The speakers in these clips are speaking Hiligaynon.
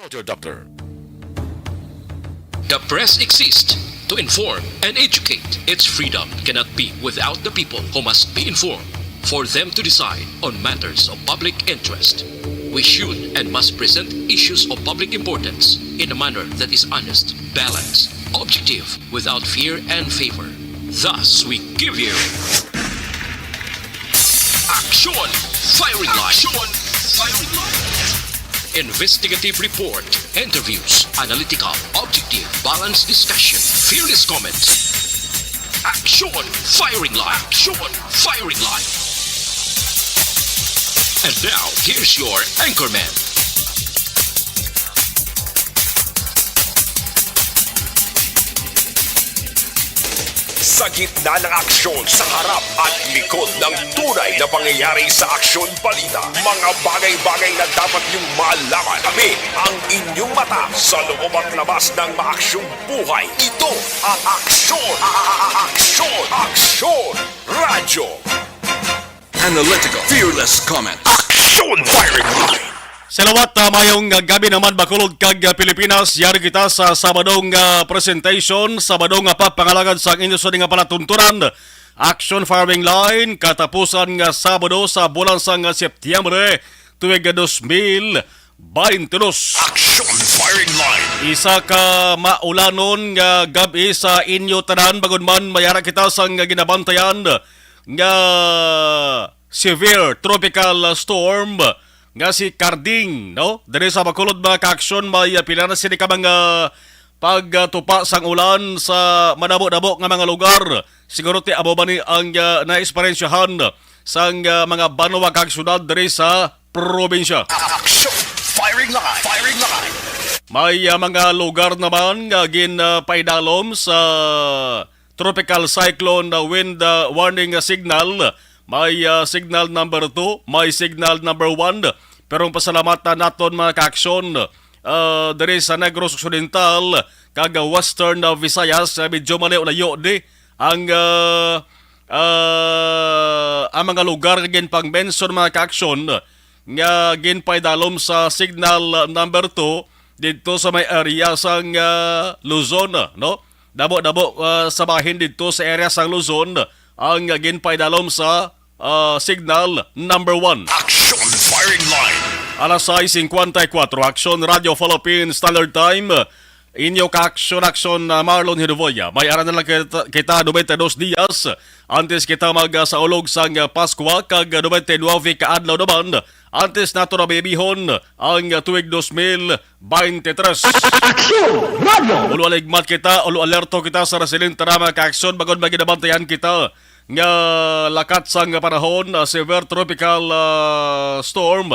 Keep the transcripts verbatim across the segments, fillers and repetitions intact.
Roger, Doctor. The press exists to inform and educate. Its freedom cannot be without the people who must be informed for them to decide on matters of public interest. We should and must present issues of public importance in a manner that is honest, balanced, objective, without fear and favor. Thus, we give you Action Firing Line. Action Firing Line. Investigative report, interviews, analytical, objective, balanced discussion, fearless comments. Action Firing Line. Action Firing Line. And now, here's your anchorman. Sa gitna ng aksyon, sa harap at likod ng tunay na pangyayari sa aksyon balita, mga bagay-bagay na dapat niyong malaman. Kami ang inyong mata sa loob at labas ng maaksyong buhay. Ito ang Aksyon, a- a- a- Aksyon, Aksyon Radyo. Analytical, fearless comment. Action Firing Line. Salawat, ah, mayong, ah, gabi naman, Bacolod kag, ah, Pilipinas. Yari kita sa Sabadong, ah, presentation, Sabadong nga papangalagad sang inyo sa nga palatuntunan. Action Firing Line, katapusan nga Sabado sa bulan sang, ah, Setyembre, tuig, ah, dos mil baintidos. Action Firing Line. Isa ka maulanon nga gab-i sa inyo tanan, bangod man mayara kita sang ginabantayan nga severe tropical storm nga si Karding, no? Diri sa Bacolod, mga ka-aksyon, may, ah, pila na sini ka mga pagtupa sang ulan sa madamo-damo nga mga lugar. Siguro ti amo ba ni ang, ah, naeksperyensyahan sang, ah, mga banwa kag syudad diri sa probinsya. Action! Firing line! Firing line! May, ah, mga lugar naman nga gin, ah, paidalom sa tropical cyclone, ah, wind, ah, warning, ah, signal. May, ah, signal number two, may signal number one. Pero ang pasalamatan naton, mga ka-aksyon, ah, diri sa Negros Occidental kag, ah, Western, ah, Visayas, ah, medyo malayo-layo di ang, ah, ah, ang mga lugar nga ginpang-mention, mga ka-aksyon, nga ginpaidalom sa signal, ah, number two didto sa may area sang, ah, Luzon, no? Damo-damo, ah, sa bahin didto sa area sang Luzon ang ginpaidalom sa, ah, signal number one. Action Firing Line. Alas sais singkwenta y kuwatro, Action Radio Philippines Standard Time. Inyo ka-action-action, ah, Marlon Hiduvoya. May ara na lang kita, kita nobenta y dos dias antes kita mag, ah, saulog sang, ah, Paskwa, kag, ah, nobenta y nuwebe ka adlaw naman antes nato na maibihon ang, ah, tuig dos mil baynte tres. Action Radio! Ulo aligmat kita, ulo alerto kita sa resilente nga mga ka-aksyon, bangod may ginabantayan kita nga lakat sang panahon, ah, severe tropical, ah, storm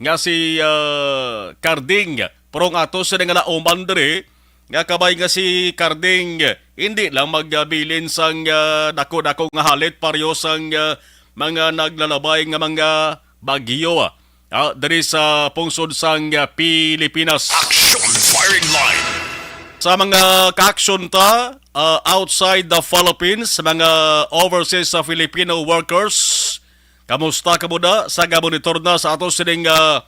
nga si, ah, Karding. Pero ang ato sini nga nauman diri, nga kabay nga si Karding, hindi lang magabilin sang, ah, dako-dako nga halit, pareho sang, ah, mga naglalabay nga mga bagyo, ah, diri sa pungsod sang, ah, Pilipinas. Action Firing Line. Sa mga ka-aksyon ta, ah, outside the Philippines, mga overseas sa Filipino workers, kamusta kamo da? Sa gamonitor na sa ato sining, ah,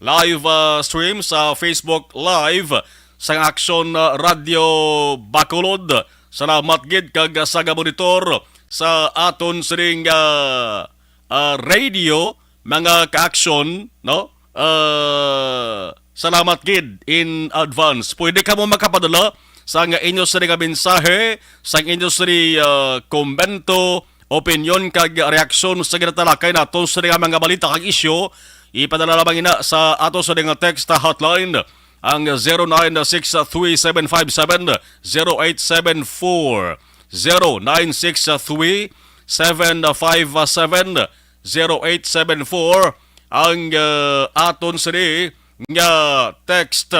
live, ah, stream sa Facebook Live sang Action, ah, Radio Bacolod. Salamat gid kag, ah, sa gamonitor sa aton sining, ah, ah, radio, mga ka-action, no? Ah, salamat gid in advance. Pwede kamo makapadala sang inyo sini nga mensahe, sang inyo sini, ah, komento, opinyon kag reaksyon sa ginatalakay naton sa nga mga balita kag isyu. Ipadala lamang ina sa ato sa nga text hotline, ang zero nine six three seven five seven zero eight seven four, zero nine six three seven five seven zero eight seven four, ang, ah, aton sini nga text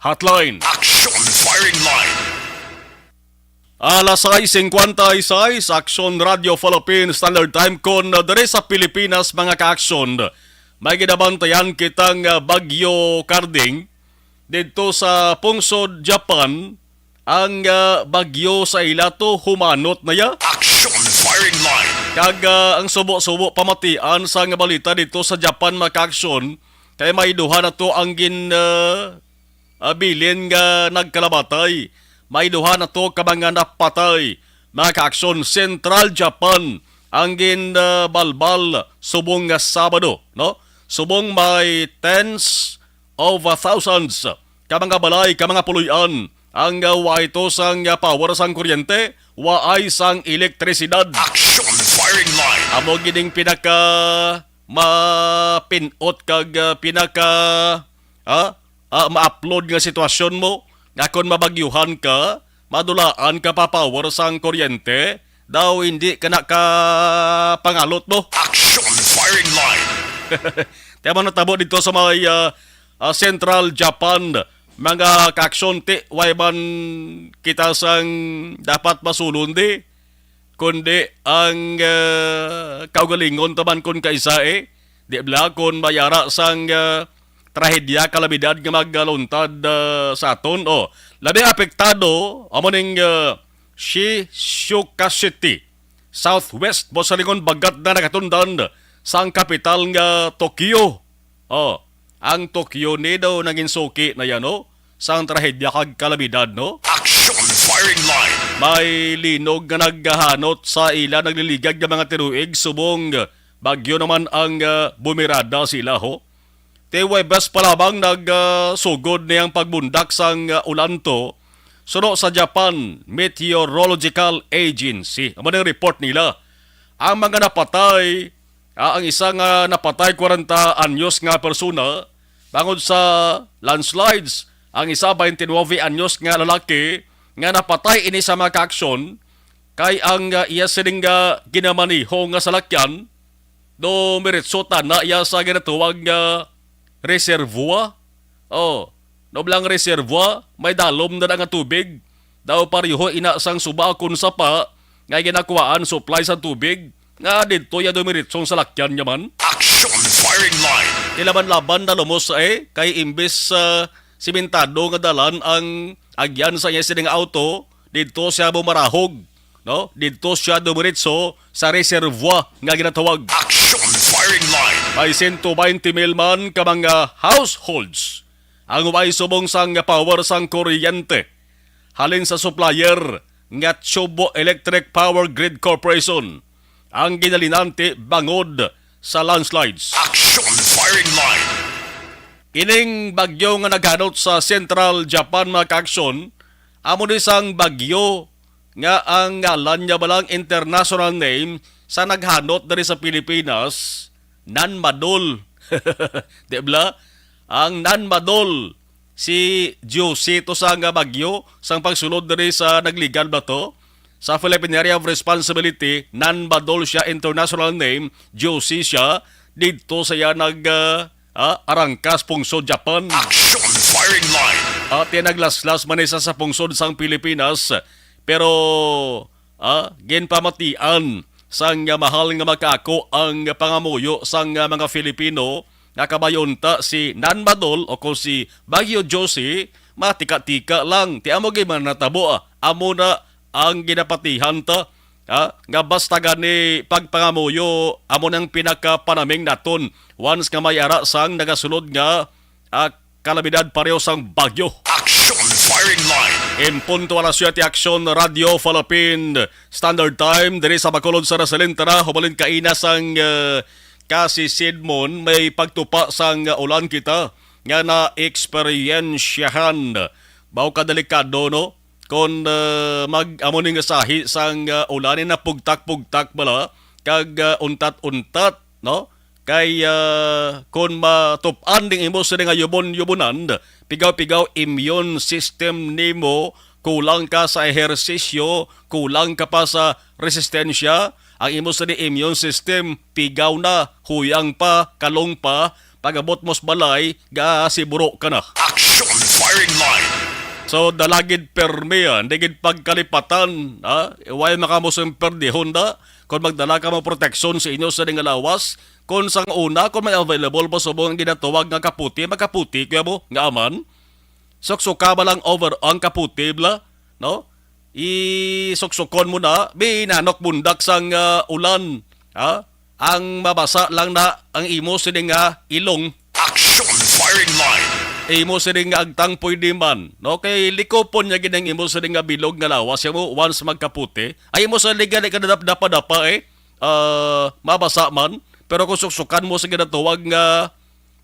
hotline. Action Firing Line. Alas sais singkwenta y sais, Action Radio Philippines Standard Time. Kon, uh, diri sa Pilipinas, mga ka-aksyon, may ginabantayan kitang, uh, Bagyo Karding. Didto sa pungsod Japan, ang, uh, bagyo sa ilato humanot na ya. Action Firing Line. Kag, uh, ang subo-subo pamatian sa nga balita didto sa Japan, mga ka-aksyon, Kay may duha na to ang gin, ah, ah, bilin nga nagkalamatay. May duha na to ka mga napatay. Mga kaaksyon, Central Japan ang gin, ah, balbal subong nga Sabado, no? Subong may tens of, ah, thousands ka mga balay, ka mga puloy-an ang, ah, waay to sang, ah, power sang kuryente, waay sang elektrisidad. Action firing line. Amo gining pinaka mapin-ot kag, ah, pinaka, ah, ah, ma-upload nga sitwasyon mo nga kon mabagyuhan ka, madulaan ka pa power sang kuryente, daw hindi ka na ka pangalot mo. Action firing line. Kaya man natabo dito sa may, ah, ah, Central Japan, mga kaaksyon, ti, way man kita sang dapat masulon di, kundi ang, ah, kaugalingon taman kon kaisa, eh. Di bala kon mayara sang, ah, trahedya, kalamidad nga magaluntad, ah, sa aton. Oh, labi apektado amo ning, ah, Shizuoka City, southwest, busa lingon bagat na nagatundan sang kapital nga Tokyo. Oh, ang Tokyo ni daw nangin suki na yan, no? Sang trahedya kag kalamidad, no? Action firing line. May linog nga naghahanot sa ila nagliligad nga mga tinuig subong bagyo naman ang, ah, bumirada sila, ho. Ti Huwebes pa lamang nag, ah, sugod niyang pagbundak sang, ah, ulan to, suno sa Japan Meteorological Agency. Amo ning report nila. Ang mga napatay, ah, ang isa nga napatay, kwarenta anyos nga persona, bangod sa landslides. Ang isa, twenty-nine anyos nga lalaki, nga napatay ini sa mga kaaksyon, kay ang, ah, iya sining, ah, ginamaniho nga salakyan, dumiretso tana iya sa ginatawag nga reservoir. Oh, no bala ang reservoir, may dalom na nga tubig. Daw pareho ina sang suba kon sapa nga ginakuhaan supply sa tubig, nga didto iya dumiretso ang salakyan niya man. Action firing line. Ti laban-laban na lumos, eh, kay imbis, ah, simentado nga dalan ang agyan sa iya sining auto, didto siya bumarahog, no? Didto siya dumiretso sa reservoir nga ginatawag. Action firing line. May sento baynte mil man ka mga households ang way subong sang power sang kuryente halin sa supplier nga Chubo Electric Power Grid Corporation ang ginalinanti bangod sa landslides. Action firing line. Ining bagyo nga naghanot sa Central Japan, mga kaaksyon, amo ni sang bagyo nga ang ngalan niya balang international name sa naghanot diri sa Pilipinas, Nanmadol. Di bala? Ang Nanmadol, si Josie to sa nga bagyo, sang pagsulod diri sa nagligad ba to? Sa Philippine Area of Responsibility, Nanmadol siya, international name, Josie siya, didto sa iya nag, ah, ah, arangkas pungsod Japan. Action firing line. At iya naglaslas man isa sa pungsod sang Pilipinas, pero, ah, ginpamatian sang, ah, mahal nga makaako ang pangamuyo sang, ah, mga Filipino nga kabayonta si Nanmadol o kung si Bagyo Josie, matika-tika lang. Ti amo gid man natabo, ah. Amo na ang ginapatihan ta, ha, nga basta gani pagpangamuyo amo nang pinakapanaming naton once nga may ara sang nagasulod nga, ah, kalamidad pareho sang bagyo. Action firing line. In punto alas siyete, Action Radio Philippine Standard Time diri sa Bacolod, sa Rasalintana, hubalin kaina sang, eh, kasi Sidmon, may pagtupa sang, eh, ulan kita nga naeksperyensyahan. Baw kadelikado, no? Kon, eh, mag-, amo ni nga sahi sang, eh, ulan, ni napugtak-pugtak bala, kag, eh, untat-untat, no? Kay, ah, kon matup-an ding imo sini nga yubon-yubonan, pigaw-pigaw immune system nimo, kulang ka sa ehersisyo, kulang ka pa sa resistensya, ang imo sini immune system pigaw na, huyang pa, kalong pa, pag-abot mo sa balay, gasiburo ka na. Action firing line. So, dala gid permi, ah, hindi gid pagkalipatan, ah, way makamusong perdihon da, kung magdala ka mo proteksyon sa inyo sa nga lawas, kung sang una, kung may available pa subong ang ginatawag nga kaputi, makaputi kaya mo, nga aman. Suksuka ba lang over ang kaputi, bla? No? Isuksukon mo na, binanok bundak sang, ah, ulan. Ha? Ang mabasa lang na ang imo sini nga ilong. Action Firing line. Imo sining nga agtang pwede man, no? Kay likupon niya gid ang imo sining nga bilog nga lawas, ya mo, once magkaputi. Ay, imo sining gani ka dap-, dapa-dapa, eh. Ah, mabasa man. Pero kung suksukan mo sa ginatawag nga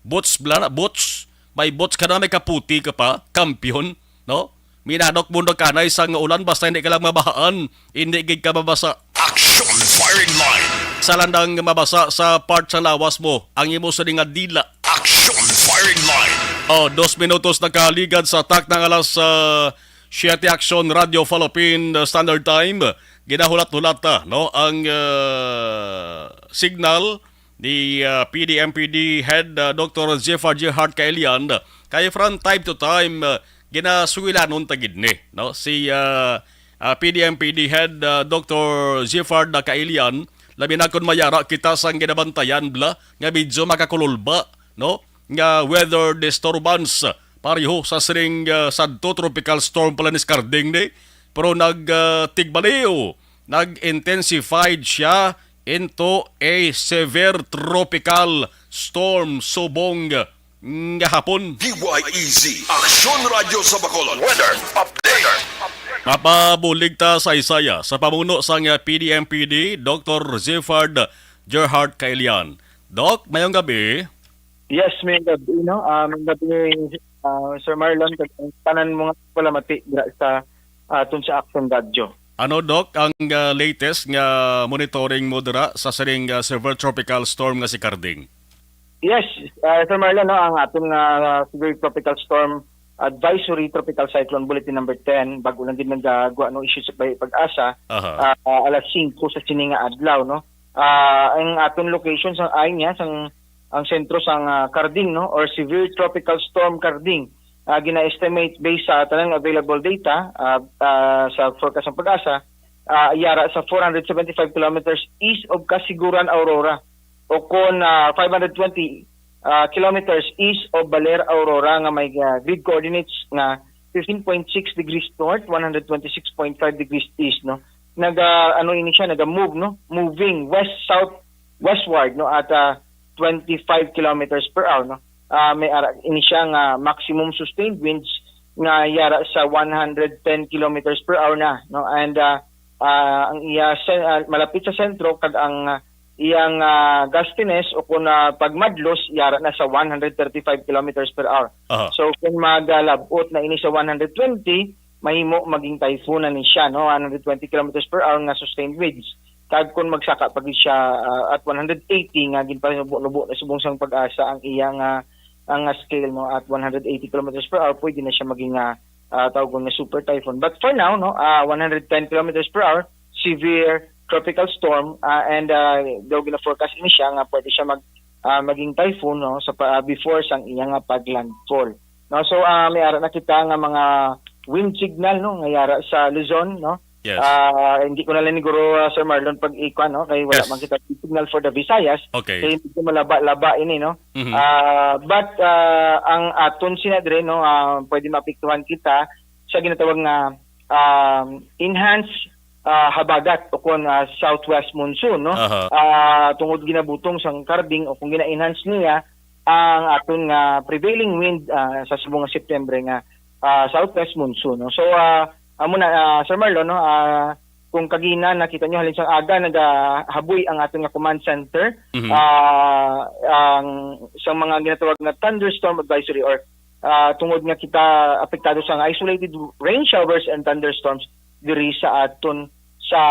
boots, bla na, boots, may boots ka na, may kaputi ka pa, kampiyon, no? Minanok mo na kanay sa nga ulan, basta hindi ka lang mabahaan, hindi gid ka mabasa. Action firing line. Sa landang mabasa sa part sa lawas mo, ang imo sa nga dila. Action firing line. Oh, dos minutos nakaligad sa tak ng alas, ah, siyete. Action Radio Philippine, ah, Standard Time. Ginahulat-hulata, no, ang, ah, signal ni, ah, P D M P D Head, ah, Doctor Zephyr Gerhard Kaelian. Kay from time to time, ah, ginasuwilanon ta gid ni, no? Si, ah, ah, P D M P D Head, ah, Doctor Zephyr Kaelian, labi na kon mayara kita sang ginabantayan, bla, nga medyo makakululba, no? Nga weather disturbance, pareho sa sining, ah, sadto tropical storm pala ni Skarding ni, pero nag, ah, tigbaliw, nag-intensified siya into a severe tropical storm subong nga hapon. D Y E Z, Aksyon Radyo sa Bacolod. Weather update. Mapabulig ta sa isaya sa pamuno sang P D M P D, Doctor Zephyr Gerhard Kaelian. Doc, mayong gabi. Yes, mayong gabi, no? Ah, mayong gabi, ah, Sir Marlon, kag ang tanan mo nga palamati dira sa, ah, aton sa Action Radio. Ano, Doc, ang, ah, latest nga monitoring mo dira sa sining, ah, severe tropical storm nga si Karding? Yes, ah, Sir Marlon, no, ang aton nga, ah, severe tropical storm advisory, tropical cyclone bulletin number ten, bag-o lang gid nagagwa, no, issue sa Bay Pag-asa, Aha. ah, ah, alas singko sa sini nga adlaw, no. Ah, ang aton location sa ay niya sang ang sentro sang, ah, Karding, no, or severe tropical storm Karding, ah, gina-estimate based sa tanang available data, ah, ah, sa forecast ng Pag-asa, ah, yara sa four hundred seventy-five kilometers east of Kasiguran, Aurora, o kon, ah, five hundred twenty, ah, kilometers east of Baler, Aurora, nga may, ah, grid coordinates nga fifteen point six degrees north, one hundred twenty-six point five degrees east, no? Naga, ano ini siya, naga-move, no? Moving west-south westward, no, at, ah, twenty-five kilometers per hour, no. Ah, may ara ini siya nga maximum sustained winds nga yara sa one hundred ten kilometers per hour na, no. And, ah, ah, ang iya sen-, ah, malapit sa sentro kag ang, ah, iyang, ah, gustiness o kung, ah, pagmadlos yara na sa one hundred thirty-five kilometers per hour. Aha. So kung magalabot na ini sa one hundred twenty, mahimo maging typhoon na ni siya, no, one hundred twenty kilometers per hour nga sustained winds. Kag kung magsaka pa gid siya, ah, at one hundred eighty nga ginpanubo-nubo na subong sang Pag-asa ang iya nga, ang, ah, scale, no, at one hundred eighty kilometers per hour, pwede na siya maging, ah, ah, tawgon nga super typhoon. But for now, no, ah, one hundred ten kilometers per hour, severe tropical storm, ah, and, ah, daw gina-forecast ini siya nga pwede siya mag, ah, maging typhoon, no, sa pa, ah, before sang iya nga paglandfall. No, so, ah, may ara na kita nga mga wind signal, no, nga yara sa Luzon, no. Yes. Ah, hindi ko na lang siguro, ah, Sir Marlon, pag-ikuan, no, kay wala Yes. man kita signal for the Visayas. Okay. Kay hindi ko malaba-laba ini, no. Mhm. Ah, but, ah, ang aton sinadre, no, ah, pwede maapektuhan kita sa ginatawag nga, um, enhanced, ah, habagat o kon, ah, southwest monsoon, no. Aha. Ah, tungod ginabutong sang Karding o kung gina-enhance niya ang aton nga prevailing wind, ah, sa subong nga September nga, ah, southwest monsoon, no. So, ah, amo na, ah, Sir Marlon, no, ah, kung kagina nakita nyo, halin sang aga nagahaboy ang aton nga command center, Mhm. ah, ang sa mga ginatawag nga thunderstorm advisory or, ah, tungod nga kita apektado sa isolated rain showers and thunderstorms diri sa aton sa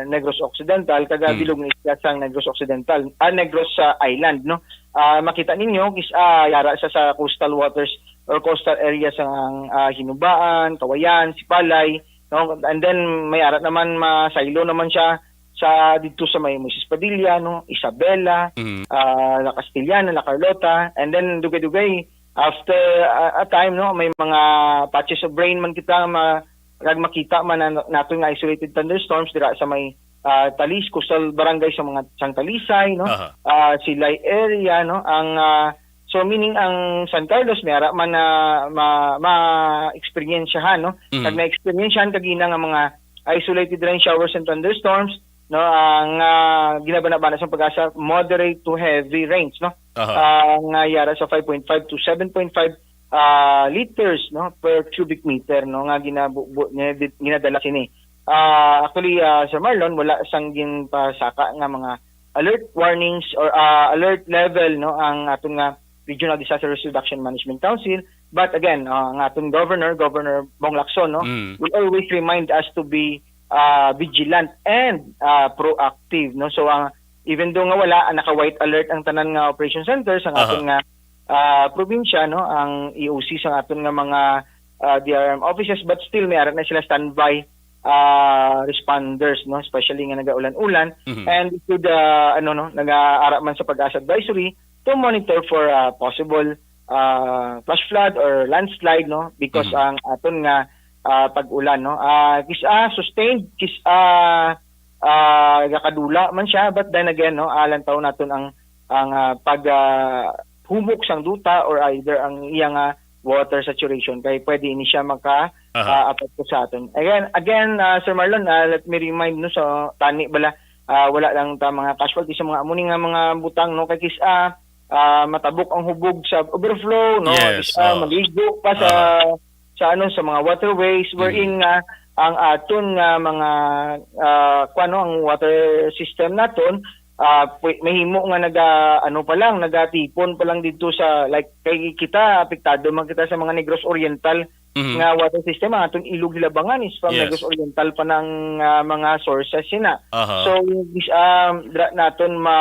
Negros Occidental, kag Mm. bilog ni siya sa Negros Occidental, ah, Negros sa Island, no? Ah, makita ninyo, is, ah, yara sa, sa coastal waters or coastal areas ang, ah, Hinubaan, Kawayan, Sipalay, no? And then, may ara naman, masaylo naman siya sa, dito sa may Moises Padilla, no? Isabela, Mm. ah, La Castellana, La Carlota, and then, dugay-dugay, after, ah, a time, no? May mga patches of rain man kita, ma-, kag makita man na, nato nga isolated thunderstorms dira sa may, ah, Talis, coastal barangay sa mga sang Talisay, no? Aha. Ah, Silay area, no? Ang, ah, so meaning ang San Carlos, may ara man na ma-, ma-experiensyahan, no? Mhm. Kag na-experiensyahan kagina nga mga isolated rain showers and thunderstorms, no, ang, ah, ginabanabana sa PAGASA, moderate to heavy rains, no? Aha. Ah, nga yara sa five point five to seven point five, ah, liters, no, per cubic meter, no, nga ginabu-, bu-, nga di-, ginadala sini. Ah, actually, ah, Sir Marlon, wala sang ginpasaka nga mga alert warnings or, ah, alert level, no, ang aton nga Regional Disaster Risk Reduction Management Council. But again, ah, ang aton governor, Governor Bong Lacson, no, Mm. will always remind us to be, ah, vigilant and, ah, proactive, no. So, ang, even though nga wala, ah, naka-white alert ang tanan nga operation centers, ang Aha. aton nga, ah, probinsya, no, ang E O C sa aton nga mga, ah, D R M offices, but still may ara na sila standby, ah, responders, no, especially nga nagaulan-ulan, Mhm. and should, ah, ano, no, nagaara man sa PAGASA advisory to monitor for, ah, possible, ah, flash flood or landslide, no, because Mhm. ang aton nga, ah, pag-ulan, no, ah, kis-a sustained, kis-a, ah, gakadula man siya, but then again, no, ah, lantaw naton ang, ang, ah, pag, ah, humok sang duta or either ang iya nga water saturation kay pwede ini siya maka, Aha. ah, apekto sa aton. Again, again, ah, Sir Marlon, ah, let me remind, no, sa tani bala, ah, wala lang ta mga casualty sa mga amo ni nga mga butang, no, kay kis-a, ah, matabok ang hubog sa overflow, no, Yes, kis-a oh. maligo pa sa, Aha. sa ano, sa mga waterways, Mm. wherein nga ang aton nga mga, ah, kuwan, no, ang water system naton, ah, pwe-, mahimo nga naga, ano pa lang, nagatipon pa lang dito sa, like, kay kita, apektado man kita sa mga Negros Oriental Mhm. nga water system. Ang aton Ilog Hilabangan is from Yes. Negros Oriental pa ng, ah, mga sources sina. Aha. So, is, um, dra-, naton ma,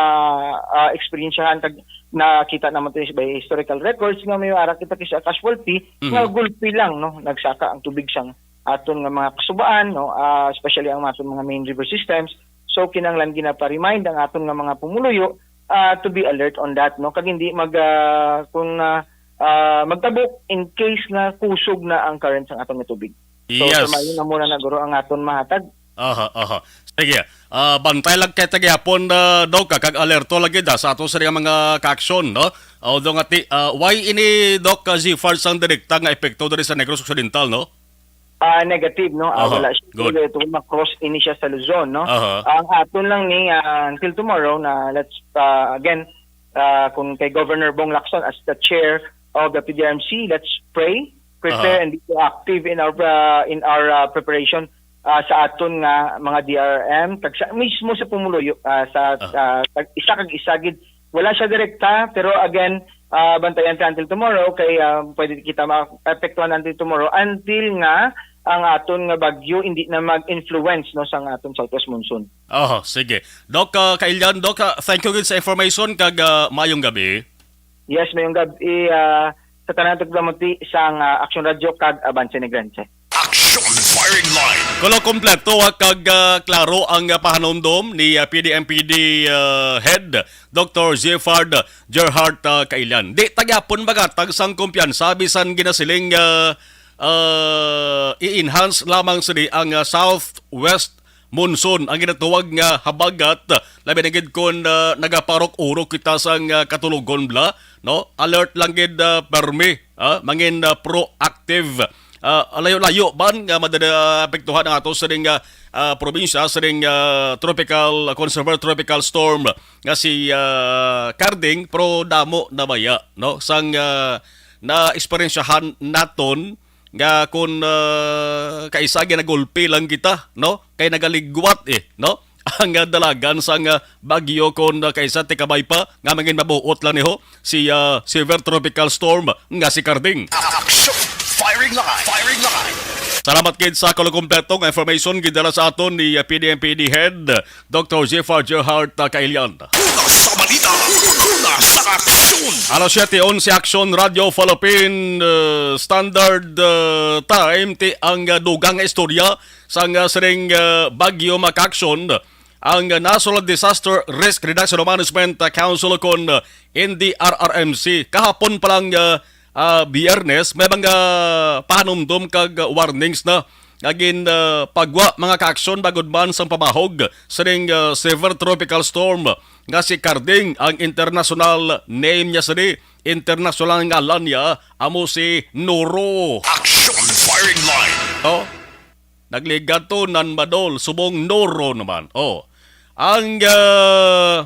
ah, eksperyensyahan kag nakita naman to is by historical records nga may ara kita kis-a casualty Mhm. nga gulpi lang, no, nagsaka ang tubig sang aton nga mga kasubaan, no, ah, especially ang aton mga main river systems. So, kinahanglan ginapa-remind ang aton nga mga pumuluyo, ah, to be alert on that, no, kag hindi mag, ah, kung, ah, ah, magtabok in case nga kusog na ang current sang aton nga tubig. So, Yes. Sir Marlon, amo na na guro ang aton mahatag. Aha, aha. Sige. Ah, bantay lang kita gihapon, ah, Doc, ah, kag alerto lagi da sa ato sa mga kaaksyon, no? Although nga ti, ah, why ini, Doc, ah, Zifar sang direkta nga epekto diri sa Negros Occidental, no? Ah, negative, no? Ah, Aha, wala siya. good. Ito, ma-cross ini siya sa Luzon, no? Aha. Ang aton lang ni, ah, until tomorrow na let's, ah, again, ah, kung kay Governor Bong Lacson as the chair of the P D R M C, let's pray, prepare, Aha. and be proactive in our, ah, in our, ah, preparation, ah, sa aton nga mga D R M, kag sa, mismo sa pumuluyo, ah, sa, Aha. ah, kag isa kag isa gid. Wala siya direkta, pero again, ah, bantayan ta until tomorrow kay, ah, pwede kita maapektuhan until tomorrow until nga ang aton nga bagyo hindi na mag-influence, no, sa aton southwest monsoon. Oho, sige. Doc, ah, Kailian, Doc, ah, thank you gid sa information kag, ah, maayong gabi. Yes, maayong gabi, ah, sa tanan tagpamuti sang, ah, Action Radio kag Avance Negrense. Action Firing Line. Kulo kompleto, ah, kag, ah, klaro ang, ah, pahanumdom ni, ah, P D M P D, ah, Head Doctor Giffard Gerhart, ah, Kailian. Di ta gyapon magatag sang kumpiyansa bisan ginasiling, ah, ah, i-enhance lamang sini ang, ah, southwest monsoon, ang ginatawag nga habagat, labi na gid kon, ah, nagaparok-urok kita sang, ah, katulogon bala, no? Alert lang gid, ah, permi, ah, mangin, ah, proactive. Ah, layo-layo man nga madada-, apektuhan ang ato sining, ah, ah, probinsya sining, ah, tropical, ah, kon severe tropical storm nga si, ah, Carding, pero damo na baya, no? Sang, ah, naeksperyensyahan naton nga kun, ah, kaisa ginagulpi lang kita, no? Kay nagaligwat, eh, no? Ang, ah, dalagan sang, ah, bagyo kun, ah, kaisa tikabay pa nga mangin mabuot lang niho si, ah, severe tropical storm nga si Carding. Action! Firing line! Firing line! Salamat gid sa kulo kompleto nga information gidala sa aton ni, ah, P D M P D Head Doctor Jeffar Gerhart, ah, Kailian. Una sa balita, una sa aksyon. Alas siyete onse, Action Radio Philippine, uh, Standard, uh, Time, ti ang, uh, dugang nga istorya sang, uh, sining, uh, bagyo makaaksyon. Ang, uh, National Disaster Risk Reduction Management, uh, Council kon, uh, N D R R M C, kahapon pa lang, uh, ah, Biyernes, may mga pahanumdom kag warnings na nga gin, ah, pagwa mga kaaksyon bangod man sang pamahog sining, ah, severe tropical storm nga si Carding. Ang international name niya sini, international nga ngalan niya, amo si Noro. Action Firing Line. Oh, nagligato nan madol, subong Noro naman. Oh, ang ah,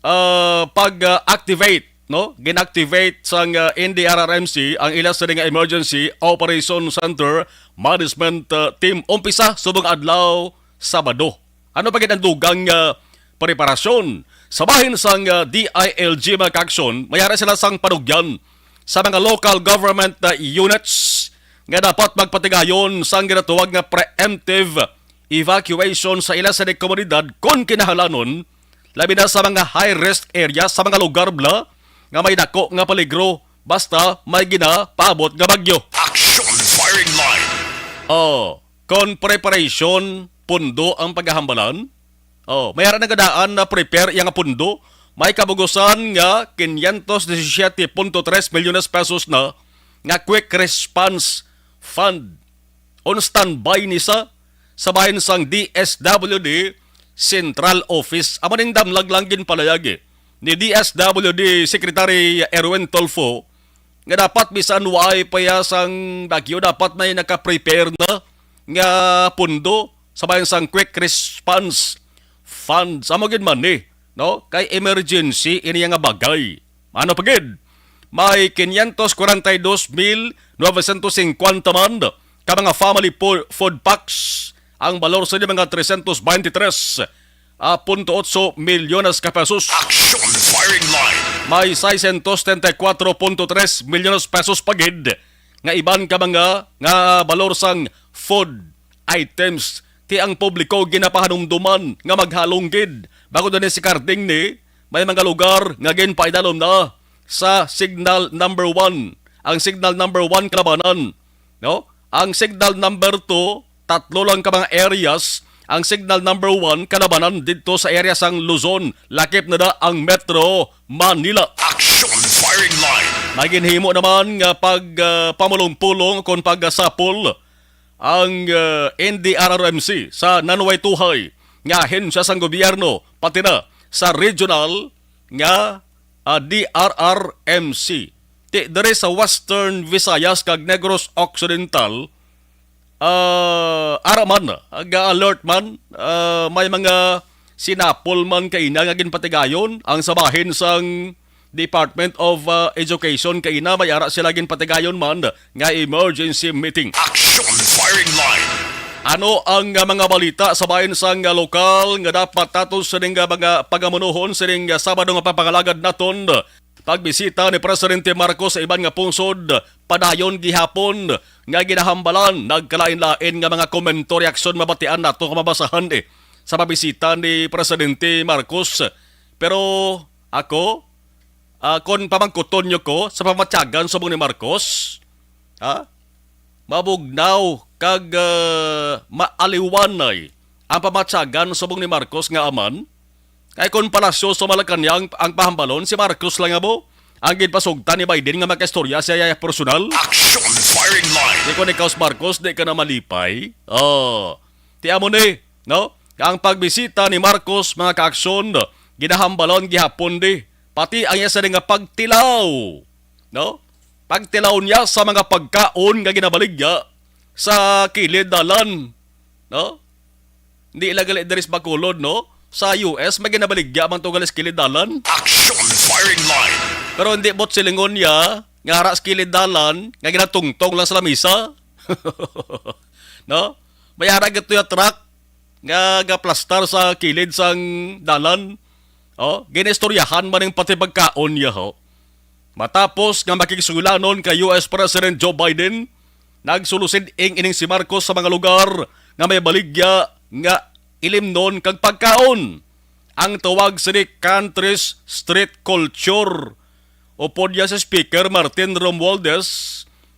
ah, pag-activate, no? Ginactivate sang ah, N D R R M C ang ila sa nga Emergency Operation Center Management ah, Team umpisa subong adlaw Sabado. Ano pa gid ang dugang nga preparasyon sa bahin sang ah, D I L G, mga kaaksyon? Mayara sila sang panugyan sa mga local government ah, units nga dapat magpatigayon sang ginatawag nga preemptive evacuation sa ila sa komunidad kon kinahanglanon, labi na sa mga high risk areas, sa mga lugar bala nga may dako nga peligro basta may ginapaabot nga bagyo. Action Firing Line. Oh, kon preparation pundo ang paghahambalan, oh, may ara na gadaan na prepare iya nga pundo. May kabugusan nga quinientos diecisiete punto tres milyones pesos na nga quick response fund on standby ni sa sa bahin sang D S W D Central Office. Amo ning damlag lang ginpalayag eh, ni D S W D Secretary Erwin Tulfo nga dapat bisan waay pa iya sang bagyo, dapat may naka-prepare na nga pundo sa bahin sang Quick Response Fund. Amo gid man ni, no? Kay emergency ini nga bagay. Ano pa gid? May quinientos kwarenta y dos mil novecientos cincuenta man ka mga family po- food packs. Ang balor sa mga trescientos veintitrés ah, punto otso milyones ka pesos. Action Firing Line. May seiscientos treinta y cuatro punto tres milyones pesos pa gid nga iban ka mga nga balor sang food items ti ang publiko ginapahanumduman nga maghalong gid. Bangod na ni si Carding ni, may mga lugar nga ginpaidalom na sa signal number one. Ang signal number one kalabanan, no? Ang signal number two, tatlo lang ka mga areas. Ang signal number one kalabanan dito sa area sang Luzon, lakip na da ang Metro Manila. Action Firing Line. May ginhimo naman nga pag ah, pamulong-pulong kon pagsapol ang ah, N D R R M C sa nanway tuhay nga ahensya sang gobyerno, pati na sa regional nga ah, D R R M C. Ti diri sa Western Visayas kag Negros Occidental, ah, ara man, ga-alert man, ah, may mga sinapol man kaina nga ginpatigayon ang sa bahin sang Department of ah, Education kaina, may ara sila ginpatigayon man nga emergency meeting. Action Firing Line. Ano ang ah, mga balita sa bahin sang ah, lokal nga dapat naton sining ah, mga pagamunuhon sining ah, Sabado nga pagpangalagad naton? Pagbisita ni Presidente Marcos sa iban nga pungsod, padayon gihapon nga ginahambalan, nagkalain-lain nga mga komento, reaksyon mabatian nato nga mabasahan eh, sa pagbisita ni Presidente Marcos. Pero ako, ah, kon pamangkuton nyo ko sa pamatyagan subong ni Marcos, ha? Mabugnaw kag ah, maaliwanay ang pamatyagan subong ni Marcos nga aman. Kay kon palasyo sa Malacañang ang pahambalon, si Marcos lang amo ang ginpasugtan ni Biden nga makaistorya sa iya personal. Action Firing Line. Di kon ikaw si Marcos, di ka na malipay. Oh. Ti amo ni, no? Nga ang pagbisita ni Marcos, mga kaaksyon, ginahambalon gihapon di. Pati ang iya sa nga pagtilaw, no? Pagtilaw niya sa mga pagkaon nga ginabaligya sa kilid dalan, no? Hindi lang gali diri sa Bacolod, no? Sa U S, may ginabaligya man to gali sa kilid dalan. Action Firing Line. Pero hindi bot silingon niya nga ara sa kilid dalan, nga ginatungtong lang sa lamisa. No? May ara gito yung truck nga gaplastar sa kilid sang dalan. Oh, ginistoryahan man ang pati pagkaon niya, ho. Matapos nga makigsulanon kay U S President Joe Biden, nagsulusing-ining si Marcos sa mga lugar nga may baligya nga ilimnon kag pagkaon. Ang tawag sini country's street culture. Upod niya si Speaker Martin Romualdez,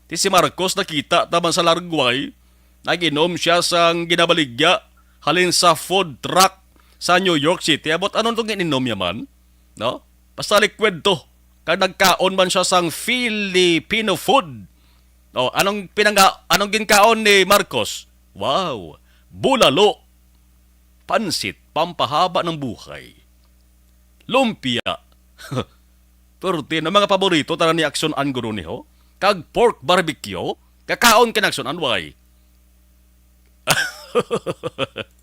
ti si Marcos nakita taman sa largway, nag-inom siya sang ginabaligya halin sa food truck sa New York City. Abot ano tong ininom niya man? No? Basta liquid to. Kag nagkaon man siya sang Filipino food. Oh, anong pinangga-, anong ginkaon ni Marcos? Wow, bulalo, pansit, pampahaba ng buhay, lumpia. Perti na mga paborito tanan ni Action Ann guro ni ho. Kag pork barbecue, kakaon ka na Action Ann, why?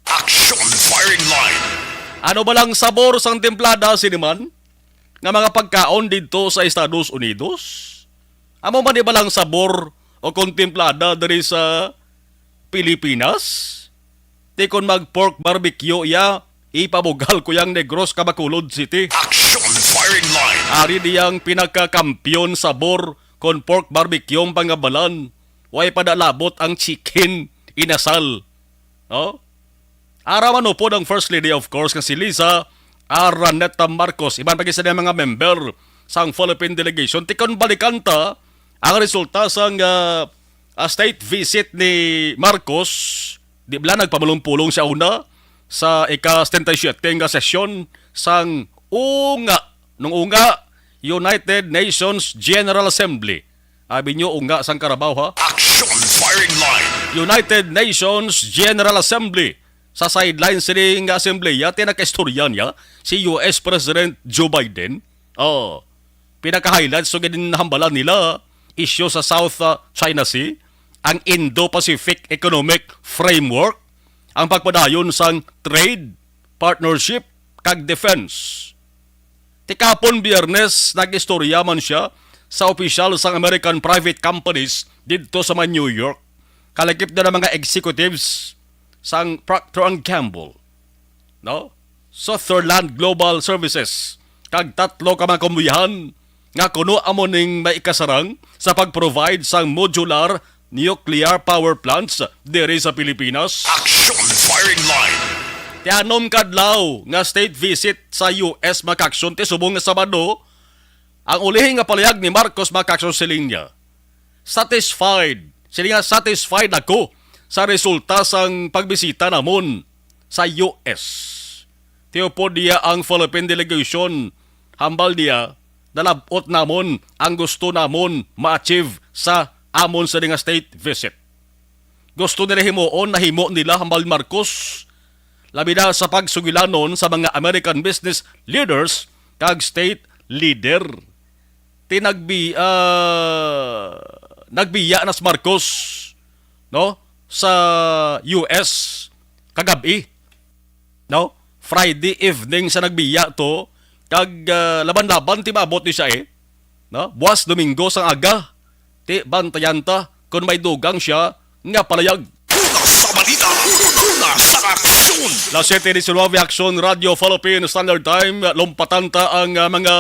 Action Firing Line. Ano ba lang sabor sang timplada sini man nga mga pagkaon didto sa Estados Unidos? Amo man ni ba lang sabor o kon timplada diri sa Pilipinas? Ti kon mag pork barbecue iya, ipabugal ko yang Negros, Bacolod City. Action Firing Line. Ari diyang pinakakampiyon sabor kon pork barbecue ang pangabalan. Way pa da labot ang chicken inasal. No? Ara man upod ang First Lady, of course, nga si Liza Araneta Marcos. Iban pa gid sa mga member sang Philippine delegation. Ti kon balikan ta ang resulta sang, ah, ah, state visit ni Marcos. Di bala nagpamulong-pulong siya una sa ika-setenta y siyete nga sesyon sang unga, nung unga, United Nations General Assembly. Abi nyo, unga sang karabaw, ha? Action Firing Line. United Nations General Assembly. Sa sideline sini nga assembleya, ti nakaistorya niya si U S President Joe Biden. Oh, pinaka-highlights so ginhambalan nila, isyu sa South, ah, China Sea, ang Indo-Pacific Economic Framework, ang pagpadayon sang trade, partnership, kag defense. Ti kahapon Biyernes, nag-istorya man siya sa opisyal sang American private companies didto sa may New York, kalakip na ng mga executives sang Procter and Gamble, no? Sutherland Global Services, kag tatlo ka mga kumbiyahan nga kuno amo ning may ikasarang sa pag-provide sang modular nuclear power plants diri sa Pilipinas. Action Firing Line. Ti anom ka adlaw nga state visit sa U S, mga ka-aksyon, ti subong nga Sabado, ang ulihi nga palayag ni Marcos, mga ka-aksyon, siling niya, "Satisfied." Siling nga, "Satisfied ako sa resulta sang pagbisita namon sa U S." Ti upod niya ang Philippine delegation, hambal niya, "Nalab-ot namon ang gusto namon ma-achieve sa amon sini nga state visit." Gusto nila himuon, nahimo nila, hambal Marcos, labi na sa pagsugilanon sa mga American business leaders kag state leader. Ti nagbi-, ah, nagbiya na si Marcos, no, sa U S kagab-i, no? Friday evening sa nagbiya to, kag, ah, laban-laban ti maabot ni siya, eh. No? Buwas Domingo sang aga, ti bantayan ta kon may dugang siya nga palayag. Una sa balita, una sa aksyon. Las siete diecinueve, Aksyon Radio Philippine Standard Time. Lumpatan ta ang, ah, mga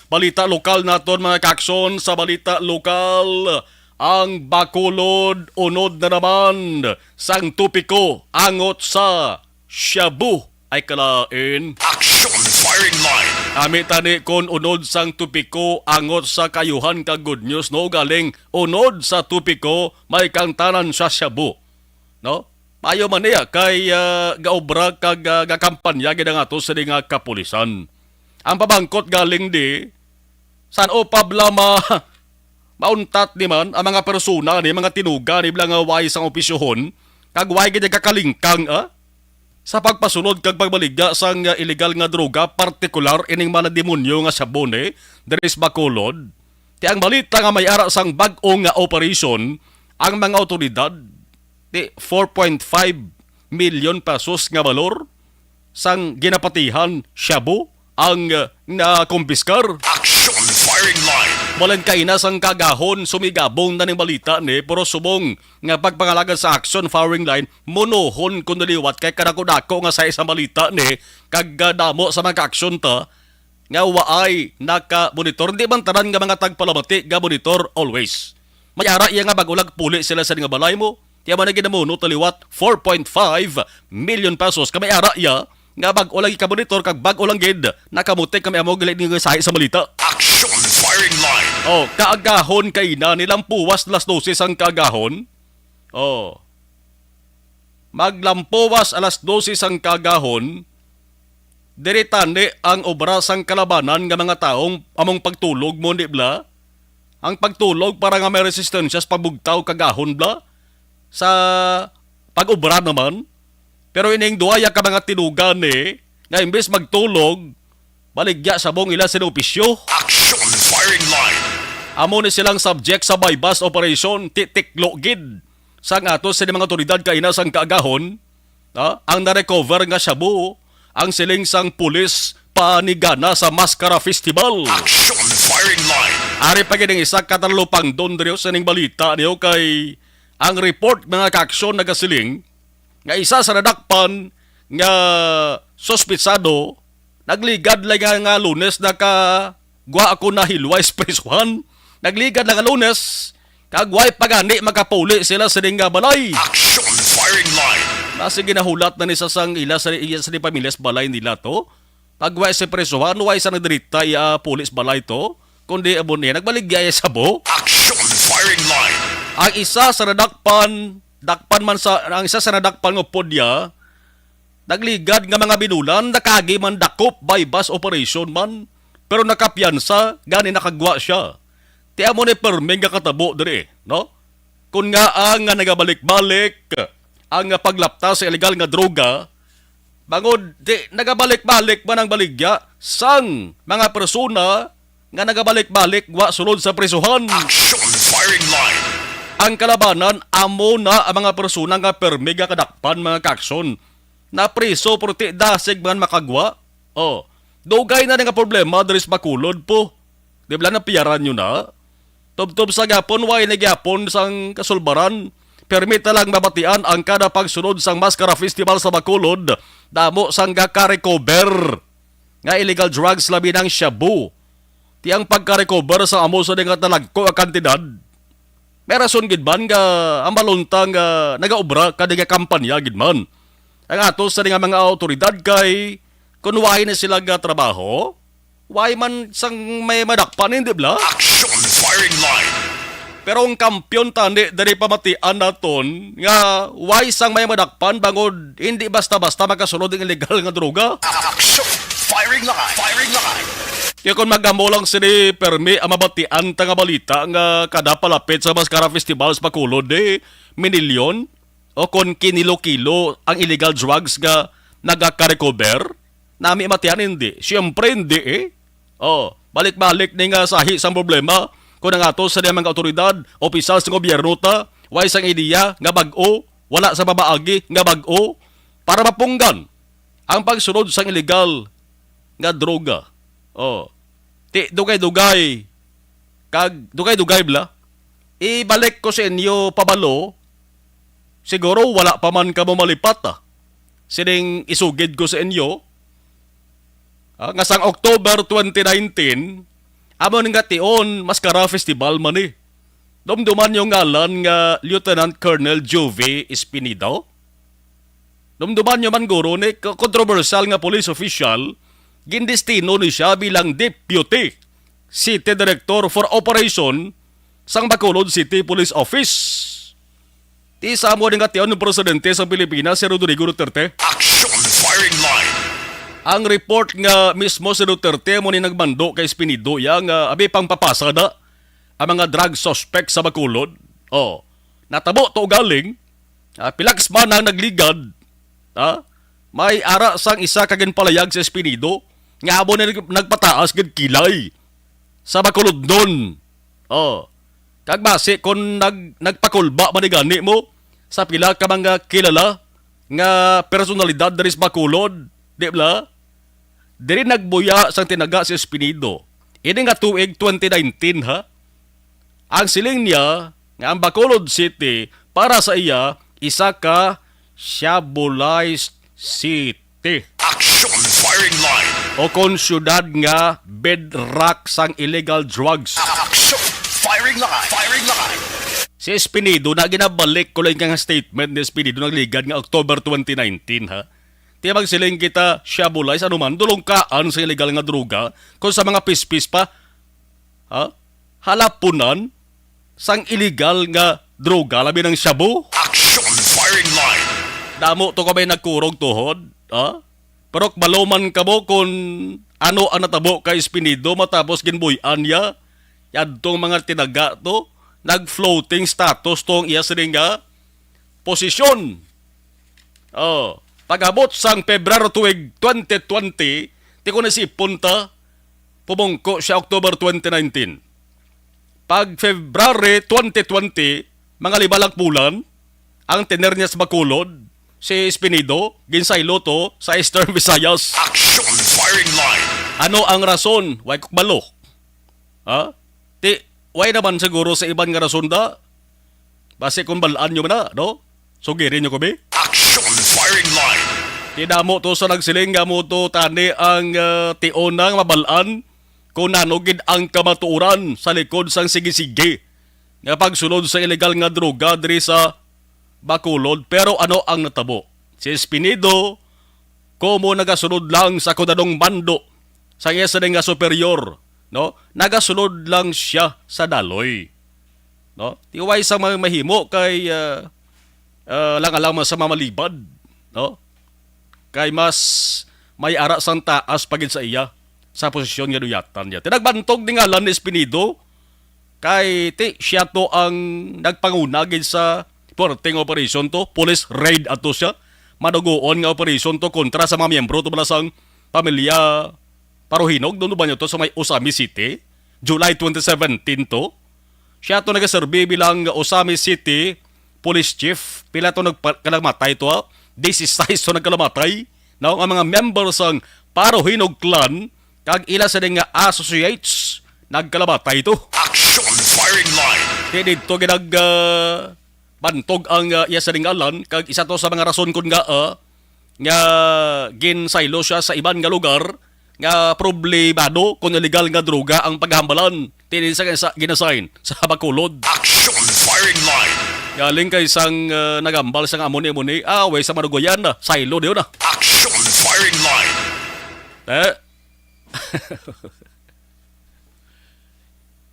balita lokal naton, mga ka-aksyon. Sa balita lokal, ang Bacolod unod na naman sang topiko angot sa shabu. Ay kalain. Action Firing Line. Ami tani kon unod sang topiko angot sa kaayuhan ka good news, no? Galing unod sa topiko may kangtanan sa shabu, no? Maayo man niya kay, ah, gaobra kag, ah, gakampanya gid ang ato sini nga kapulisan. Ang pabangkot galing di, san-o pa bala ma-, mauntat ni man ang mga persona ni, mga tinuga ni bala nga way sang opisyohon, kag way gid kakalingkang, ah, sa pagpasulod kag pagbaligya sang, ah, illegal nga droga, partikular ining mga demonyo nga shabu ni diri sa Bacolod. Ti ang balita nga may ara sang bag-o nga operasyon ang mga awtoridad, ti four point five million pesos nga balor sang ginapatihan shabu ang, uh, nakumpiskar. Action Firing Line. Malan kaina sang kaagahon sumigabong na ning balita ni, pero subong nga pagpangalagad sa Action Firing Line, munuhon kun liwat kay kadako-dako nga sa isang balita ni, kag, uh, damo sa mga aksyon ta nga waay naka-monitor. Hindi man tanan nga mga tagpalamati ga-monitor always. May ara iya nga bag-o lang puli sila sa nga balay mo. Kaya man ang ginamuno taliwat four point five million pesos. Kami ara iya nga bag-o lang ikamonitor kag bag-o lang gid nakamutik kami amo gali ni sahi sa balita. Action Firing Line. Oh, kaagahon kay na nilang puwas las dose sang kaagahon. Oh. Maglampuwas alas dose sang kaagahon, diri tani ang obra sang kalabanan nga mga taong among pagtulog mo, di bla? Ang pagtulog para nga may resistensya sa pagbugtaw kag ahon, bla, sa pag-obra naman. Pero ining duwaya ka mga tinugan ni nga imbes magtulog, baligya sa bong ila sinopisyo. Action Firing Line. Amo ni silang subject sa buy-bust operation, titiklo gid sang ato sa mga otoridad kaina sang kaagahon. Ha? Ang na-recover nga shabu, ang siling sang pulis panigana sa Mascara Festival. Action firing line. Ari pa gid ang isa ka talupangdon diri sa ning balita niyo kay ang report, mga kaaksyon, nagasiling nga isa sa nadakpan nga suspitsado nagligad lang nga, nga Lunes nakagwa ako na hilway sa prisuhan. Nagligad lang nga Lunes kag way pa gani makapuli sila sa ning nga balay. Action firing line. Nasi ginahulat na ni sa sang ila sa iya sa ni pamilya sa balay nila to. Pagwa sa prisuhan, way sa nagdirita iya pulis balay to, kundi amo niya nagbaligya iya sa bo. Action firing line. Ang isa sa nadakpan, dakpan man sa ang isa sa nadakpan nga upod niya, nagligad nga mga binulan, nakagi man dakop, buy-bust operation man, pero nakapiyansa gani nakagwa siya. Ti amo ni permi nga katabo diri, no? Kun nga ang nga nagabalik-balik ang nga paglapta sa illegal nga droga, bangod di nagabalik-balik man ang baligya sang mga persona nga nagabalik-balik wa sulod sa prisuhan. Action firing line. Ang kalabanan amo na ang mga persona nga permi nga kadakpan, mga kaaksyon. Napriso pero ti dasig man makagwa. Oh, dugay na nga problema diri sa Bacolod po. Di ba napiyaran nyo na? Tubtob sa gapon, way na gyapon sang kasulbaran. Permita lang mabatian ang kada pagsunod sang Mascara Festival sa Bacolod. Damo sang gaka-recover nga illegal drugs, labi ng shabu. Ti ang pagka-recover sa amo sa di nga talagko nga kantidad. May rason gid man nga ang balunta nga nagaobra ka di nga kampanya gid man ang ato sa di nga mga awtoridad kay kun way na sila ga trabaho, way man sang may madakpan, hindi bla? Action firing line. Pero ang kampiyon tani diri pamatian naton nga way sang may madakpan bangod hindi basta-basta makasulod ang illegal nga droga. Action firing line. Firing line. Kaya kung magamo lang sini permi ang mabatian ta nga balita nga kada palapit sa Mascara Festival sa Bacolod, eh, minilyon o kon kinilo-kilo ang illegal drugs nga nagaka-recover? Nami matian hindi. Siyempre hindi eh. Oh, balik-balik ni nga sahi sang problema kung ang ato sa mga awtoridad, opisyal sa gobyerno ta, way sang ideya nga bag-o, wala sa pamaagi nga bag-o para mapunggan ang pagsunod sang illegal nga droga. Oh. Ti dugay-dugay kag dugay-dugay bla. Ibalik ko sa inyo pabalo, siguro wala pa man kamo malipat, ah. Sining isugid ko sa inyo, ah, nga sang October twenty nineteen, amo nga tion Mascara Festival man ni. Dumduman yung ngalan nga Lieutenant Colonel Juvie Espinido. Dumduman nyo man guro ni ko-, kontrobersyal nga police official, gindestino ni siya bilang Deputy City Director for Operation sang Bacolod City Police Office. Ti sa amo ni nga tion ng presidente sa Pilipinas, si Rodrigo Duterte. Action firing line. Ang report nga mismo si Duterte mo ni nagmando kay Espinido ya nga abi pang papasa na ang mga drug suspect sa Bacolod. Oh, natabo to galing. Ah, pila ka semana ang nagligad, ah, may ara sang isa ka ginpalayag sa Espinido nga amo na nag-, nagpataas gid kilay sa Bacolodnon. Oh. Kag basi kon nag-, nagpakulba man ni gani mo sa pila ka mga kilala nga personalidad diri sa Bacolod, di ba? Diri nagbuya sang tinaga si Espinido ini nga tuig twenty nineteen, ha? Ang siling niya nga ang Bacolod City para sa iya isa ka shabualized city. Action firing line. O kon siyudad nga bedrock sang illegal drugs. Action firing line. Firing line. Si Espinido na ginabalik ko lang kang statement ni Espinido nagligad nga October twenty nineteen, ha? Ti magsiling kita, shabulize, ano man, dulongkaan sa illegal nga droga, kung sa mga pispis pa, ha? Halapunan sang illegal nga droga, labi ng shabu. Action firing line. Damo to ka may nagkurog tuhod, ha? Pero kbalo man kamo kung ano ang natabo kay Espinido matapos ginbuy-an niya yadtong mga tinaga to, nag-floating status to ang iya sining nga posisyon. Oh, pag-abot sang Pebrero tuig twenty twenty, ti ko nasipon ta, pumungko siya October twenty nineteen. Pag February twenty twenty, mga lima lang bulan, ang tener niya sa Bacolod, Si Espinido, ginsaylo to sa Eastern Visayas. Action firing line. Ano ang rason? Way ko kabalo. Ha? Ti, way naman siguro sa iban nga rason da. Basi kung balaan nyo man na, no? Sugirin nyo ko, bi? Action firing line. Ti, damo to sa nagsiling nga mo to tani ang, ah, tion nga mabalaan kung nano gid ang kamatuoran sa likod sang sige-sige nga pagsulod sa illegal nga droga diri sa Bacolod. Pero ano ang natabo? Si Espinido, komo nagasunod lang sa kundadong mando sa iya sini nga superior, no? Nagasunod lang siya sa daloy, no? Ti way sa mga mahimo kay, ah, ah, lang alang sa mamalibad, no? Kay mas may ara sang taas pa gid sa iya sa posisyon nga duyatan niya. Ti nagbantog ni ngalan ni Espinido, kay ti siya to ang nagpanguna gid sa puwerteng operasyon to, police raid ato siya. Madugoon nga operasyon to kontra sa mga miyembro to bala sang pamilya Parohinog, doon ba niyo to sa may Ozamiz City? July twenty seventeen to. Siya to nagaserbi bilang Ozamiz City Police Chief. Pila to nagpa-, kalamatay to, ha? Disisais to nagkalamatay. Now, ang mga member sang Parohinog clan, kag ila sini nga associates, nagkalamatay to. Action firing line. Ti didto ginag, ah, bantog ang, ah, iya sa ngalan, kag isa to sa mga rason kun ngaa nga ginsaylo siya sa iban nga lugar nga problemado kun illegal nga droga ang paghambalan. Ti ini sa, sa ginasign sa Bacolod. Action firing line. Galing kay sang, ah, nagambal sa nga amo ni, amo ni, ah, way sa madugoyan na, saylo diyo na. Action firing line. Eh,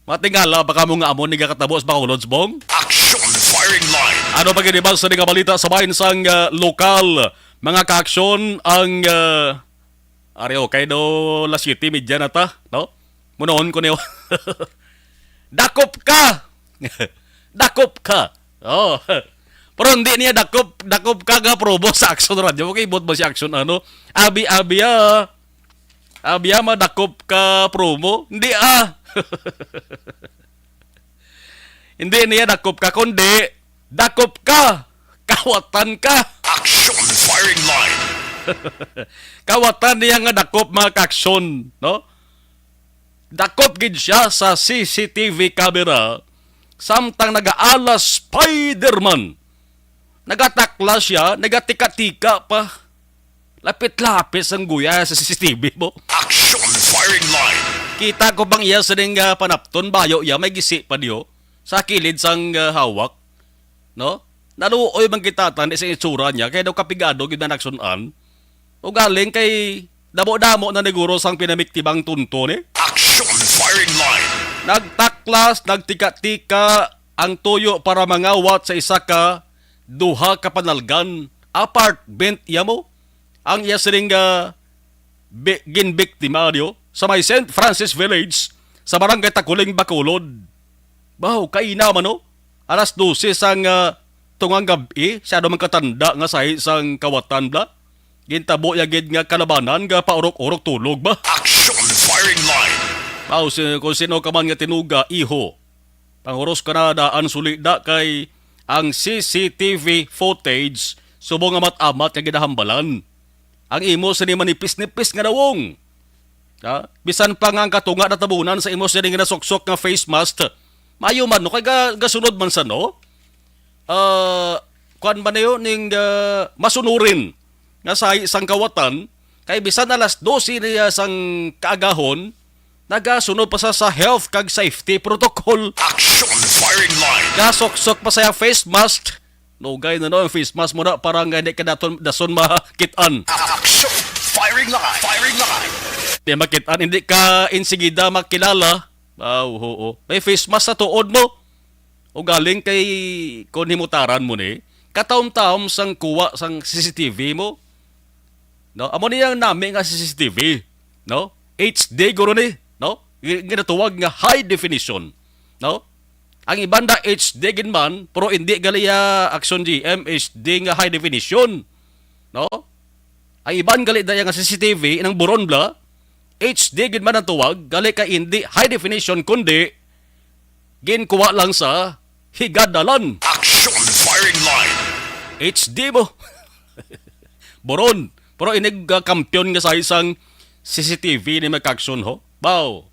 matingala ba kamo nga amo ni gakatabo sa Bacolod, Bong? Action firing line. Ano pa gid ba sa nga balita sa bahin sang, ah, lokal? Mga kaaksyon ang, ah, ari, okay, do las siyete y media na ta, no? Munoon ko niyo. Dakop ka! Dakop ka! Oh. Pero hindi niya dakop, dakop ka nga promo sa Action Radio. Okay, bot ba si Action, ano? Abi-abi, ah. Abi, ah, madakop ka promo. Hindi, ah. Hindi niya dakop ka, kundi dakop ka. Kawatan ka. Action firing line. Kawatan niya nga dakop, mga kaaksyon, no? Dakop gid siya sa C C T V camera, samtang nagaala Spider-Man. Nagatakla siya, nagatika-tika pa. Lapit-lapit sang guya sa C C T V mo. Action firing line. Kita ko bang iya sining, ah, panapton, bayo iya, may gisi pa diyo sa kilid sang, ah, hawak, no? Naluoy man kita tani sa itsura niya, kay daw kapigado gid na naksun-an. Ugaling kay damo-damo na niguro sang pinamiktimang tunto ni. Action firing line. Nagtaklas, nagtika-tika ang tuyo para mangawat sa isa ka duha ka panalgan, apartment iya mo. Ang iya sining, ah, bi-, ginbiktima diyo sa may Saint Francis Village sa Barangay Takuling, Bacolod. Baw, kaina man, no? Alas dose sang, ah, tungang gab-i, siya daw magkatanda nga sahi sang kawatan, bla. Gintabo ya gid nga kalabanan nga paurok-urok tulog ba? Action firing line. Baw, si, kung sino ka man nga tinuga, iho. Panguros ka na daan suli da kay ang C C T V footage subong nga amat-amat nga ginahambalan. Ang imo sini manipis-nipis nga dawong. Ha? Bisan pa nga ang katunga natabunan sa imo sini nga nasuksok nga face mask. Maayo man, no? Kay ga-, gasunod man sa, no? Ah, kuwan ba niyo ning, ah, masunurin nga sa sang kawatan? Kay bisan alas dose niya sang kaagahon, nagasunod pa sa, sa health kag safety protocol. Action firing line. Gasuksok pa sa face mask. Lugay na, no, ang face mask mo na para nga hindi ka daton, dason makit-an. Action firing line. Firing line. Di makit-an, hindi ka insigida makilala. Ah, oo, oo. May face mask sa tuod mo. O galing kay, kon himutaran mo ni, kataom-taom sang kuha sang C C T V mo. No? Amo ni ang nami nga C C T V, no? H D guro ni, no? Gi-, ginatuwag nga high definition, no? Ang iban da H D gid man, pero hindi gali ya Action G M H D nga high definition, no? Ang iban gali da ya nga C C T V, inang buron bla, H D gid man ang tuwag, gali ka hindi high definition, kundi ginkuha lang sa higad dalan. Action firing line. H D mo. Buron. Pero inig, ah, kampiyon nga sa isang C C T V ni Mike Action, ho. Baw,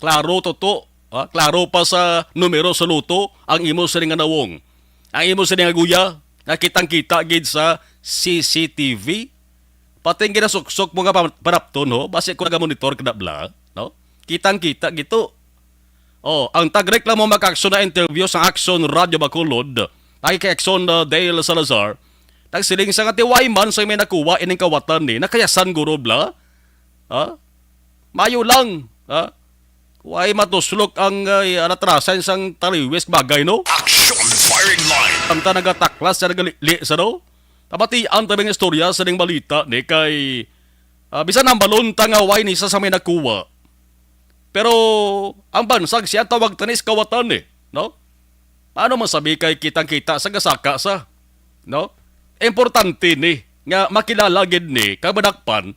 klaro, toto. Ah, klaro pa sa numero sa loto ang imo sini nga nawong. Ang imo sini nga guya, nakitang-kita gid sa C C T V. Pati ang ginasuksok mo nga pa-, panapton, ho. Basi ko nagamonitor ka na bla, no? Kitang-kita gito. Oh, ang tagreklamo, Mike Action, na interview sa Action Radio Bacolod, lagi kay Action, uh, Dale Salazar, nagsiling sa nga tiway man sa may nakuha ining kawatan ni nakayasan guro bla. Ha? Mayo lang, ha? Way matuslok ang, uh, alatrasan sang taliwis bagay, no? Action firing line. Ang ta nagataklas sa nagalili sa, no? Pamatian ta bang istorya sa ning balita ni kay, ah, bisan ang balon ta nga way ni sa, sa may nakuha. Pero ang bansag siya tawag tanis kawatan, eh, no? Paano man sabi kay kitang-kita sa gasaka sa, no? Importante ni nga makilala gid ni kag madakpan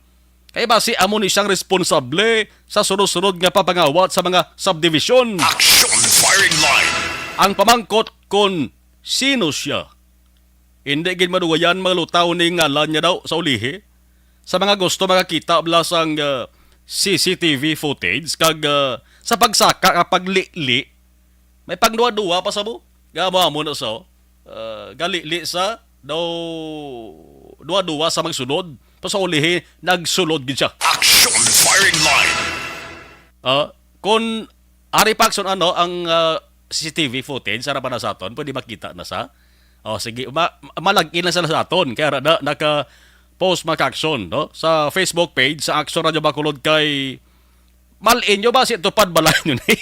kay basi amo ni siyang responsable sa sunod-sunod nga pagpangawat sa mga subdivision. Action firing line. Ang pamangkot kon sino siya, hindi gid madugayan, mga lutaw, ni ngalan niya daw sa ulihi. Sa mga gusto makakita bala sang, ah, C C T V footage kag, ah, sa pagsaka nga paglili, may pangduwa-duwa pa sa mo. Gamo-amo na sa, ah, galili sa daw duwa-duwa sa magsulod. Pa sa ulihi, nagsulod gid siya. Action firing line. Ah, kung ari pa, Action, ano, ang, ah, C C T V footage, ara pa na sa aton, pwede makita na sa. Oh, sige, ma-, malag-in na sila sa aton. Kaya ra na, naka-post, Mike Action, no? Sa Facebook page sa Action Radio Bacolod kay mal-in nyo ba si tupad balay nyo ni?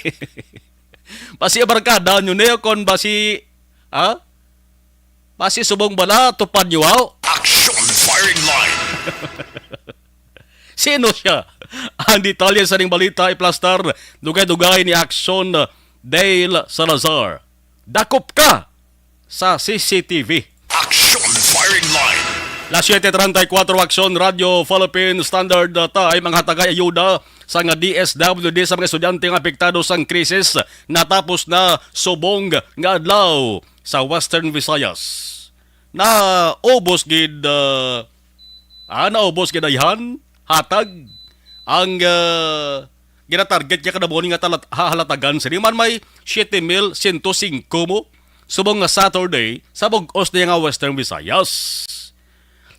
Basi barkada nyo ni, o kon basi, ha? Basi subong bala, tupad nyo, aw? Action firing line. Sino siya? Ang detalye sa ning balita iplastar, dugay-dugay ni Action Dale Salazar. Dakop ka sa C C T V. Action firing line. Las siete treinta y cuatro, Action Radio Philippine Standard Time, ang hatagay ayuda sa nga D S W D sa mga estudyante nga apektado sang krisis natapos na subong nga adlaw sa Western Visayas. Naubos gid, ah, ah, naubos gid ayhan hatag ang, ah, ginatarget niya kada buwan nga talat-, ha-, halatagan. Sini man may siete mil sento singko mo subong nga Saturday sa bug-os niya nga Western Visayas.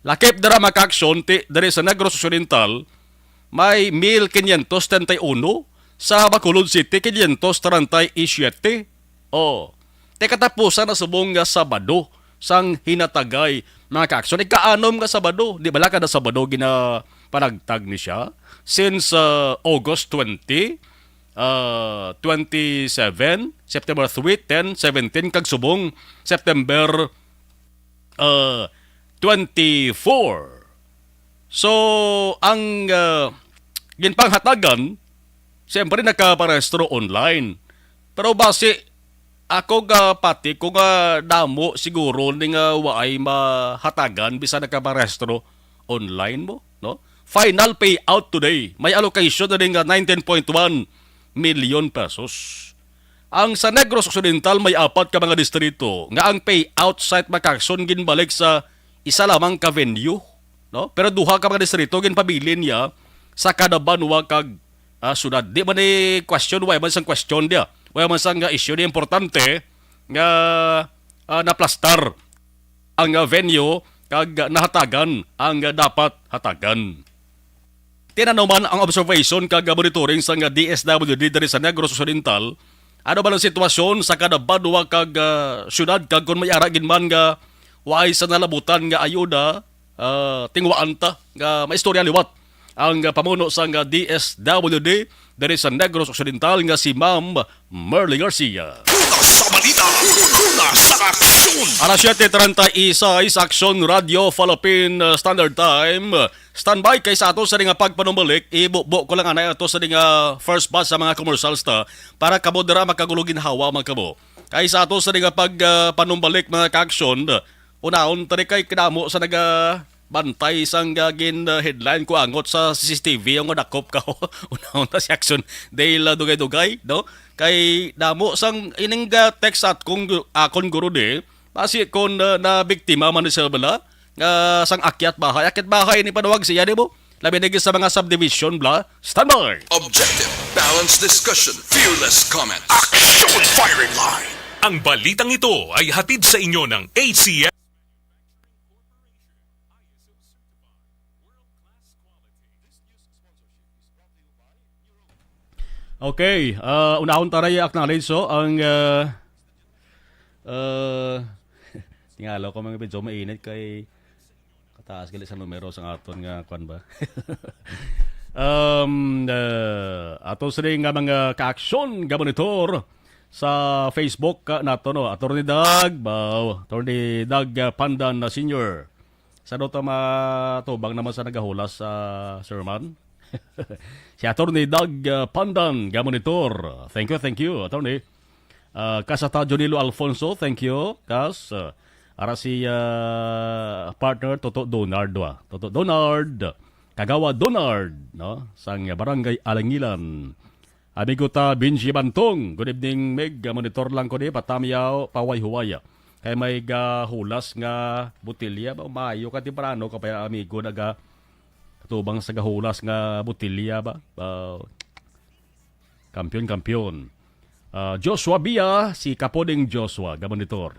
Lakip dira, Mike Action, ti-, diri sa Negros Occidental, may mil quinientos treinta y uno, sa Bacolod City, quinientos treinta y siete. Oh, te katapusan na subong nga Sabado sang hinatagay, mga ka-aksyon. Ika-anom nga Sabado, di bala kada Sabado ginapanagtag ni siya? Since, uh, August twenty, uh, twenty-seven, September three, ten, seventeen, kag subong September, uh, twenty-four. So, ang, uh, ginpanghatagan, siyempre, nakaparehistro online. Pero basi, ako ga pati ko nga damo siguro ni nga waay mahatagan bisan nakaparehistro online mo, no? Final payout today, may allocation na rin nga nineteen point one million pesos. Ang sa Negros Occidental may apat ka mga distrito nga ang payout site, mga ka-aksyon, ginbalik sa isa lamang ka venue, no? Pero duha ka mga distrito ginpabilin niya sa kada banwa kag, ah, syudad. Di man ni question, way man sang question dia. Way man sang, ah, issue di importante nga, ah, naplastar ang, ah, venue kag nahatagan ang, ah, dapat hatagan. Tinanuman ang observation kag monitoring sang D S W D diri sa Negros Occidental. Ano ba ang sitwasyon sa kada banwa kag, ah, syudad, kag kung may ara gid man nga waay sa nalabutan nga ayuda, ah, tinguhaan ta nga maistorya liwat ang, ah, pamuno sang, ah, D S W D diri sa Negros Occidental nga si Ma'am Merly Garcia. Una sa balita, una sa aksyon. Alas siete treinta y seis, Aksyon Radio Philippine, uh, Standard Time. Standby kay sa ato sa nga pagpanumbalik, ibubo ko lang anay ato sa nga first batch sa mga commercials ta para kamo dira makagulo ginhawa, mga kamo. Kay sa ato sa nga pag, uh, panumbalik, mga ka-aksyon, unahon ta ni kay kadamo sa naga bantay sang, uh, gin, uh, headline ko angot sa C C T V ang dakop ka. Unahon ta si Aksyon Dale, uh, dugay-dugay, no? Kay damo sang ining, ah, text at kung gu-, akon guro di, basi kon, ah, nabiktima man ni Silvela, Ah, sang akyat bahay. Akyat bahay ni panuwag siya, di mo? Labi na gid sa mga subdivision, bla. Standby! Objective, balanced discussion, fearless comments. Action firing line. Ang balitang ito ay hatid sa inyo ng A C S. Okay, ah, unahon ta ray acknowledge, so, ang, ah, ah, tingala ko, mga medyo mainit kay kataas gali sa numero sa aton nga kwan ba. Um, ah, ato sini nga mga ka-aksyon nga monitor sa Facebook, ah, nato, no? Attorney Doug, ba, Attorney Doug, ah, Pandan na Senior. Sa daw ta matubang naman sa nagahulas sa sermon. Si Attorney Doug, ah, Pandan, nga monitor. Thank you, thank you, Attorney. Ah, kas ata Junilo Alfonso, thank you. Kas, ah, ara si, ah, partner Toto Donard, wa. Toto Donard, Kagawa Donard, no? Sang Barangay Alangilan. Amigo ta, Benji Bantong. Good evening, Mig. Monitor lang ko ni, patamyaw, paway-huway. Kay may gahulas nga botelya ba? Maayo ka temprano ka pa, amigo, naga tubang sa gahulas nga botelya ba? Ah, kampiyon, kampiyon. Ah, Joshua Bia, si Kapoding Joshua, ga monitor.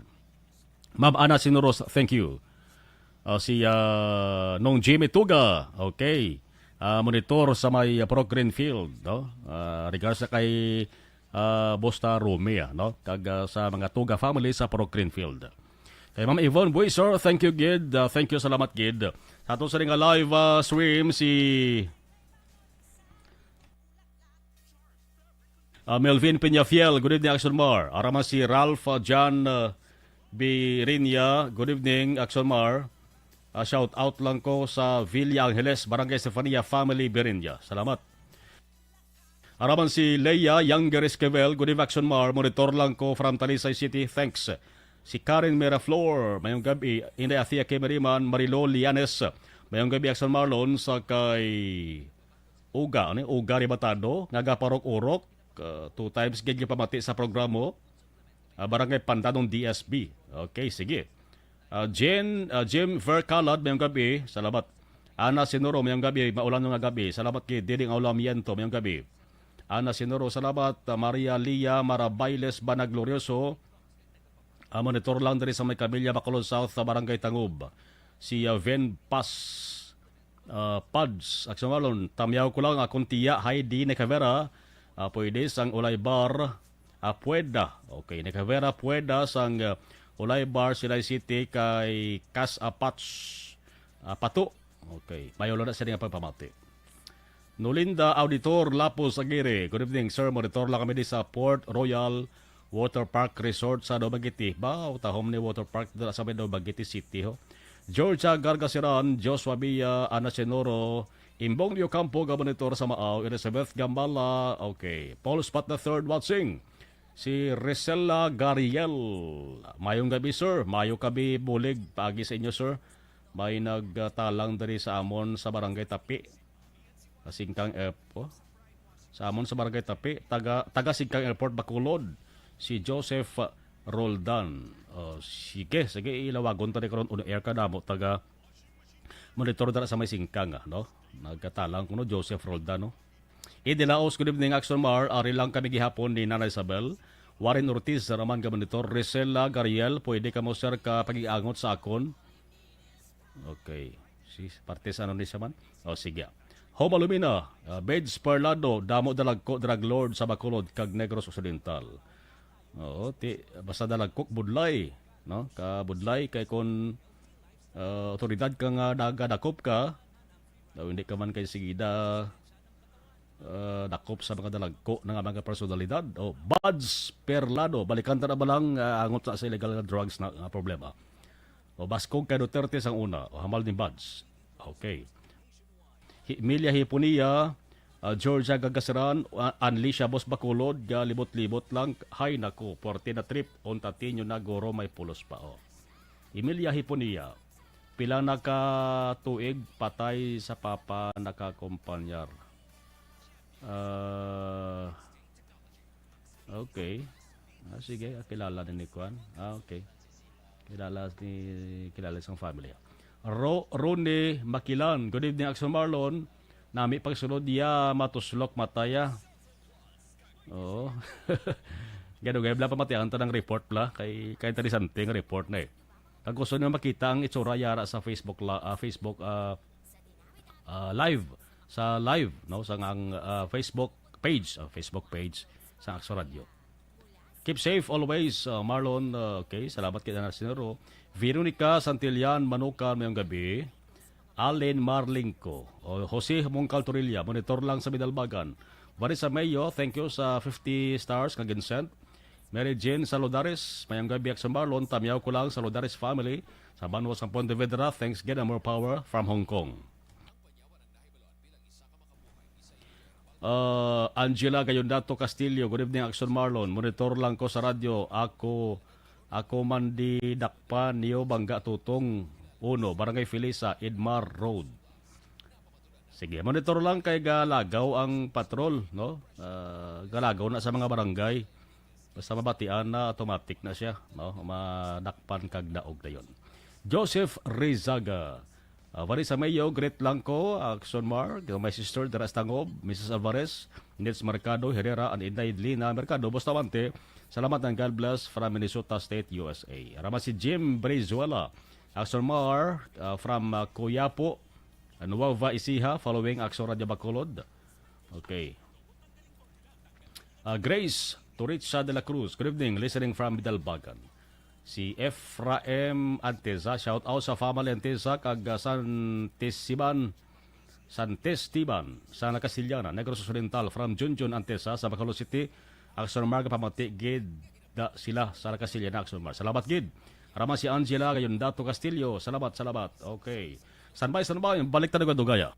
Ma'am Ana Sinoros, thank you. Ah, si, ah, Nong Jimmy Tuga, okay. Ah, monitor sa may, ah, Pro Greenfield, no? Ah, regards sa kay, ah, Bosta Rumi, ah, no? Kag, ah, sa mga Tuga family sa Pro Greenfield. Kay Ma'am Yvonne Buisor, thank you gid. Ah, thank you, salamat gid. Sa ato sa nga live, ah, stream, si Ah, Melvin Peñafiel, good evening, Action Mar. Ara man si Ralph, ah, John, ah, Birinya, good evening, Action Mar. Ah, shout out lang ko sa Villa Angeles, Barangay Estefania Family, Birinya. Salamat. Ara man si Leia Younger Esquivel, good evening, Action Mar. Monitor lang ko from Talisay City. Thanks. Si Karen Miraflor, mayong gabi. Inday Athea Kemeriman, Marilo Lianes, mayong gabi, Action Marlon, sa kay Uga, ano yung Uga Rebatado, nga gaparok-urok, uh, two times gid yung pamati sa programo, uh, Barangay Pandanong D S B. Okay, sige. Uh, Jen, uh, Jim Vercalad, mayong gabi. Salamat. Ana Sinuro, mayong gabi. Maulan nga gabi. Salamat kay Diding Aulamiento, mayong gabi. Ana Sinuro, salamat. Uh, Maria Lia Marabailes Banaglorioso, uh, monitor lang diri sa may Camilla Bacolod South, sa Barangay Tangub. Si, uh, Ven Paz, uh, Pads, Action Marlon, tamyaw ko lang akong tiya, Heidi Necavera, uh, pwede sang Ulay Bar, uh, Pueda. Okay, Necavera, Pueda sang, uh, Ulay Bar, Silay City, kay Kas Apats, uh, Pato. Okay, mayo lang na sila nga pagpamati. Nolinda Auditor Lapos Aguirre. Good evening, sir. Monitor lang kami di sa Port Royal Water Park Resort sa Dumaguete. Ba, tahom ni water park dira sa may Dumaguete City, ho. Georgia Gargasiran, Joshua Bia, Ana Senoro, Imbong Liocampo, ga monitor sa Maaw, Elizabeth Gambala. Okay. Paul Spot the third watching. Si Risela Gariel. Mayong gabi, sir. Mayo kami bulig paagi sa inyo, sir. May nagtalang diri sa amon sa Barangay Tapi. Singkang Airport. Sa amon sa Barangay Tapi, taga, taga Singkang Airport, Bacolod, si Joseph Roldan. Oh, sige, sige, ilawagon ta ni karon on air ka namo, taga monitor dira sa may Singkang, ah, no? Nagkatalang kuno, Joseph Roldan, no? Idi Laos, good evening, Action Mar. Ari lang kami gihapon ni Nanay Isabel. Warren Ortiz, Raman ka monitor. Rizela Gariel, pwede ka mo, sir, ka pag-iangot sa akon? Okay. Si parte sa ano ni siya man? O, sige. Home Alumina, uh, Beds Parlado, damo dalagko drug lord sa Bacolod kag Negros Occidental. Oo, ti, basta dalagko, budlay, no? Ka budlay kay kon, uh, otoridad ka nga nagadakop ka, daw hindi ka man kay sigida, uh, dakop sa mga dalagko na nga mga personalidad. O, Buds Parlado, balikan ta na ba lang, uh, angot sa, sa illegal nga drugs na, nga problema. O, baskog kay Duterte sang una. O, hamal ni Buds. Okay. Hi-, Emilia Hiponia, ah, Georgia Gagasiran, ah, Anlicia Boss Bacolod, ga libot-libot lang. Hay nako, forte na trip. Unta tinyo na, guro may pulos pa, oh. Emilia Hiponia, pila na ka tuig patay sa papa nakakompanyar? Ah, Okay. Ah, sige, ah, kilala ni, ni Kwan. Ah, okay. Kilala ni, kilala sa family. Ro-, Ronnie Makilan. Good evening, Action Marlon. Nami pagsulod ya, matuslok mataya. Oo. Gado, gaya bla pamatian ta ng report bla. Kay, kay interesante nga report na eh. Kag gusto nyo makita ang itsura yara sa Facebook la-, ah, Facebook, ah, ah, live. Sa live, no? Sa ang, ah, Facebook page, ah, Facebook page sa Action Radio. Keep safe always, uh, Marlon. Uh, okay, salamat kay Ana Sinero. Veronica Santillan Manukan, mayong gabi. Allen Marlingco, o Jose Mongcal Torilla, monitor lang sa Bidalbagan. Vanessa Mayo, thank you sa fifty stars nga ginsend. Mary Jane Saludares, mayong gabi, Action Marlon. Tamiyaw ko lang sa Saludares family sa banwa sa Pontevedra. Thanks again and more power from Hong Kong. Uh, Angela Gayondato Castillo, good evening, Action Marlon. Monitor lang ko sa radyo. Ako, ako man di dakpan niyo bangga tutong uno, Barangay Felisa, Edmar Road. Sige, monitor lang kay galagaw ang patrol, no? Ah, galagaw na sa mga barangay. Basta mabatian na, automatic na siya, no? Madakpan kag daog na yon. Joseph Rizaga, ah, Vanessa Mayo, greet lang ko, Action Mar, my sister, dira sa Tangob, Missus Alvarez, Nils Mercado, Herrera, and Inday Lina Mercado, Bustamante. Salamat and God bless from Minnesota State, U S A. Rama si Jim Brizuela, Action Mar, ah, from, ah, Coyapo, Nueva Ecija, following Action Radio Bacolod. Okay. Ah, Grace Toricha de la Cruz, good evening, listening from Bidalbagan. Si Ephraim Anteza, shout out sa family Anteza kag, ah, Santisiban, Santestiban sa Nakasiliana, Negros Occidental, from Junjun Anteza sa Bacolod City. Action Mar, pamati gid da sila sa Nakasiliana, Action Mar. Salamat gid. Rama si Angela Gayondato Castillo. Salamat, salamat. Okay. Standby, standby. Balik ta dugay-dugaya.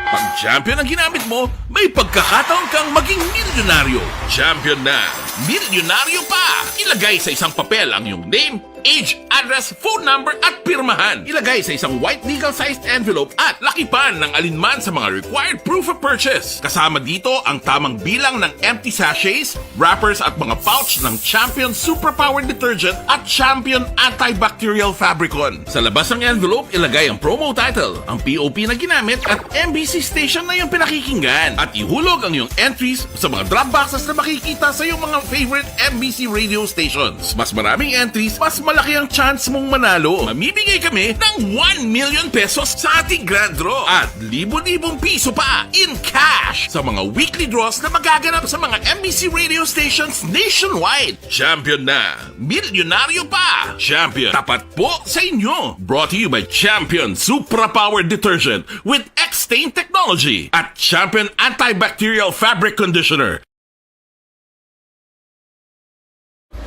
Pag Champion ang ginamit mo, may pagkakataon kang maging milyonaryo. Champion na, milyonaryo pa! Ilagay sa isang papel ang iyong name, age, address, phone number, at pirmahan. Ilagay sa isang white legal-sized envelope at lakipan ng alinman sa mga required proof of purchase. Kasama dito ang tamang bilang ng empty sachets, wrappers, at mga pouch ng Champion Superpower Detergent at Champion Antibacterial Fabricon. Sa labas ng envelope, ilagay ang promo title, ang P O P na ginamit, at M B C station na iyong pinakikinggan. At ihulog ang iyong entries sa mga drop boxes na makikita sa iyong mga favorite M B C radio stations. Mas maraming entries, mas malaki ang chance mong manalo. Mamimigay kami ng one million pesos sa ating grand draw at libo-libong piso pa in cash sa mga weekly draws na magaganap sa mga M B C radio stations nationwide. Champion na! Milyonaryo pa! Champion, tapat po sa inyo! Brought to you by Champion Supra Power Detergent with X-Stain Technology at Champion Antibacterial Fabric Conditioner.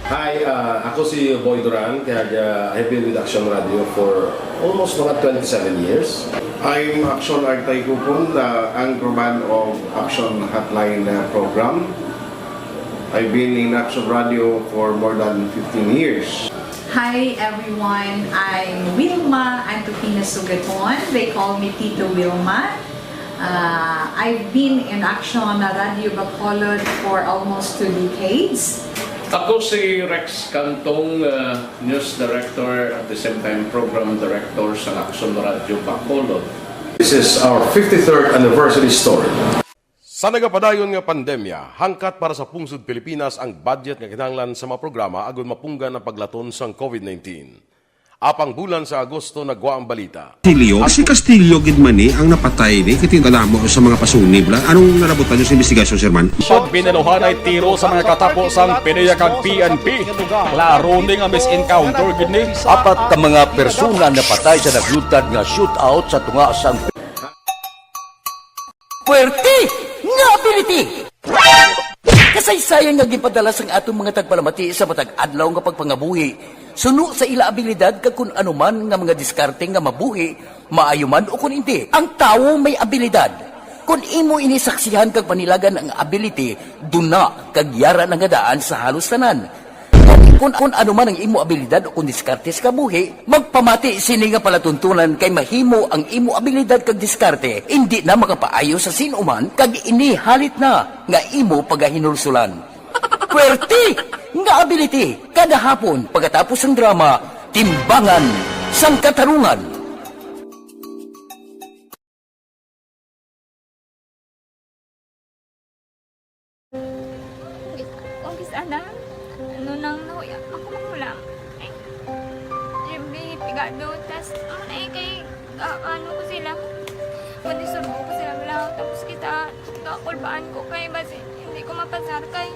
Hi, ah, ako si Boy Duran, kaya, ah, I've been with Action Radio for almost mga twenty-seven years. I'm Action Artay Kupon, the anchorman of Action Hotline, uh, program. I've been in Action Radio for more than fifteen years. Hi everyone, I'm Wilma Antupina Sugaton. They call me Tito Wilma. Uh, I've been in Action Radio Bacolod for almost two decades. Ako si Rex Cantong, uh, news director at the same time program director sa Action Radio Bacolod. This is our fifty-third anniversary story. Sa nagapadayon nga pandemya, hangkat para sa pungsod Pilipinas ang budget nga kinahanglan sa mga programa agud mapunggan ang paglaton sang COVID nineteen. Apang bulan sa Agosto nagwa ang balita. Castillo? Si Castillo gid man ni ang napatay ni, kay tingala mo sa mga pasuni bla. Anong nalabutan niyo sa investigasyon, sir man? Pag binaluhanay tiro sa mga katapo sang PDEA kag P N P. Klaro ni nga mis-encounter gid ni. Apat ka mga persona napatay sa naglutad nga shootout sa tunga sang Puwerte nga ability! Kasaysayan nga ginpadala sang aton mga tagpalamati sa matag adlaw nga pagpangabuhi, suno sa ila abilidad kag kun ano man nga mga diskarte nga mabuhi, maayo man o kun indi, ang tawo may abilidad. Kun imo ini saksihan kag panilagan ang ability, duna kag yara na nga daan sa halos tanan. Kun, kun ano man ang imo abilidad o kun diskarte sa kabuhi, magpamati sini nga palatuntunan kay mahimo ang imo abilidad kag diskarte indi na makapaayo sa sin-o man kag ini halit na nga imo pagahinulsulan. Puwerte! Nga ability, kada hapon pagkatapos sang drama, Timbangan sang Katarungan. Kung kis-a na, ano nang nahuya, ako manghulam. Ay, Jimmy, pigado, tas, ano na eh, kay, ah, ano ko sila, manisurbo ko sila, wala, tapos kita, kakulbaan ko kay, basi, hindi ko mapasar kay.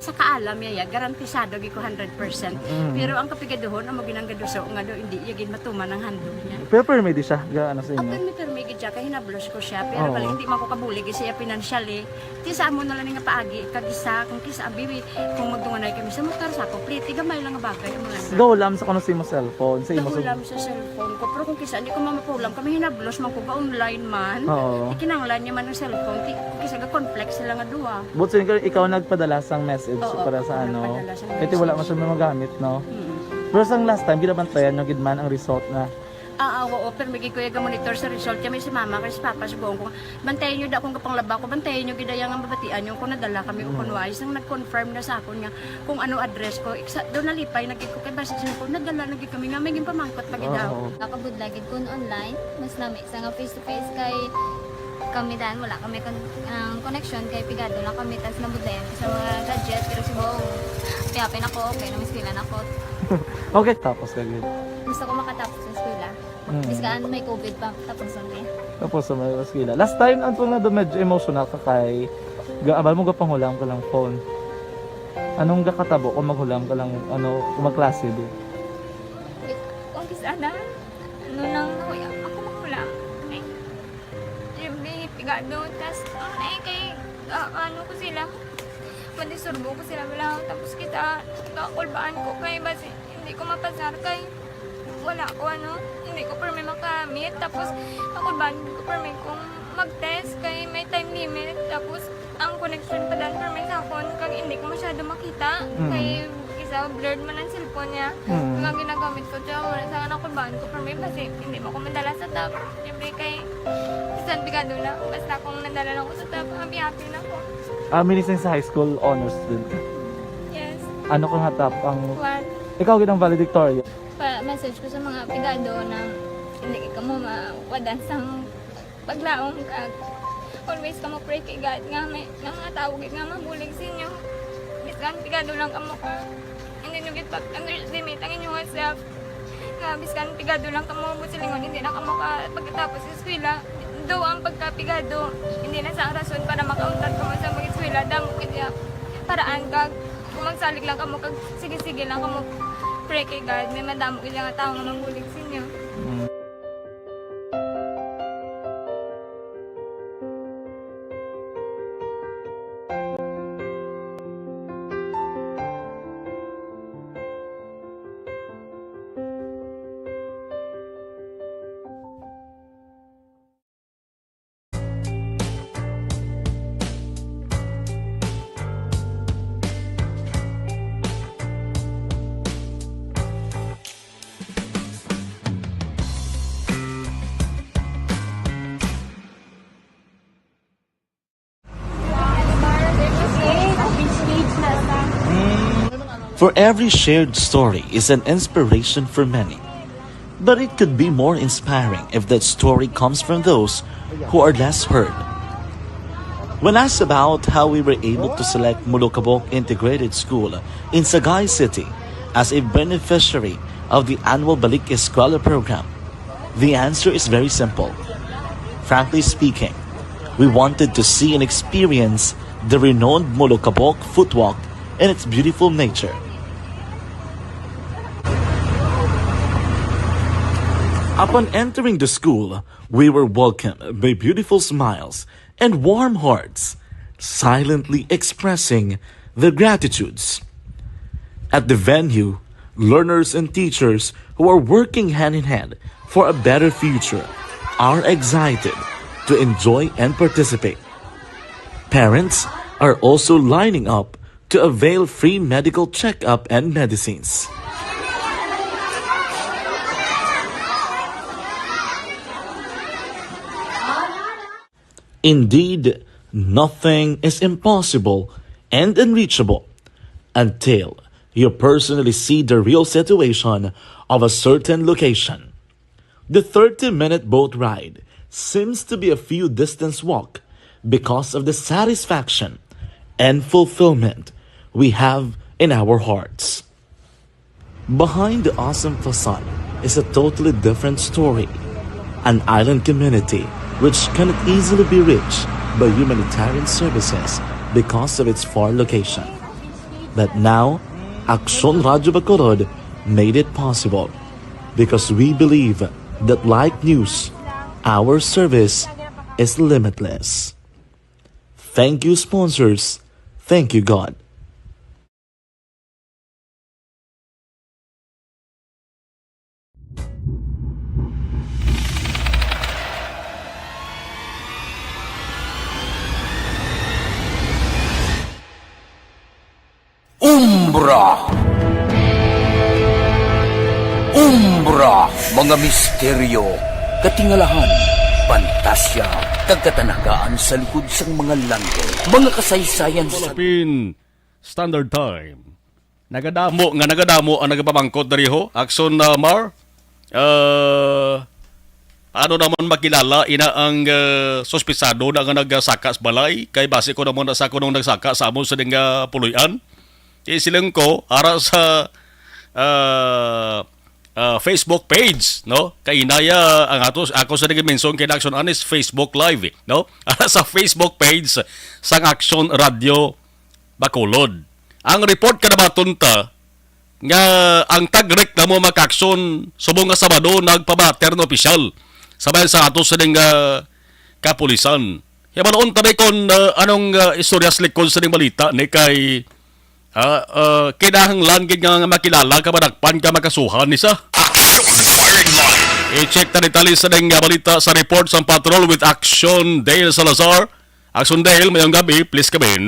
Sa kaalam niya, ya, garantisado gyud ko hundred percent. Mm. Pero ang kapigaduhon, amo ginang gaduso nga do, hindi niya gid matuman ang handog niya. Pero permi di siya, ga, ano sa inyo? Permi, permi gid siya, kay hinablos ko siya. Pero Oo. Bali, hindi man ko kabulig siya financially. Ti sa amo na lang nga paagi, kag isa, kung kisa, abi, kung magdunganay kami sa motor, sa ako, pliti, gamay lang nga bagay, amo lang. Gahulam sa kuno sa imo cellphone, sa imo sa Gahulam sa cellphone ko. Pero kung kisa, hindi ko mamapulam, kami hinablos man ko, ga online man. Oo. Ti kinahanglan niya man ang cellphone, ti, kung kisa, ga-conflict sila nga duha. But since ikaw nagpadala sang message Oo, para sa ako ano, nagpadala sang kaya ti wala man message. Siya magamit, no? Mm. Pero sang last time, ginabantayan nyo gid man ang result na? Ah, ah, oo, pero may gid ko yung monitor sa result. Kami si mama, kay si papa, si buong ko. Bantayan nyo da kung kapanglaba ko, bantayan nyo gid ang mabatian nyo kung nadala kami o Mm. kung wala. Isang nag-confirm na sa akon nga kung ano address ko. Iksa, doon nalipay na gid ko kay basta siya ko, nadala na gid kami nga may ginpamangkot pa gid Oo, daw. Oo. Nakabudlay gid kun online, mas nami sa nga face to face kay kami dan wala kami kon-, ang connection kay pigado lang kami tas nabudlayan ko sa mga gadget pero si Bong, piyapin ako, okay na, miskilan ako. Okay, tapos ka gid. Gusto ko makatapos sa eskwela. Mm. Bisan may covid pa, tapos ang day. Tapos sa may eskwela. Last time, ang tunga do medyo emotional ka kay ga-, abal mo gapanghulam ka lang phone. Anong gakatabo kung maghulam ka lang, ano, kung magklase di? Kung kis-a na, ano nang nahuya, ako maghulam. Ay, Jimmy, pigado, tas, ano na eh, kay, ah, ano ko sila, manisurbo ko sila, wala, tapos kita, kakulbaan ko kay, basi, hindi ko mapasar kay, wala ko, ano, hindi ko permi makamit. Tapos, ako ba, hindi ko permi kung mag-test kay may time limit. Tapos, ang connection pa dan permi sa akon, kag hindi ko masyado makita. Mm. Kay, isa, blurred man ang cellphone niya. Mm. Kag ang ginagamit ko, siya, wala sa anak ko ba, ko permi, kasi hindi mo ko madala sa top. Siyempre, kay, bisan pigado na, basta kung nadala lang ko sa top, happy-happy na ko. Ah, meaning sa high school, honor student ka? Yes. Ano ka nga top? Ang One. Ikaw, gid ang valedictorian? Pa-message ko sa mga pigado na hindi kamo mawadan sang paglaom kag always kamo pray kay God nga may, nga mga tawo gid nga mabulig sa inyo. Bisan pigado lang kamo ka, hindi nyo gid pag-underestimate ang inyong self. Nga bisan pigado lang kamo, buot silingon, hindi na kamo ka pagkatapos sa eskwela. Though ang pagkapigado, hindi na sa rason para makauntat kamo sa mag-eskwela. Damo gid ya paraan kag kung magsalig lang kamo kag sige-sige lang kamo pray kay God, may madamo gid nga tawo nga mabulig sa inyo. Mm. For every shared story is an inspiration for many. But it could be more inspiring if that story comes from those who are less heard. When asked about how we were able to select Molokabok Integrated School in Sagay City as a beneficiary of the annual Balik Eskwela program, the answer is very simple. Frankly speaking, we wanted to see and experience the renowned Molokabok footwalk and its beautiful nature. Upon entering the school, we were welcomed by beautiful smiles and warm hearts, silently expressing their gratitudes. At the venue, learners and teachers who are working hand in hand for a better future are excited to enjoy and participate. Parents are also lining up to avail free medical checkup and medicines. Indeed, nothing is impossible and unreachable until you personally see the real situation of a certain location. The thirty-minute boat ride seems to be a few distance walk because of the satisfaction and fulfillment we have in our hearts. Behind the awesome facade is a totally different story. An island community which cannot easily be reached by humanitarian services because of its far location. But now, Aksyon Radyo Bacolod made it possible because we believe that, like news, our service is limitless. Thank you, sponsors. Thank you, God. Umbra. Umbra, mga misteryo, katingalahan, pantasya, kag katanagaan sa likod sang mga langit. Mga kasaysayan sa Philippine Standard Time. Nagadamo nga nagadamo ang nagapamangkot diri ho. Aksyon, ah, Mar. Ah, ano naman makilala ina ang, ah, suspetsado na nga nagsaka sa balay? Kay base ko naman na sa kunong nagsaka sa amon sa nga puloy-an. Kay silang ko, ara sa, ah, ah, Facebook page, no? Kay inaya ang ato, ako sa nag-mention kay Action Honest Facebook Live, eh, no? Ara sa Facebook page sang Action Radio Bacolod. Ang report ka nabaton ta nga ang tagreklamo makaaksyon subong nga Sabado nagpabater na opisyal sa bayan sa ato sining, ah, kapulisan. Hibaluon ta ba kon, ah, anong, ah, istorya sa likod sa ning balita ni kay, ah, ah, kinahanglan gid nga makilala ka, madakpan ka, makasuhan ni sa. Action Firing Line. I-check ta detalye sa ning, ah, balita sa report sa Patrol with Action Dale Salazar. Action Dale, mayong gabi, please come in.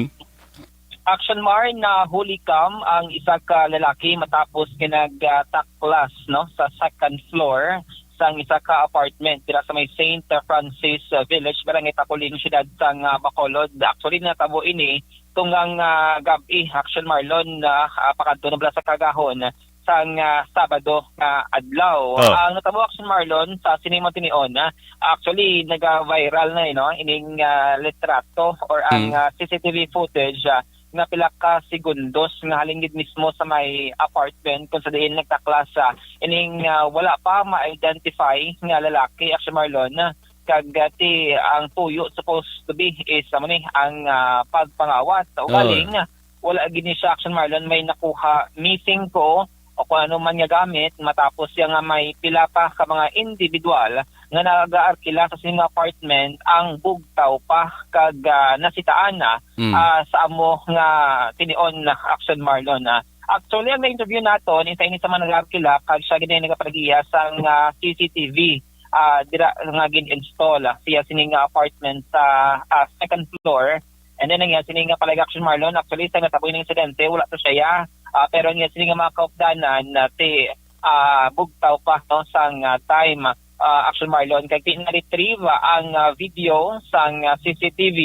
Action Mar, nahuli kam ang isa ka lalaki matapos nga nagtaklas, no, sa second floor sang isa ka apartment dira sa may Saint Francis, uh, Village, Barangay Taculing, siyudad sang, uh, Bacolod. Actually, natabo ini tunggang, uh, gab-i, Action Marlon, uh, uh, pakadto na bala sa kagahon sang, ah, Sabado nga adlaw. Oh. Ang natabo, Action Marlon, sa sini mo tinion, ah, actually, naga-viral na, eh, no? Ining, ah, litrato or ang, Mm. ah, C C T V footage, ah, nga pila ka segundos nga halin gid mismo sa may apartment kung sa diin nagtaklas, ah, ining, ah, wala pa ma-identify nga lalaki, Action Marlon, ah, kag, ah, ti ang tuyo supposed to be is, amo ni, ang, ah, pagpangawat. Sa Oh. ugaling, wala gid ni siya, Action Marlon, may nakuha missing ko o kung ano man nga gamit, matapos siya nga may pila pa ka mga individual nga nagaarkila sa sini nga apartment ang bugtaw pa kag, ah, nasitaan na, Mm. ah, sa amo nga tinion na, Action Marlon, ah. Actually, ang na-interview naton, isa ini sa mga nagaarkila kag siya gid ang nagapalagiya sang, ah, C C T V, ah, dira nga gin-install, ah, siya sining, ah, apartment sa, ah, second floor. And then, ang iya sini nga palag, Action Marlon, actually, sa natabo ning insidente, wala to siya, ah, pero ang iya sini nga mga kaupdanan, ah, ti, ah, bugtaw pa, no, sang, ah, time, ah, Action Marlon. Kag ti na-retrieve, ah, ang, ah, video sang, ah, C C T V,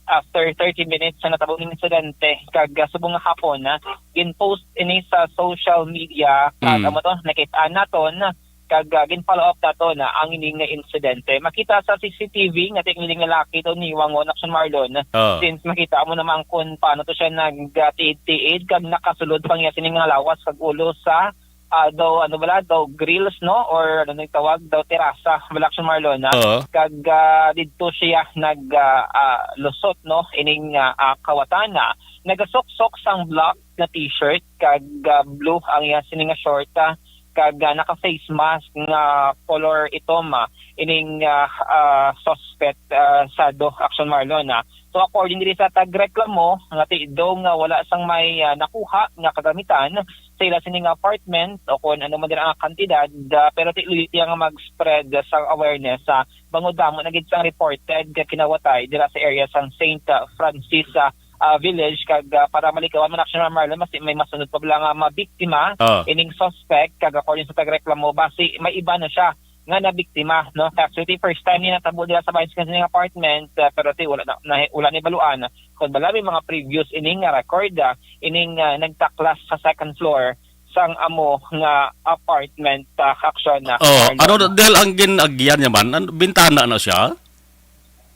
after thirty minutes sa natabo ning insidente, kag, ah, subong nga hapon, ah, gin-post ini sa social media, kag Mm. amo to, nakit-an naton, kag, ah, gin-follow up naton na ang ini nga insidente. Makita sa C C T V nga ti-, ini nga lalaki daw niwangon, Action Marlon, Ah. since makita mo naman kung paano to siya nagtiid-tiid, kag nakasulod pa niya sini nga lawas kag ulo sa, ah, daw, ano bala, daw grills, no? Or ano nang tawag, daw terasa, bala, Action Marlon, ha? Oo. Kag, ah, didto siya nag, ah, ah, lusot, no? Ining, ah, ah, kawatan, ah. Nagasuksok sang black nga t-shirt kag, ah, blue ang iya sini nga short, ah, kag, ah, naka-face mask nga color itom, ah, ining, ah, ah, suspect, ah, sa do, Action Marlon, ah. So, according diri sa tagreklamo, nga ti-, daw nga wala sang may, ah, nakuha nga kagamitan sa ila sining apartment o kung ano man dira ang kantidad, ah, pero ti-, luyo niya nga mag-spread sang awareness, ah, bangod damo na gid sang reported nga kinawatay dira sa area sang Saint Francis, ah, ah, Village, kag, ah, para malikawan man, Action Marlon, mas may masunod pa bala nga mabiktima Ah. ining suspect, kag according sa tagreklamo, basi may iba na siya nga nabiktima, no? Actually, first time ni natabo dira sa bahin sa kanilang apartment, ah, pero ti wala na, na, wala ni baluan kung bala may mga previous ining nga record, ah, ining, ah, nagtaklas sa second floor sang amo nga apartment, ah, Action na Oh, Marlon. Ano dahil ang gin-agyan niya man? Ano, bintana na siya?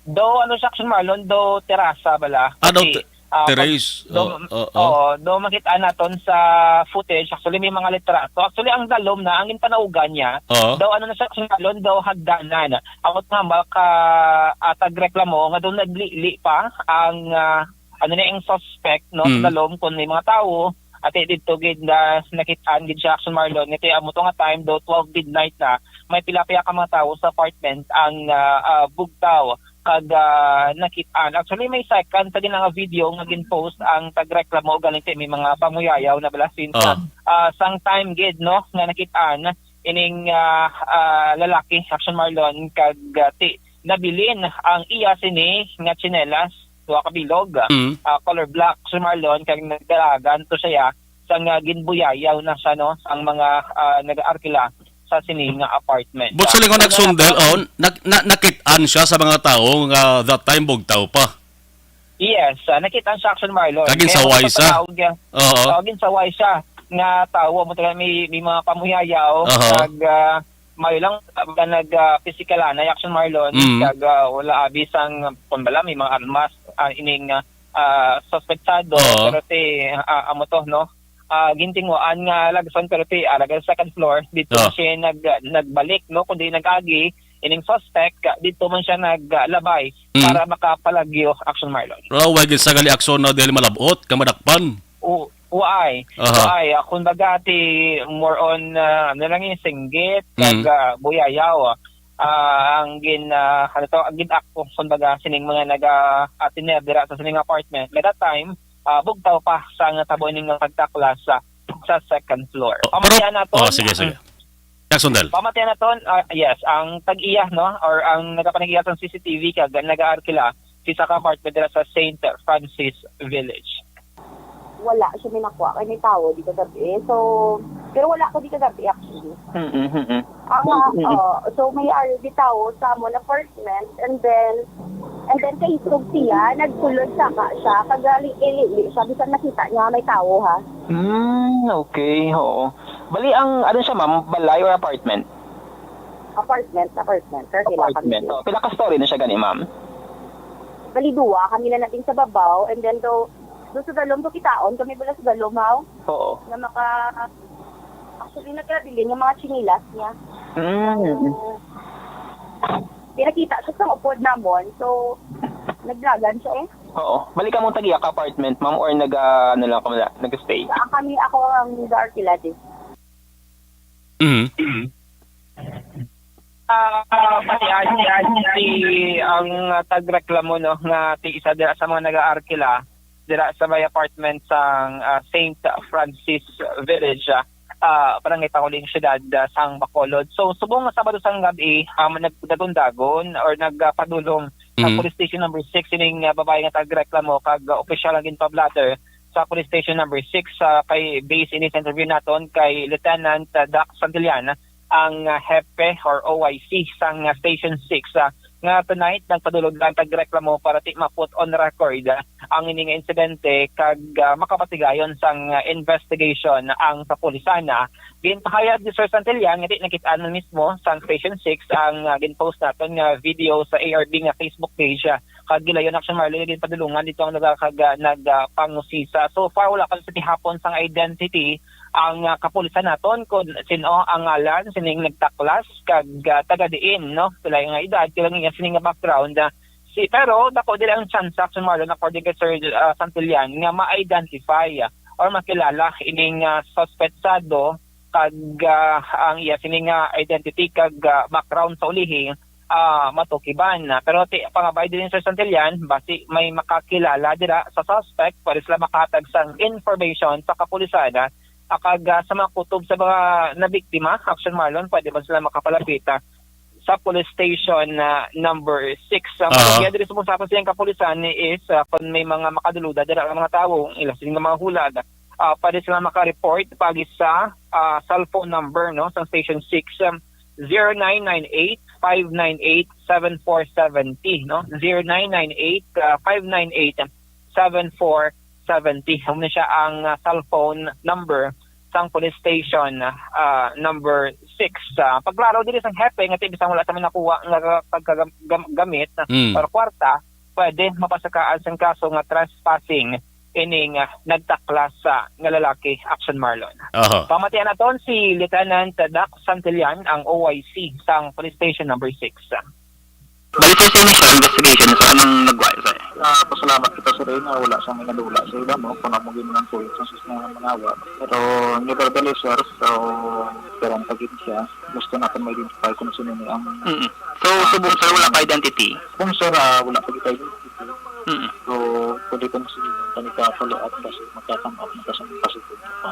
Do, ano siya, Action Marlon, do terasa bala. Ah, do Kasi, te-, ah, pag, terrace. Do, Oh, oh, oh. Oo, do makita naton sa footage. Actually, may mga litrato. Actually, ang dalom na, ang ginpanaugan niya, Oh. do ano na siya, Action Marlon, do hagdanan. Ako nga, maka, ah, tagreklamo, nga do naglili pa ang, ah, ano na, ang suspect, no, Mm. sa dalom, kung may mga tao, ate dito gid na nakit-an gid siya, Action Marlon, nga kaya amo to nga time do twelve midnight na, may pila-pila ka mga tao sa apartment ang, ah, ah, bugtaw kag, ah, nakit-an. Actually, may second sa din nga video nga gin-post ang tagreklamo galing kay may mga pamuyayaw na bala since, Oh. ah, sang time gid, no, nga nakit-an ining, ah, ah, lalaki, Action Marlon, kag, ah, ti-, nabilin ang iya sini nga tsinelas, duha ka bilog, Mm. ah, color black, Action Marlon, kag nagdalagan to siya sa nga ginbuyayaw na siya, no, ang mga, ah, nag-aarkila sa sini nga apartment. But sa lingon Kaya nagsundal, nato- oh, nak-, na-, nakit-an siya sa mga tao nga that time bugtaw pa. Yes, ah, nakita siya, Action Marlon. Kagin Kaya sa wala way pa sa? Tawag niya. Oo. Tawagin sa way siya nga tawo mo talaga may, may mga pamuyayaw, Aha. kag, ah, may lang, ah, nag, ah, physical, ah, na Action Marlon, Mm. kag, ah, wala abi sang, kung bala, may mga armas, ah, ining, ah, ah, suspektado, Oo. pero ti, ah, amo to, no? Ah, gintinguan nga lagson, pero ti, ah, laga sa second floor, dito Oh. na siya nag, nagbalik, no? Kundi nag-agi, ining suspect, ah, dito man siya naglabay Mm. para makapalagyo, Action Marlon. Pero wag sa gali aksyon na dahil malabot, ka madakpan. U-, uay. Aha. Uay, ah, kumbaga, ti, more on, ah, ano lang yung singgit, Mm. kag, ah, buyayaw, ah, ang gin, ah, ano to, ang gin-act ko, kumbaga, sining mga naga-, ah, tiner dira sa sining apartment. By that time, ah, bugtaw pa sa nga tabo ning pagtaklas sa, sa second floor. Oh, pero Pamatian naton. Oh, sige, sige. Mm. Jackson Del. Pamatian naton, ah, yes, ang tag-iya, no, or ang nagapanag-iya sa C C T V kag nagaarkila, si sa ka apartment dira sa Saint Francis Village. Wala siya may nakuha kay may tawo di kagabi. So, pero wala ko di kagabi actually. Mm-mm, mm-mm. Ang, Mm-mm. Oh, so may ari di tawo sa amon apartment, and then, and then kay isog siya, nagsulod sa ka siya, kag gali-, gali siya, bisan nakita niya may tawo, ha. Mm, okay, oo. Bali, ang, ano siya, ma'am, balay or apartment? Apartment, apartment. Sir, sila kami Apartment. dito. Oh, pila ka story na siya gani, ma'am? Bali, duwa. Kami na natin sa babaw, and then do, do sa dalom, do kitaon. Kami bala sa dalom, haw? Oo. Na maka, actually, nagkabilin yung mga chinilas niya. Mm. Ang pinakita siya sa upod namon, so, naglagan siya eh. Oo. Balik ka mong tag-iya ka apartment, ma'am, or nag, ah, ano lang ka muna, nag-stay? Ang kami, ako ang nag-arkila din. Mhm. Ah, pati ani, ani, si, ang, ah, tagreklamo, no, nga ti isa dira sa mga nag-aarkila dira sa may apartment sang, ah, Saint Francis Village, ah, ah, barangay Panguling Syudad, ah, sang Bacolod. So, subong nga Sabado sang gabi, um, nag-, nagdagon-dagon or nagpadulong sa Mm. Police Station Number Six ining, ah, babae nga tagreklamo kag, ah, opisyal ang ginpa-blotter sa Police Station Number Six, ah, kay base ini sa interview naton kay Lieutenant, ah, Doc Santillan, ang, ah, hepe or O I C sang, ah, Station Six, ah, nga tonight nagpadulog lang tag reklamo para ti ma-put on record, ah, ang ini nga insidente kag, ah, makapatigayon sang, ah, investigation ang kapulisan, ah. Ginpahayag ni Sir Santillan nga di nakit-an man mismo sang Station six ang, ah, ginpost naton nga video sa A R B nga Facebook page, ah, kag gilayon, Action Marlon, nga ginpadulungan dito ang lugar kag, ah, nag, ah, pangusisa. So far, wala pa sa gihapon sang identity ang, ah, kapulisan naton kung sin-o ang ngalan sining nagtaklas kag, ah, taga diin, no? Pila nga edad, pila nga sining nga background, ah, si, pero dako dili ang tsansa, Action Marlon, according kay Sir, ah, Santillan, nga ma-identify, ah, or makilala ining, ah, suspetsado kag, ah, ang iya sini nga identity kag, ah, background sa ulihi, ah, matukiban. Ah, pero ti, pangabay din, Sir Santillan, basi may makakilala dira sa suspect, pwede sila makahatag sang information sa kapulisan, ah, kag, ah, sa mga kutob sa mga nabiktima, Action Marlon, pwede man sila makapalapit, ah, sa police station, ah, number six. Ang Aha. Pagkuyag diri sa mga sa siyang kapulisan is, ah, kung may mga makaduluda dira nga mga tawo, ila sila nga mga hulad, ah, pwede sila makareport pagi sa, ah, cellphone number, no, sa Station six, um, zero nine nine eight, five nine eight, seven four seven zero, no? Zero nine nine eight, ah, five nine eight, seven four seven zero. Amo na siya ang, ah, cellphone number sang police station, ah, number six. Ah, pagklaro diri sang hepe nga ti bisan wala sa may nakuha nga pagkagam-, gamit Mm. or kwarta, pwede mapasakaan sang kaso nga trespassing ining, ah, nagtaklas, ah, nga lalaki, Action Marlon. Aha. Pamatian naton si Lieutenant Doc Santillan, ang O I C sang Police Station number six. Bali, sir, sa initial investigation, sir, anong nagwa, sir? Ah, pasalamat kita, sir, eh, nga wala sang nadula sa ila, no? Kung amo gyud ang tuyo sa sus nga manawa. Pero, nevertheless, sir, so, pero ang tagid siya, gusto natin ma-identify kung sino ni ang Mm. So, Ah, subong, sir, wala pa identity? Kung, sir, ah, wala pa kita identity. Mm. So, pwede kong sige, kami ka follow up kasi magkakam up, magkasang positive na pa.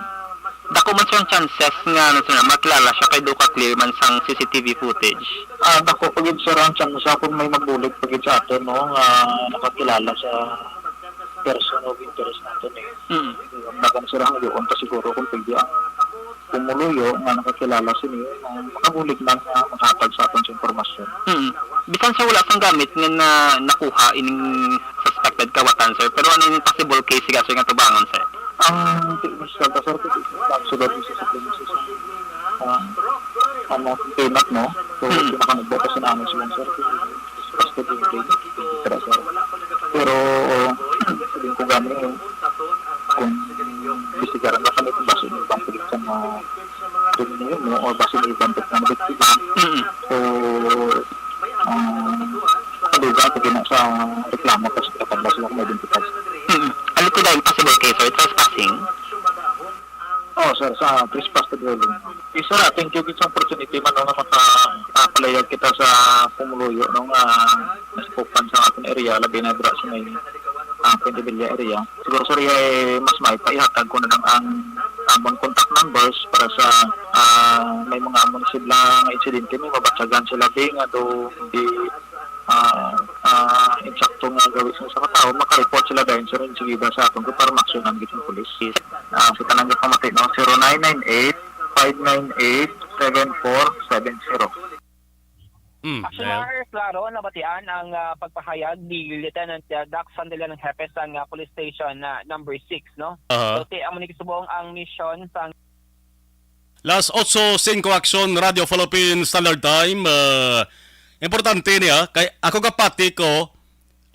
Dako man, sir, ang chances nga, ano, sir, makilala siya kay do ka clear man sang C C T V footage? Ah, dako pa gid, sir, ang chance sa kung may magbulig pa gid sa aton, no, nga nakakilala sa person of interest naton, eh. Mm. Ang nagan, sir, ang yuon pa siguro kung pwede ang pumuluyo nga nakakilala sini, ang makabulig man nga maghatag sa aton sa impormasyon. Mm. Bisan, sir, wala sang gamit nga na, nakuha ining suspected kawatan, sir, pero ano yung possible case siya, sir, nga tubangon, sir? Ang ti-, mas kalta, sir, kung sa, sa, sa, sa, ah, ang mga complainant, no? So, Mm. pinakanagbo pa sa namin sila, sir, kung basta din, din, sir, sir. Pero, sabihin ko gani, kung bisigaran na kami kung basta yung ibang pulis sa mga krimen mo o basta yung ibang na biktima. Mm. So, ah, kaluga ko din sa reklamo kasi kapag basta ako may identify. Mm. Ano ko dahil possible case, sir? Trespassing? Oh, sir, sa trespass to dwelling. Yes, sir, ah, thank you gid sa opportunity man, no, nga maka, ah, palayag kita sa pumuluyo, no, nga nasakupan sa aton area, labi na dira sa may, ah, Quinta Villa area. Siguro, sir, eh, mas may paihatag ko na lang ang amon contact numbers para sa, ah, may mga amon sila nga insidente, may mabatyagan sila, di nga do, di ah, ah, insakto nga gawi sa isa ka tawo, makareport sila dayon, sir, insigida sa aton group para maaksyonan gid ang pulis. Ah, sa tanang gapamati, no, zero nine nine eight, five nine eight, seven four seven zero. Mm, Action Nel? Wire, klaro, nabatian ang, ah, pagpahayag ni Lieutenant, ah, Doc Sandilan, ang hepe sang, ah, Police Station na number six, no? Aha. So, ti, amo ni subong ang mission sang Las otso singko, Action Radio Philippines Standard Time. Ah, importante niya, kay ako kapati ko,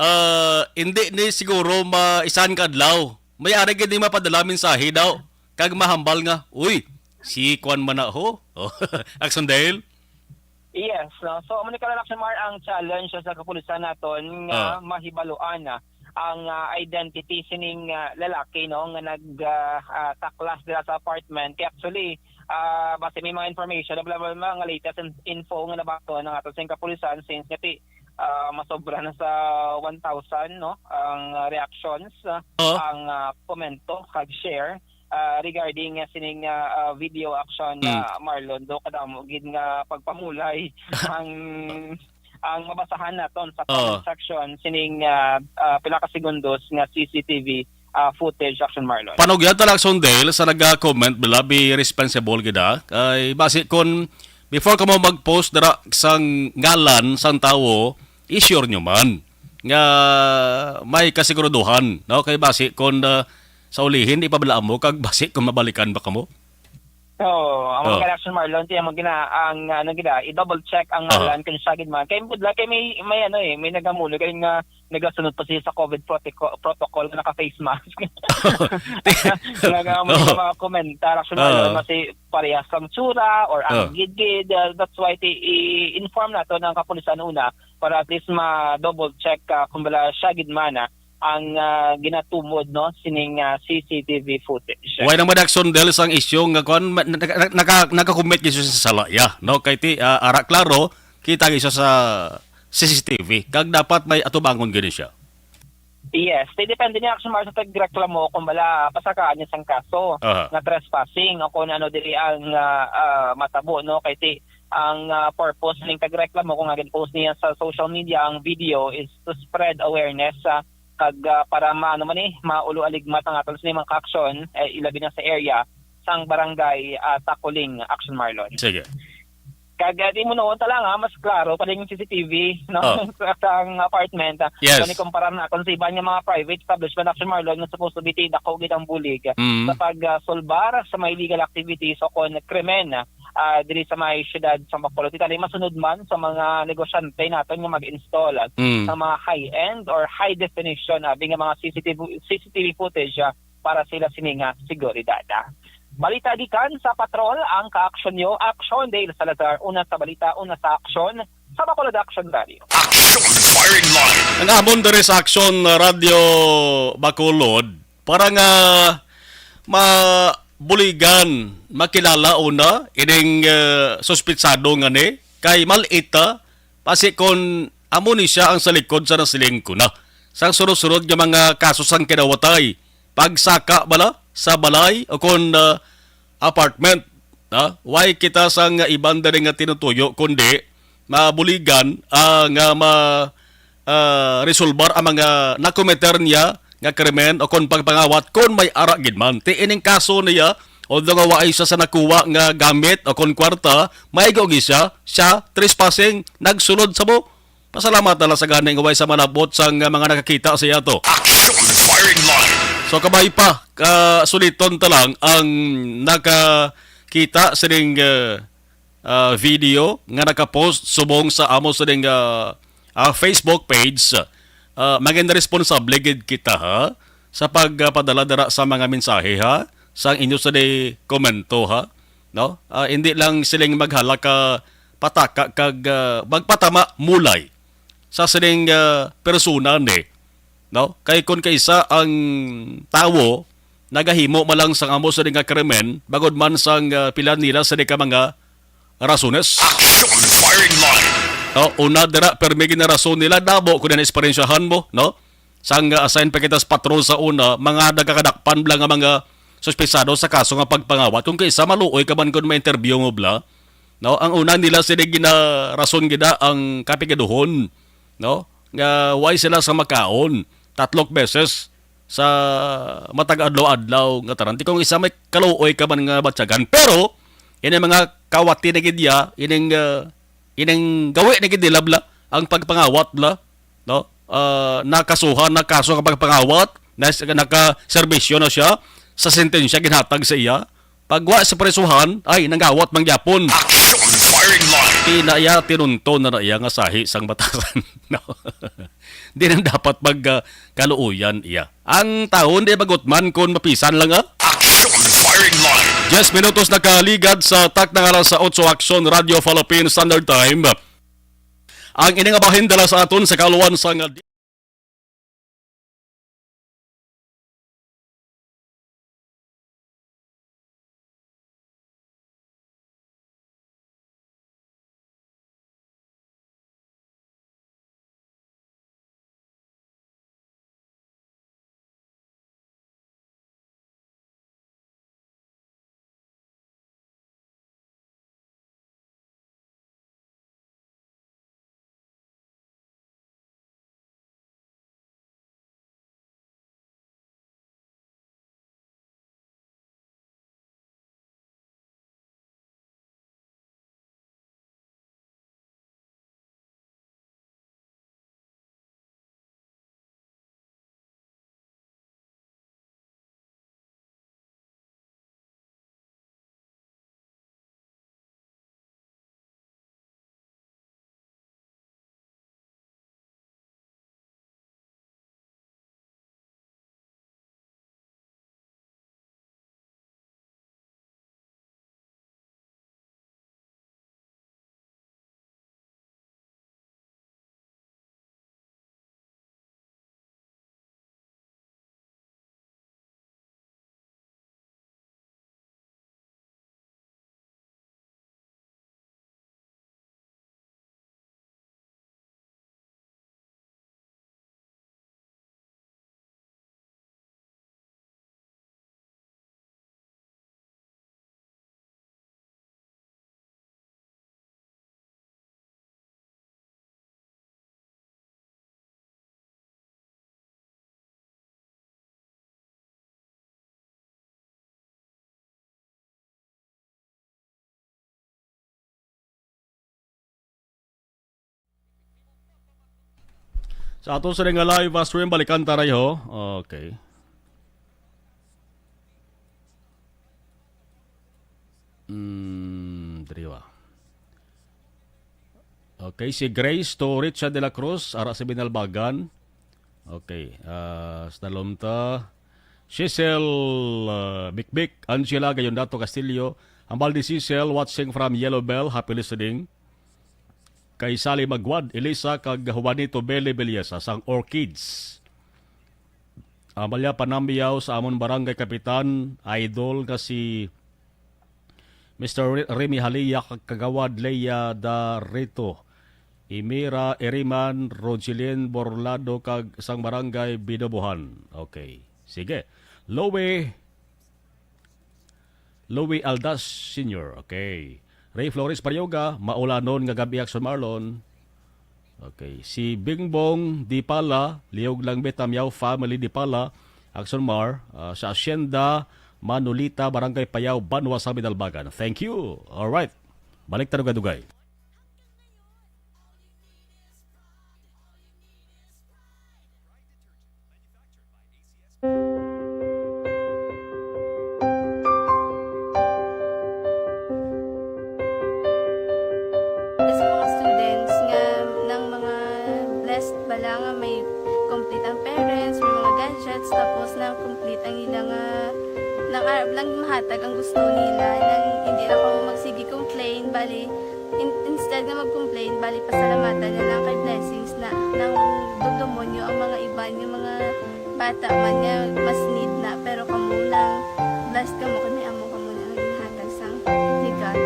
ah, hindi ni siguro ma-, isan ka adlaw. May ari gid ni mapadala mensahe daw. Kag mahambal nga, "Uy, si kwan man na ho." Oh, Action Dale? Yes, no? So, amo ni karon, Action Mar, ang challenge sa kapulisan naton nga Ah. mahibaluan, ah, ang, ah, identity sining, ah, lalaki, no, nga nag, ah, ah, taklas dira sa apartment. Kay actually, ah, base may mga information, bla, bla, bla, mga latest in-, info nga nabaton ng aton sing kapulisan since nga ti, ah, masobra na sa one thousand, no, ang, ah, reactions, ah, Oh. ang, ah, komento kag share, ah, regarding, ah, sining, ah, ah, video, Action, Mm. ah, Marlon, do kadamo gid nga pagpamulay ang, ang mabasahan naton sa comment Oo. section sining, ah, ah, pila ka segundos nga C C T V, ah, footage, Action Marlon. Panugyan ta lang, Action Dale, sa naga-comment, bala, be responsible gid, ha? Kay basi kon before ka mo mag-post dira sang ngalan sang tawo, i-sure nyo man nga may kasiguraduhan, no? Kay basi kung, ah, sa ulihin, ipablaan mo, kag basi kung mabalikan ba kamo? Oo, ang mga Oh. Action Marlon, tiyan mo gina-, ang, ano, gina, i-double check ang Oh. ngalan kung siya gid man. Kay budla, kay may, may, ano, eh, may nagamulo, kay nga nagasunod pa siya sa COVID protoco-, protocol nga naka-face mask. Nagamulo Oh. sa mga komentar, Action Marlon, Oh. kasi parehas ang tsura or ang Oh. gidgid. Uh, that's why ti-, i-inform nato ng kapulisan una para at least ma-double check, ah, kung bala siya gid man, ah, ang, ah, ginatumod, no, sining, ah, C C T V footage. Why naman action dahil sang isyu nga kwan, ma-, na-, na-, naka-, naka-commit gid siya sa sala, ya, no? Kay ti, ah, ara klaro, kita gid siya sa C C T V. Kag dapat may atubangon gid siya. Yes, ti depende niya, Action Marlon, sa tagreklamo kung bala pasakaan niya sang kaso Aha. nga trespassing o kung ano diri ang, ah, ah, matabo, no? Kay ti ang, ah, purpose ning tagreklamo kung nga gin-post niya sa social media ang video is to spread awareness, ah, kag, ah, para ma-, ano man ni, maulo-aligmat ang aton sa mga ka-action, eh, ilabi na sa area sang barangay, ah, Takuling, Action Marlon. Sige. Kag, ah, di mo noon talaga mas klaro pa rin yung C C T V, no? Oh. Sa, sa ang apartment, ah. Yes. Kung ikumpara na kung sa iba niya mga private establishment, Action Marlon, na supposed to be ti-, dako gid ang bulig Mm. sa pag, ah, sulbar sa mga illegal activities o kon krimen, ah, diri sa may siyudad sa Bacolod. Ti tali masunod man sa mga negosyante naton nga mag-install, ah, Mm. sa mga high-end or high definition, ah, nga mga C C T V, C C T V footage, ah, para sila sini nga seguridad, ah. Balita gikan sa patrol, ang ka-aksyon nyo, Aksyon Dale Salazar, una sa balita, una sa aksyon, sa Bacolod Action Radio. Action Firing Line. Ang amon diri sa Action Radio Bacolod, para nga mabuligan, makilala una, ining, eh, suspitsado nga ni, kay malita, pasi kon amo ni siya ang sa likod sa nasiling ko na. Sang sunod-sunod nga mga kaso sang kinawatay, pagsaka bala sa balay o kon, ah, apartment, ha? Why kita sang iban diri nga tinutuyo, kundi mabuligan, ah, nga ma-, ah, resolbar ang mga nakometer niya nga krimen o kon pagpangawat kon may ara gid man. Ti ining kaso niya, although nga waay siya sa nakuha nga gamit o kon kwarta, may gaugi siya, siya trespassing, nagsulod sa mo. Pasalamat na lang sa gani nga way sa malabot sang mga nakakita sa iya to. Action Firing Line. So, kabay pa, ka, suliton ta lang ang nakakita sining, ah, ah, video nga nakapost subong sa amo sining, ah, ah, Facebook page. Ah, maging responsable gid kita, ha, sa pagpadala dira sa mga mensahe, ha, sang inyo sa di komento, ha, no? Ah, hindi lang siling maghala ka pataka kag, ah, magpatama mulay sa sining, ah, persona ni, no? Kay kun kaisa ang tawo nagahimo man lang sang amo sini nga krimen, bangod man sang, ah, pila nila sini ka mga rasones. Action Firing Line. No, una dira, permi gid na rason nila, dabo ko na eksperyensyahan mo, no? Sang, ah, assign pa kita sa patrol sa una, mga nagakadakpan bala nga mga suspetsado sa kaso nga pagpangawat. Kung kaisa, maluoy ka man kun ma-interview mo bala, no? Ang una nila sini ginarason gid na ang kapigaduhon, no? Nga way sila sa makaon tatlok beses sa matag adlaw-adlaw nga tanan. Ti kung isa may kaluoy ka man nga batyagan. Pero, ini mga kawati na gid ya, ining, ah, ining gawi na gid nila bala, ang pagpangawat bala, no? Ah, nakasuhan, nakaso nga pagpangawat, nas-, nakaserbisyo na siya sa sentensya ginhatag sa iya. Pag wa sa presohan, ay, nanggawat man gyapon. Action Firing Line. Ti na iya, tinunton na na iya nga sahi sang batasan. No? Di na dapat mag, ah, kaluoyan iya. Ang tawo, di magutman kung mapisan lang, ah. Action Firing Line. Diyes minutos nakaligad sa takna nga alas sa otso, Action Radio Philippine Standard Time. Ang ini nga bahin dala sa aton sa kaluan sa nga Sa ato sa nga live, ah, stream, balikan ta ray ho. Okay. Mm, driwa. Okay, si Grace to Richard de la Cruz, ara sa Binalbagan. Okay, ah, sa dalom ta. Chisel, ah, Bikbik, Angela Gayondato Castillo, Ambaldi Chisel, watching from Yellow Bell, happy listening. Kay Sally Magwad, Elisa, kag Juanito Bele Belleza sang Orchids. Amalia Panambiaw sa amon barangay kapitan, idol nga si Mister Re-, Remy Halia, kag Kagawad Lea Darito, Imira Eriman, Rogelin Borlado, kag sang barangay Binobohan. Okay. Sige. Louie, Louie Aldas Senior. Okay. Ray Flores Parioga, maulanon nga gabi, Action Marlon. Okay. Si Bingbong Dipala, Liog Lang Betamyaw Family Dipala, Action Mar, ah, sa Hacienda Manolita, Barangay Payaw, Banwa sa Binalbagan. Thank you. All right. Balik ta dugay-dugay. Sa mga students nga nang mga blessed bala nga may complete ang parents, may mga gadgets, tapos na complete ang ila nga nang arab lang mahatag ang gusto nila, nang hindi na kamo magsige complain, bali, in-, instead nga mag-complain, bali, pasalamatan na lang kay blessings na nang dumdumon nyo ang mga iban, yung mga bata man nga mas need na, pero kamo lang, blessed kamo kay may amo kamo na ang ginhatag sang legal.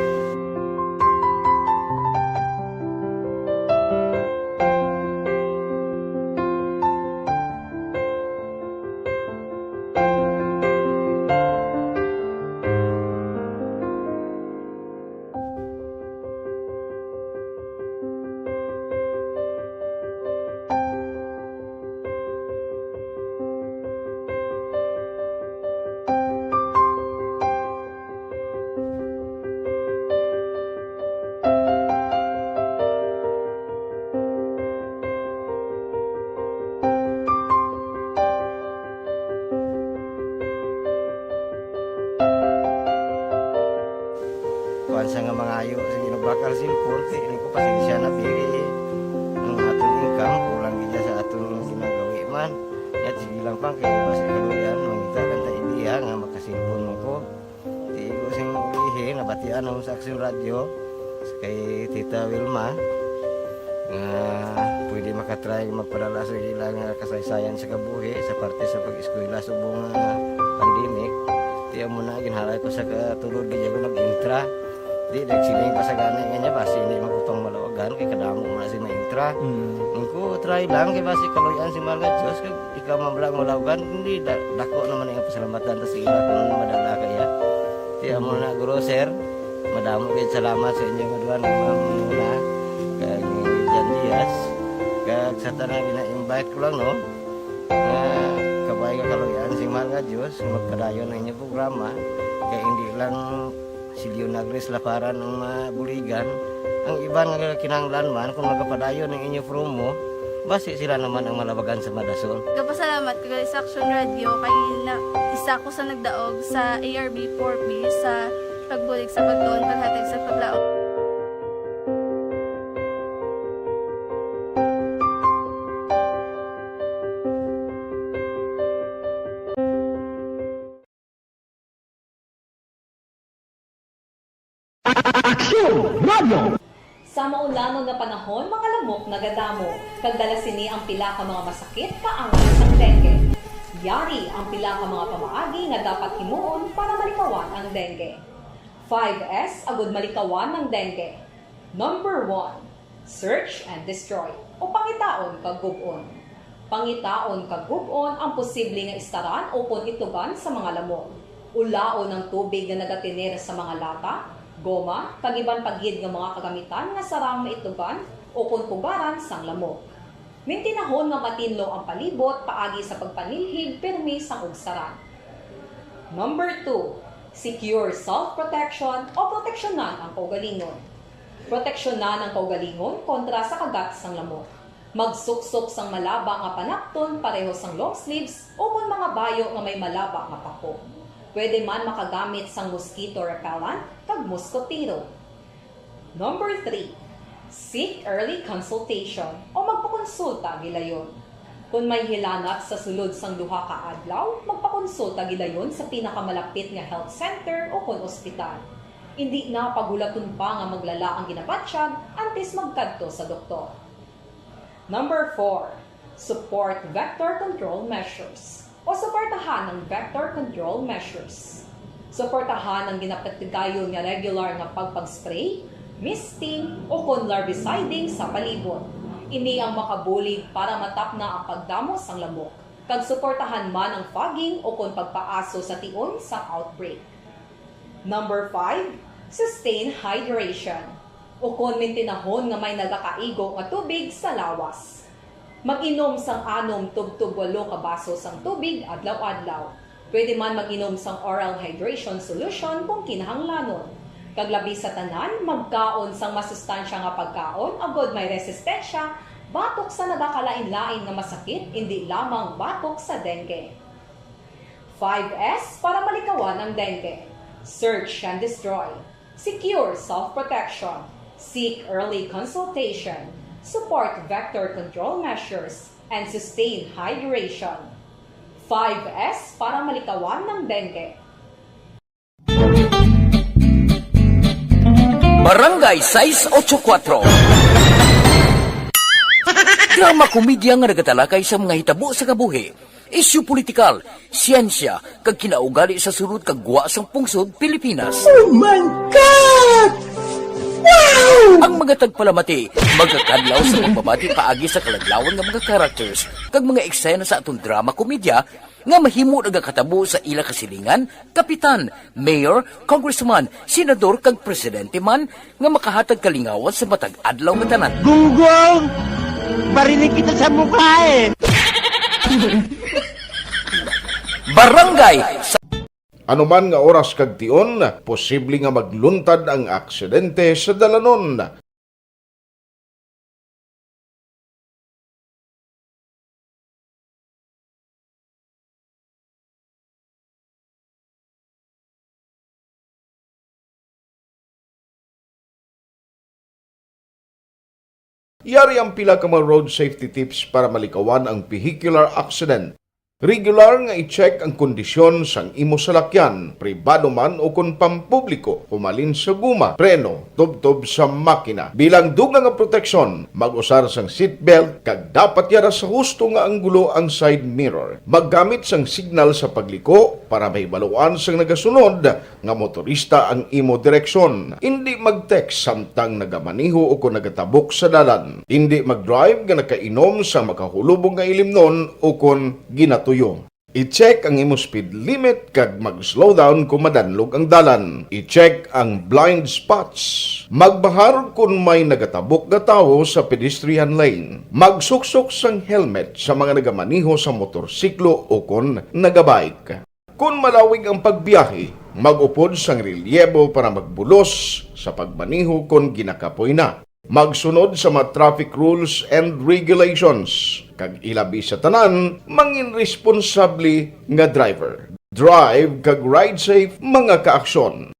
Kuwan sa nga mangayo, sige, nagbakal cellphone, kay ini ko pasensya na, pili ang aton income, kulang gid sa aton ginagawi man. Yat, sige lang pa, kay basi kaluyan, mangita lang ta idea nga makasilpon mo ko. Di ko sing ulihi, nabatian ako sa Aksyon Radyo, kay Tita Wilma, nga pwede makatry magpadala sa ilang, ah, kasaysayan sa kabuhi sa parte sa pag-eskwela subong nga pandemic. Di amo na, ginhalay ko sa katulod, di ako nag-intra. Di, nagsiling pa sa gani nga niya, basi hindi man ko pang malawagan, kay kadamo mo na si maintra. Mm. Ang ko, try lang, kay basi kaluyan si mahal nga Diyos, kag ikaw man lang malawagan, hindi, da-, dako naman ang pasalamatan ta sa ila kung madala kaya. Di, amo na, Guro, Sir, madamo kayo salamat sa inyong aduan, Ma'am Muna, kag ni Jan Diaz, kag sa tanan gina-invite ko lang, no? Nga kabay nga kaluyan si mahal nga Diyos, magpadayon ang inyong programa, kay hindi lang si Leonagris Laparan ang mabuligan, ang iban nga kinahanglan man, kung magapadayon ang inyo promo, basi sila naman ang malabagan sa madason. Gapasalamat ko kay sa Action Radio, kay na, isa ko sa nagdaog sa A R B four B sa pagbulig sa pagtuon, paghatag sa paglaom. Aksyon Radio! Sa maulangon nga panahon, mga lamok nagadamo, kag dala sini ang pila ka mga masakit kaangay sang dengue. Yari ang pila ka mga pamaagi nga dapat himuon para malikawan ang dengue. Five S agud malikawan ang dengue. Number one, search and destroy, o pangitaon kag gub-on. Pangitaon kag gub-on ang posible nga istaran ukon itugan sa mga lamok. Ulaon ang tubig nga nagatener sa mga lata, goma, kag iban pa gid nga mga kagamitan nga sarang maitugan ukon pugaran sang lamok. Mintinahon nga matinlo ang palibot paagi sa pagpanilhig pirmi sang ugsaran. Number two, secure self-protection o proteksyonan ang kaugalingon. Proteksyonan ang kaugalingon kontra sa kagat sang lamok. Magsuksok sang malaba nga panapton pareho sang long sleeves ukon mga bayo nga may malaba nga pako. Pwede man makagamit sang mosquito repellent kag mosquitero. Number three, seek early consultation o magpakonsulta gilayon. Kon may hilanat sa sulod sang duha ka adlaw, magpakonsulta gilayon sa pinakamalapit nga health center ukon ospital. Indi na paghulaton pa nga maglala ang ginabatyag antes magkadto sa doktor. Number four, support vector control measures o suportahan ang vector control measures. Suportahan ang ginapatigayon nga regular nga pagpag-spray, misting, ukon larviciding sa palibot. Ini ang makabulig para matapna ang pagdamo sang lamok, kag suportahan man ang fogging ukon pagpaaso sa tion sang outbreak. Number five, sustain hydration, ukon mintinahon nga may nagakaigo nga tubig sa lawas. Mag-inom sang anom tubtob walo ka baso sang tubig adlaw-adlaw. Pwede man mag-inom sang oral hydration solution kung kinahanglanon. Kag labi sa tanan, magkaon sang masustansya nga pagkaon agod may resistensya batok sa nagakalain-lain nga masakit, indi lamang batok sa dengue. Five S para malikawan ang dengue. Search and destroy. Secure self-protection. Seek early consultation. Support vector control measures. And sustain hydration. Five S para malikawan ang dengue. Barangay sais ocho kuwatro. Drama komedya nga nagatalakay sa mga hitabo sa kabuhi, isyu politikal, siyensya, kag kinaugali sa sulod kag gwa sang pungsod Pilipinas. Oh my God! Wow! Ang mga tagpalamati magakadlaw sa pagbabati paagi sa kaladlawan nga mga characters kag mga eksena sa aton drama komedya nga mahimo nagakatabo sa ila kasilingan, kapitan, mayor, congressman, senador, kag presidente man nga makahatag kalingawan sa matag adlaw nga tanan. Gunggong! Barinig kita sa mukha eh! Barangay sa Anuman nga oras kag tion, posible nga magluntad ang aksidente sa dalanon. Yari ang pila ka mga road safety tips para malikawan ang vehicular accident. Regular nga i-check ang kondisyon sang imo salakyan, pribado man o kon pampubliko, humalin sa guma, preno, tubtob sa makina. Bilang dugang nga proteksyon, mag-usar sang seatbelt kag dapat yara sa husto nga anggulo ang side mirror. Maggamit sang signal sa pagliko para mahibaluan sang nagasunod nga motorista ang imo direksyon. Indi mag-text samtang nagamaneho o kon nagatabok sa dalan. Indi mag-drive nga nakainom sa makahulubong nga ilimnon o kon ginatuyo. I-check ang imo speed limit kag mag-slow down kon madanlog ang dalan. I-check ang blind spots. Magbahar kon may nagatabok nga tawo sa pedestrian lane. Magsuksok sang helmet sa mga nagamaneho sa motorsiklo o kon nagabike. Kon malawig ang pagbiyahe, mag-upod sang relyebo para magbulos sa pagmaneho kon ginakapoy na. Magsunod sa mga traffic rules and regulations, kag ilabi sa tanan, mangin responsable nga driver. Drive kag ride safe, mga kaaksyon.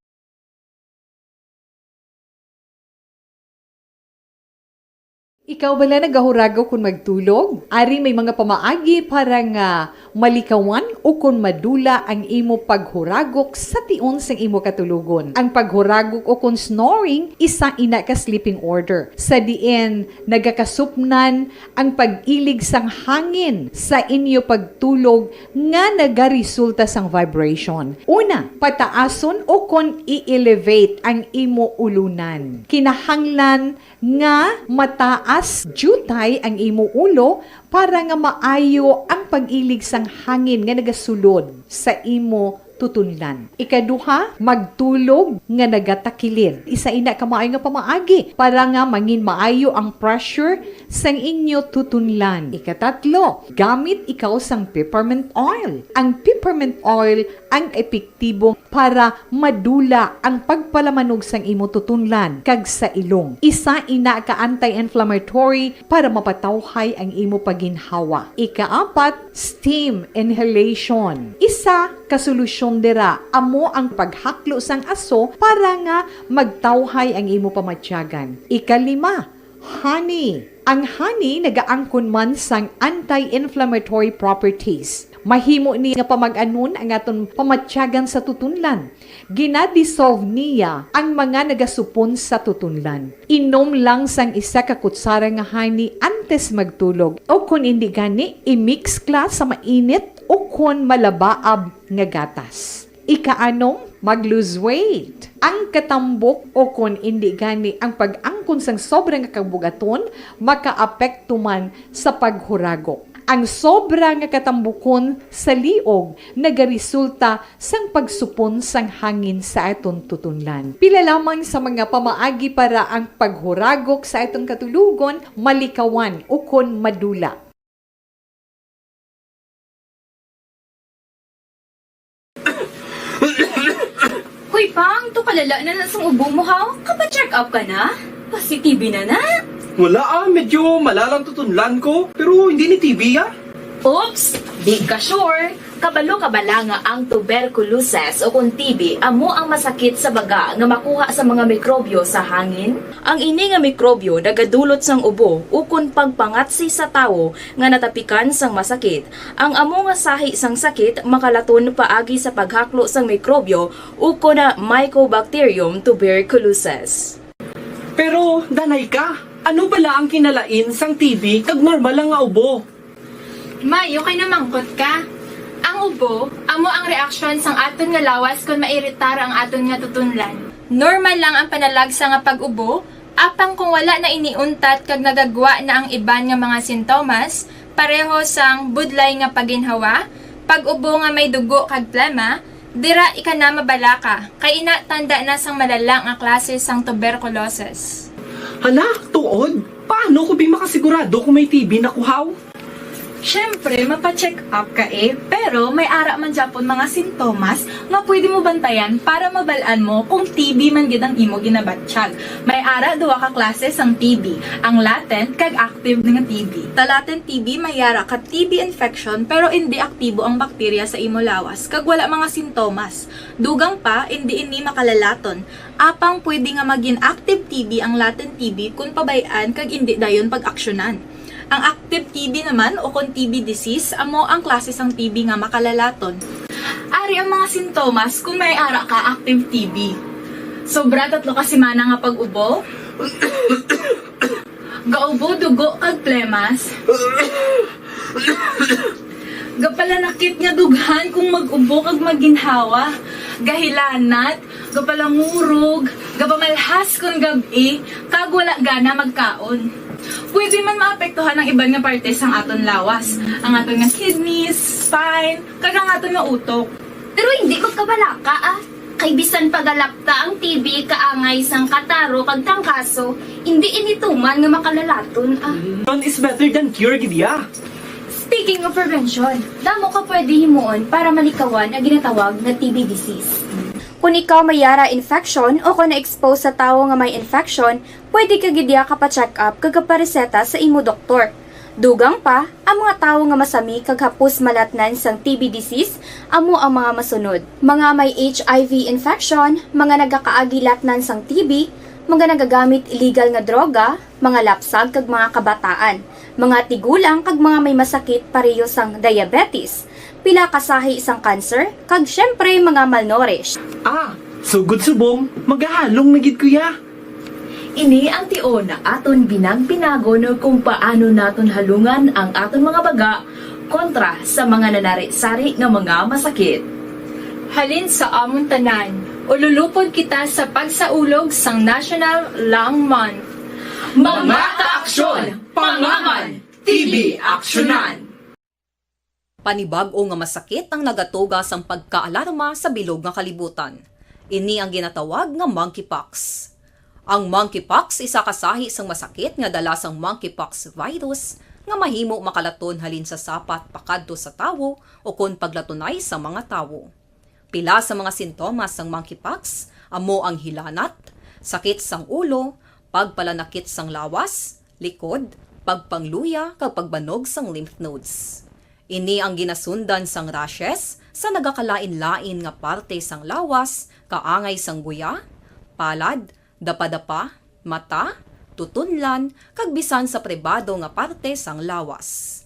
Ikaw bala nagahuragok kon magtulog? Ari may mga pamaagi para nga malikawan ukon madula ang imo paghuragok sa tion sang imo katulogon. Ang paghuragok ukon snoring, isa ina ka sleeping order, sa diin nagakasupnan ang pag-ilig sang hangin sa inyo pagtulog nga nagaresulta sang vibration. Una, pataason ukon i-elevate ang imo ulunan. Kinahanglan nga mataas diutay ang imo ulo para nga maayo ang pag-ilig sang hangin nga nagasulod sa imo tutunlan. Ikaduha, magtulog nga nagatakilid. Isa ina ka maayo nga pamaagi para nga mangin maayo ang pressure sang inyo tutunlan. Ikatatlo, gamit ikaw sang peppermint oil. Ang peppermint oil ang epektibo para madula ang pagpalamanog sang imo tutunlan kag sa ilong. Isa ina ka anti-inflammatory para mapatawhay ang imo paginhawa. Ikaapat, steam inhalation. Isa ka solusyon dira amo ang paghaklo sang aso para nga magtawhay ang imo pamatyagan. Ikalima, honey. Ang honey nagaangkon man sang anti-inflammatory properties. Mahimo ni nga pamag-anon ang aton pamatyagan sa tutunlan. Gina-dissolve niya ang mga nagasupon sa tutunlan. Inom lang sang isa ka kutsara nga honey antes magtulog, o kon indi gani, i-mix ka sa mainit o kon malabaab nga gatas. Ikaanom, mag-lose weight. Ang katambok o kon indi gani ang pag-angkon sang sobra nga kabug-aton makaapekto man sa paghuragok. Ang sobra nga katambukon sa liog nagaresulta sang pagsupon sang hangin sa aton tutunlan. Pila lamang sa mga pamaagi para ang paghuragok sa aton katulogon malikawan ukon madula. Hoy, Pang, to kalala na na sang ubo mo, ha? Kapa-check up ka na? Positive na na? Wala ah, medyo malalang tutunlan ko, pero hindi ni T B ah. Oops! Di ka sure? Kabalo ka bala nga ang tuberculosis o kung T B amo ang masakit sa baga nga makuha sa mga mikrobyo sa hangin? Ang ini nga mikrobyo nagadulot sang ubo ukon pagpangatsi sa tawo nga natapikan sang masakit. Ang amo nga sahi sang sakit makalaton paagi sa paghaklo sang mikrobyo ukon na Mycobacterium tuberculosis. Pero, danay ka, ano bala ang kinalain sang T B kag normal lang nga ubo? May, okay na mangkot ka. Ang ubo, amo ang reaksyon sang aton nga lawas kon mairitar ang aton nga tutunlan. Normal lang ang panalagsa nga pag-ubo, apang kung wala na ini untat kag nagagwa na ang iban nga mga sintomas, pareho sang budlay nga paginhawa, pag-ubo nga may dugo kag plema, dira ika na mabalaka, kay ina tanda na sang malala nga klase sang tuberculosis. Hala, tuod? Paano ko bi makasigurado kung may T B na ko haw? Siyempre, mapa-check up ka eh, pero may ara man gyapon mga sintomas nga pwede mo bantayan para mabal-an mo kung T B man gid ang imo ginabatyag. May ara duha ka klase sang T B, ang latent kag active nga T B. Sa latent T B may ara ka T B infection pero indi aktibo ang bakterya sa imo lawas kag wala mga sintomas. Dugang pa, indi ini makalalaton. Apang pwede nga magin active T B ang latent T B kon pabay-an kag indi dayon pag-aksyonan. Ang active T B naman o kon T B disease amo ang klase sang T B nga makalalaton. Ari ang mga sintomas kon may ara ka active T B. Sobra tatlo ka semana nga pag-ubo. Gaubo dugo kag plemas. Gapalanakit nga dughan kung mag-ubo kag maginhawa. Gahilanat, gapalangurog, gapamalhas kon gab-i, kag wala gana magkaon. Pwede man maapektuhan ang iban nga parte sang aton lawas, ang aton nga kidneys, spine, kag ang aton nga utok. Pero hindi magkabalaka ah. Kay bisan pagalapta ang T B kaangay sang kataro kag tangkaso, hindi ini tuman nga makalalaton ah. None is better than cure gid ya. Speaking of prevention, damo ka pwede himuon para malikawan ang ginatawag nga T B disease. Kung ikaw may yara infection o kung na-expose sa tawo nga may infection, pwede ka gid ya kapa-check up kag kapareseta sa imo doktor. Dugang pa, ang mga tawo nga masami kag hapos malatnan sang T B disease amo ang mga masunod: mga may H I V infection, mga nagakaagi latnan sang T B, mga nagagamit illegal nga droga, mga lapsag kag mga kabataan, mga tigulang kag mga may masakit pareho sang diabetes, pila ka sahi sang cancer, kag syempre mga malnourished. Ah, sugod subong, magahalong na gid ko ya. Ini ang tion nga aton binag-binagon kung paano naton halungan ang aton mga baga kontra sa mga nanari-sari nga mga masakit. Halin sa amon tanan, ululupod kita sa pagsaulog sang National Lung Month. Mga kaaksyon, pangaman, T B aksyonan! Panibag-o nga masakit ang nagatuga sang pagkaalarma sa bilog nga kalibutan. Ini ang ginatawag nga monkeypox. Ang monkeypox isa ka sahi sang masakit nga dala sang monkeypox virus nga mahimo makalaton halin sa sapat pakadto sa tawo ukon paglatunay sa mga tawo. Pila sa mga sintomas sang monkeypox amo ang hilanat, sakit sang ulo, pagpalanakit sang lawas, likod, pagpangluya, kag pagbanog sang lymph nodes. Ini ang ginasundan sang rashes sa nagakalain-lain nga parte sang lawas, kaangay sang guya, palad, dapadapa, mata, tutunlan, kag bisan sa pribado nga parte sang lawas.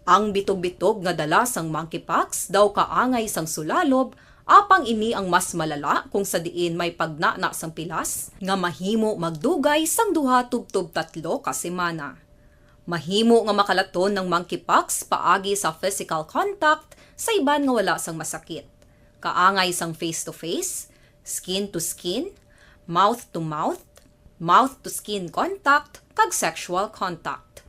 Ang bitog-bitog nga dala sang monkeypox daw kaangay sang sulalob, apang ini ang mas malala kung sa diin may pagnana sang pilas nga mahimo magdugay sang duha tubtob tatlo ka semana. Mahimo nga makalaton ang monkeypox paagi sa physical contact sa iban nga wala sang masakit, kaangay sang face-to-face, skin-to-skin, mouth-to-mouth, mouth-to-skin contact, kag sexual contact.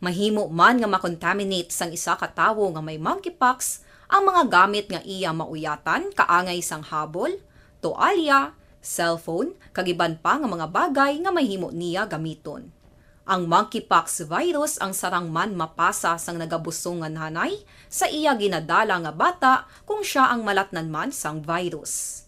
Mahimo man nga makontaminate sang isa ka tawo nga may monkeypox ang mga gamit nga iya mauyatan, kaangay sang habol, toalya, cellphone, kag iban pa nga mga bagay nga mahimo niya gamiton. Ang monkeypox virus ang sarang man mapasa sang nagabusong nga nanay sa iya ginadala nga bata kung sia ang malatnan man sang virus.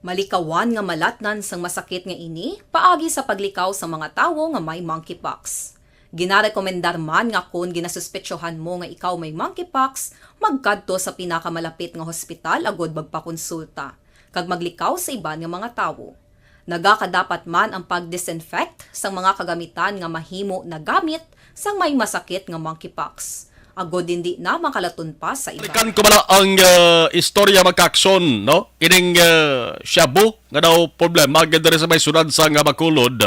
Malikawan nga malatnan sang masakit nga ini paagi sa paglikaw sa mga tawo nga may monkeypox. Ginarekomendar man nga kon ginasuspetsohan mo nga ikaw may monkeypox, magkadto sa pinakamalapit nga hospital agud magpakonsulta kag maglikaw sa iban nga mga tawo. Nagakadapat man ang pag-disinfect sang mga kagamitan nga mahimo nagamit sang may masakit nga monkeypox, agud indi na makalaton pa sa iba. Balikan ko bala ang, ah, istorya, mga ka-aksyon, no? Ining, ah, shabu nga daw problema gid diri sa may syudad sang Bacolod.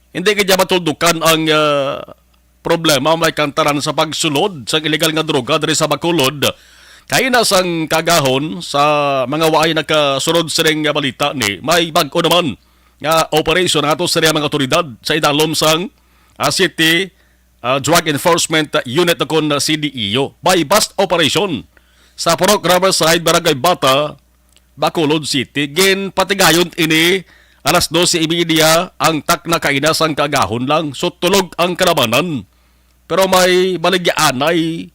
Hindi gid niya matuldukan ang, ah, problema may kantaran sa pagsulod sang iligal nga droga diri sa Bacolod. Kaina sang kaagahon, sa mga waay nakasulod sining balita ni, may bag-o naman nga operation ato sa mga otoridad sa idalom sang, ah, City, ah, Drug Enforcement Unit o kon C D E U. Buy-bust operation sa Purok Riverside, Barangay Bata, Bacolod City. Ginpatigayon ini alas dose y media ang takna kaina sang kaagahon lang. So, tulog ang kalabanan. Pero may baligyaanay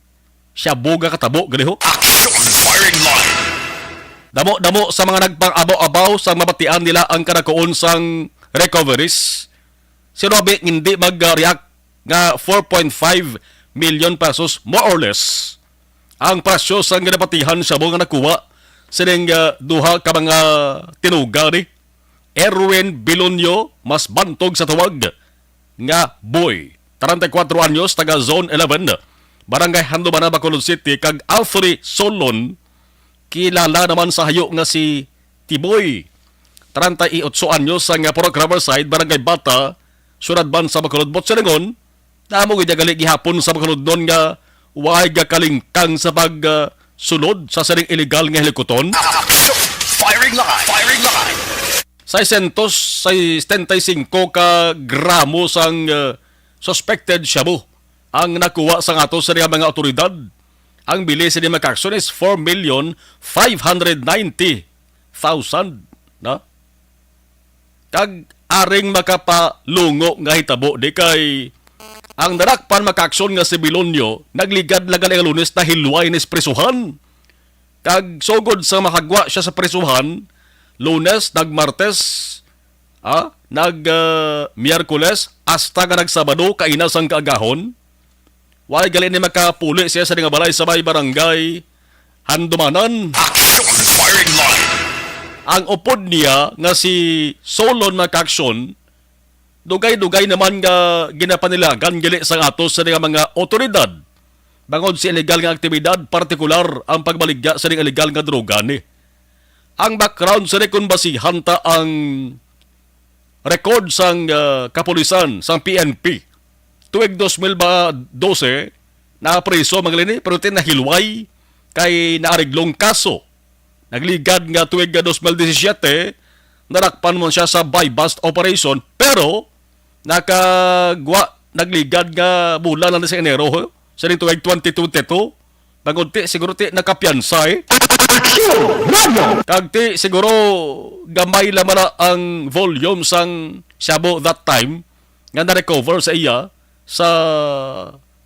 shabu nga katabo gani, ho. Action Firing Line. Damo-damo sa mga nagpang-abaw-abaw sa mabatian nila ang kadakuon sang recoveries. Sino abi hindi mag-react nga four point five million pesos, more or less, ang presyo sang ginapatihan shabu nga nakuha sining, ah, duha ka mga tinuga ni Erwin Bilonio, mas bantog sa tawag nga Boy, treinta y cuatro anyos, taga Zone eleven, Barangay Handumanan, Bacolod City, kag Alfred Solon, kilala naman sa hayo nga si Tiboy, treinta y ocho anyos, nga Purok Riverside, Barangay Bata, Syudad man sa Bacolod. Buot silingon, namo gid gali gihapon sa Bacolodnon nga waay gakalingkang sa pag, ah, sulod sa sining iligal nga hilikuton. Action! Firing line! Firing line! Seiscientos setenta y cinco ka gramo sang, ah, suspected shabu ang nakuha sang ato sa mga otoridad. Ang bili sini, mga ka-aksyon, is four million five hundred ninety thousand, no? Kag aring makapalungo nga hitabo di kay ang nadakpan, mga ka-aksyon, nga si Bilonio nagligad lang gali nga Lunes, nahilway ni sa prisuhan. Kag sugod sa mahagwa siya sa prisuhan, Lunes, nagMartes, ah, nag, ah, Miyerkules, hasta nga nagSabado, kaina sang kaagahon. Wala gali ni makapuli siya sa nga balay sa may barangay Handumanan. Action Firing Line. Ang upod niya nga si Solon, mga ka-aksyon, dugay-dugay naman nga ginapanilagan gali sang ato sa nga mga otoridad bangod sa iligal nga aktibidad, partikular ang pagbaligya sa iligal nga droga ni. Ang background sa kon basihan ta ang record sang, ah, kapulisan, sang P N P. Tuig dos mil ba, dose, napriso, mga lini, pero tin nahilway kay naareglong kaso. Nagligad nga tuig nga dos mil disisiete, nadakpan man siya sa buy-bust operation, pero nakagwa, nagligad nga bulan lang sa Enero, ho, sa ning tuig twenty twenty-two, Bangod ti, siguro ti nakapiyansa, eh. Kag ti, siguro gamay lamang na ang volume sang shabu that time nga na-recover sa iya sa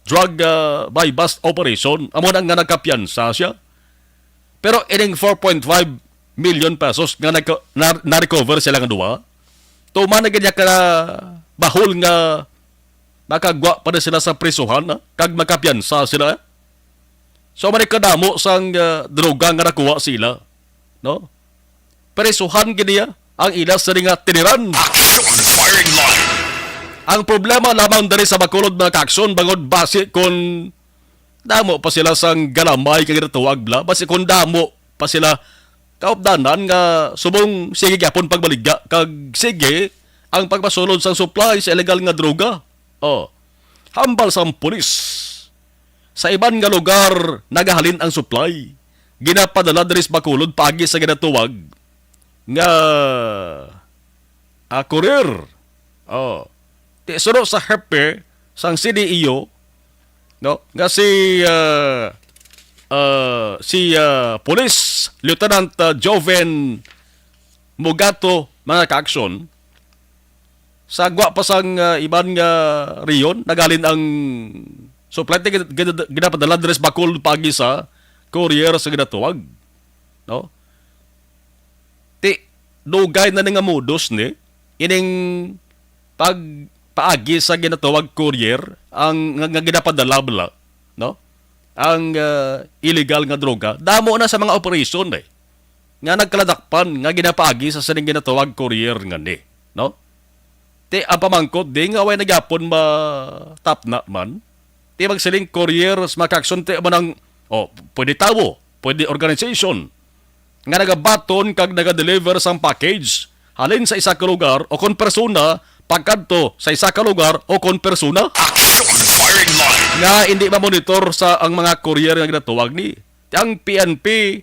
drug, ah, buy-bust operation. Amo na nga nagkapiyansa siya. Pero ining four point five million pesos nga nagka-, na, na-recover sila nga duha, tuman na gid niya ka bahol nga makagwa pa na sila sa prisuhan, ha? Kag makapiyansa sila. So, man kadamo sang, ah, droga nga nakuha sila, no? Prisuhan gid niya ang ila sa nga tiniran. Action Firing Line. Ang problema lamang diri sa Bacolod, mga ka-aksyon, bangod basi kon damo pa sila sang galamay kag ginatuwag bala, basi kon damo pa sila kaupdanan nga subong sige gyapon pagbaligya kag sige ang pagpasulod sang supply sa illegal nga droga. Oh, hambal sang pulis, sa iban nga lugar nagahalin ang supply, ginapadala diri sa Bacolod paagi sa ginatuwag nga, ah, courier. Oh. Ti suno sa hepe sang C D E O, no, nga si, ah, ah, si, ah, Police Lieutenant, ah, Joven Mugato, mga ka-aksyon, sa gwa pa sang, ah, iban nga rehiyon, nagalin ang supply ti gid-, gid-, ginapadala diri sa Bacol paagi sa courier sa ginatuwag, no? Ti, dugay na ni nga modus ni ining pagpaagi sa ginatawag courier ang nga, nga ginapadala bala, no? Ang, ah, illegal nga droga. Damo na sa mga operasyon, eh, nga nagkaladakpan nga ginapaagi sa sining ginatawag courier nga ni, no? Ti ang pamangkot di nga way na gyapon matapna man. Ti magsiling courier sa mga ka-aksyon, ti man ang, oh, pwede tawo, pwede organization nga nagabaton kag nagadeliver sang package halin sa isa ka lugar o kon persona pakadto sa isa ka lugar o kon persona. Action Firing Line. Nga hindi mamonitor sa ang mga courier nga ginatawag ni. Ti ang P N P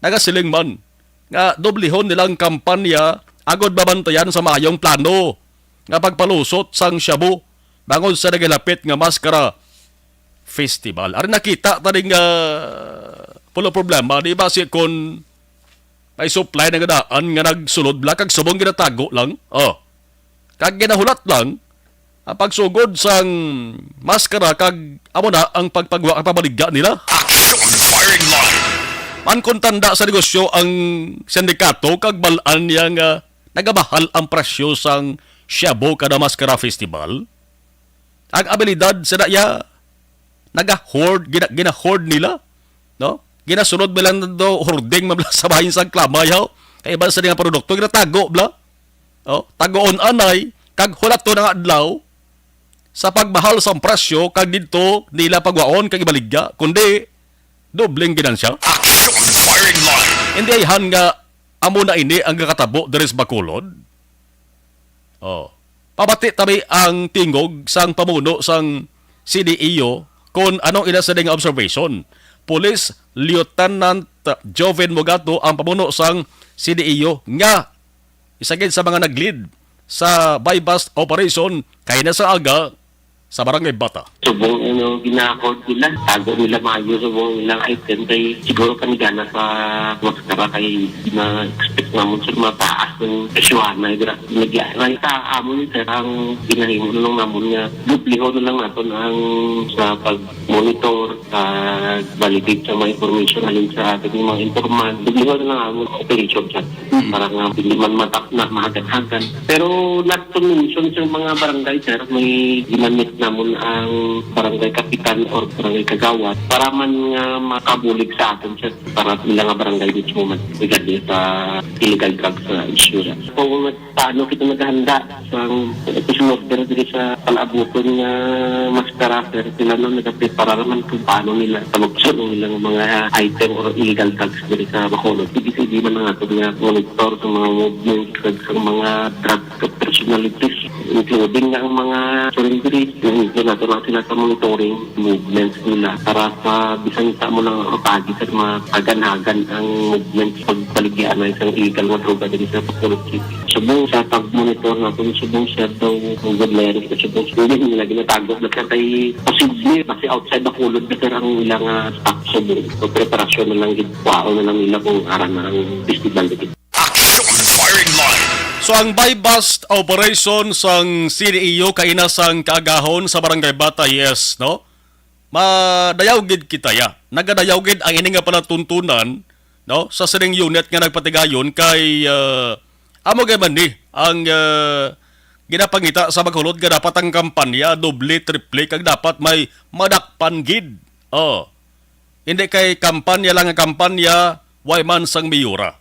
nagasiling man nga dublihon nila ang kampanya agod mabantayan sa maayong plano nga pagpalusot sang shabu bangod sa nagilapit nga Maskara Festival. Ari nakita ta ning, ah, pulo problema, di ba, si kon may supply na nga daan nga nagsulod bala kag subong ginatago lang. Oh. Kag ginahulat lang ang pagsugod sang maskara kag amo na ang pagpagwa kag pamaligya nila. Action Firing Line. Man kon tanda sa negosyo ang sindikato kag bal-an niya nga nagamahal ang presyo sang shabu kada Maskara Festival, ang abilidad sa iya naga-hoard, gina-, gina-hoard nila, no? Ginasulod nila do hoarding man bala sa bahin sang klamay, haw. Kay iban sa nga produkto ginatago bala. Oh, tagoon anay kag hulaton ang adlaw sa pagmahal sang presyo kag didto nila pagwaon kag ibaligya, kundi dobleng ginansya. Action Firing Line. Hindi ayhan nga amo na ini ang nakatabo diri sa Bacolod. Oh. Pabati ta mi ang tingog sang pamuno sang C D E O kon anong ila sa nga observation. Police Lieutenant Joven Mogato ang pamuno sang C D E O nga isa gid sa mga nag-lead sa buy-bust operation kay na sa aga sa Barangay Bata. Subong, ano, gina-hoard nila, tago nila maayo subong ilang item kay siguro panigana sa maskara kay na-expect namon sa mataas ng presyohan na igra nagyaray. Sa amon, sir, ang ginahimo na lang namon nga dubliho na lang naton ang sa pag-monitor, pag-validate sa mga information halin sa ating mga informant. Dubliho na lang amon operation, sir. Mm. Para nga hindi man matap na mahagan-hagan. Pero not to mention sa mga barangay, sir, may ginamit namon ang barangay kapitan or barangay kagawad para man nga makabulig sa aton, sir, para sila nga barangay mismo man regarding sa illegal drugs na issue, sir. Kung paano kita naghanda sa peace and order diri sa palaabuton nga maskara, sir, sila na nagaprepara naman kung paano nila palukson ang ilang mga item or illegal drugs diri sa Bacolod. Sige, sige man ang aton nga monitor sa mga movements kag sa mga drug personalities. including na ang mga surrenderies, yung nato lang sila sa monitoring movements nila para sa bisan sa mo lang atagi sa mga kaganhagan ang movements pagbaligya na isang illegal nga droga diri sa Bacolod City. Subong sa pag-monitor natin, subong siya daw ang good level sa subong. Hindi nila ginatago na siya kay posible kasi outside Bacolod na sir ang ilang ah, stock subong. So preparasyon na lang gid, kwaon na lang nila kung ara na ang festival dito. Action Firing Line. So ang buy-bust operation sang C D E U kaina sang kaagahon sa Barangay Batay, yes, no? Madayaw gid kita ya. Nagadayaw gid ang ini nga palatuntunan, no, sa sining unit nga nagpatigayon kay ah, amo gid man ni ang ah, ginapangita sa Bacolod nga dapat ang kampanya doble, triple kag dapat may madakpan gid. Oh. Hindi kay kampanya lang nga kampanya, way man sang miyura.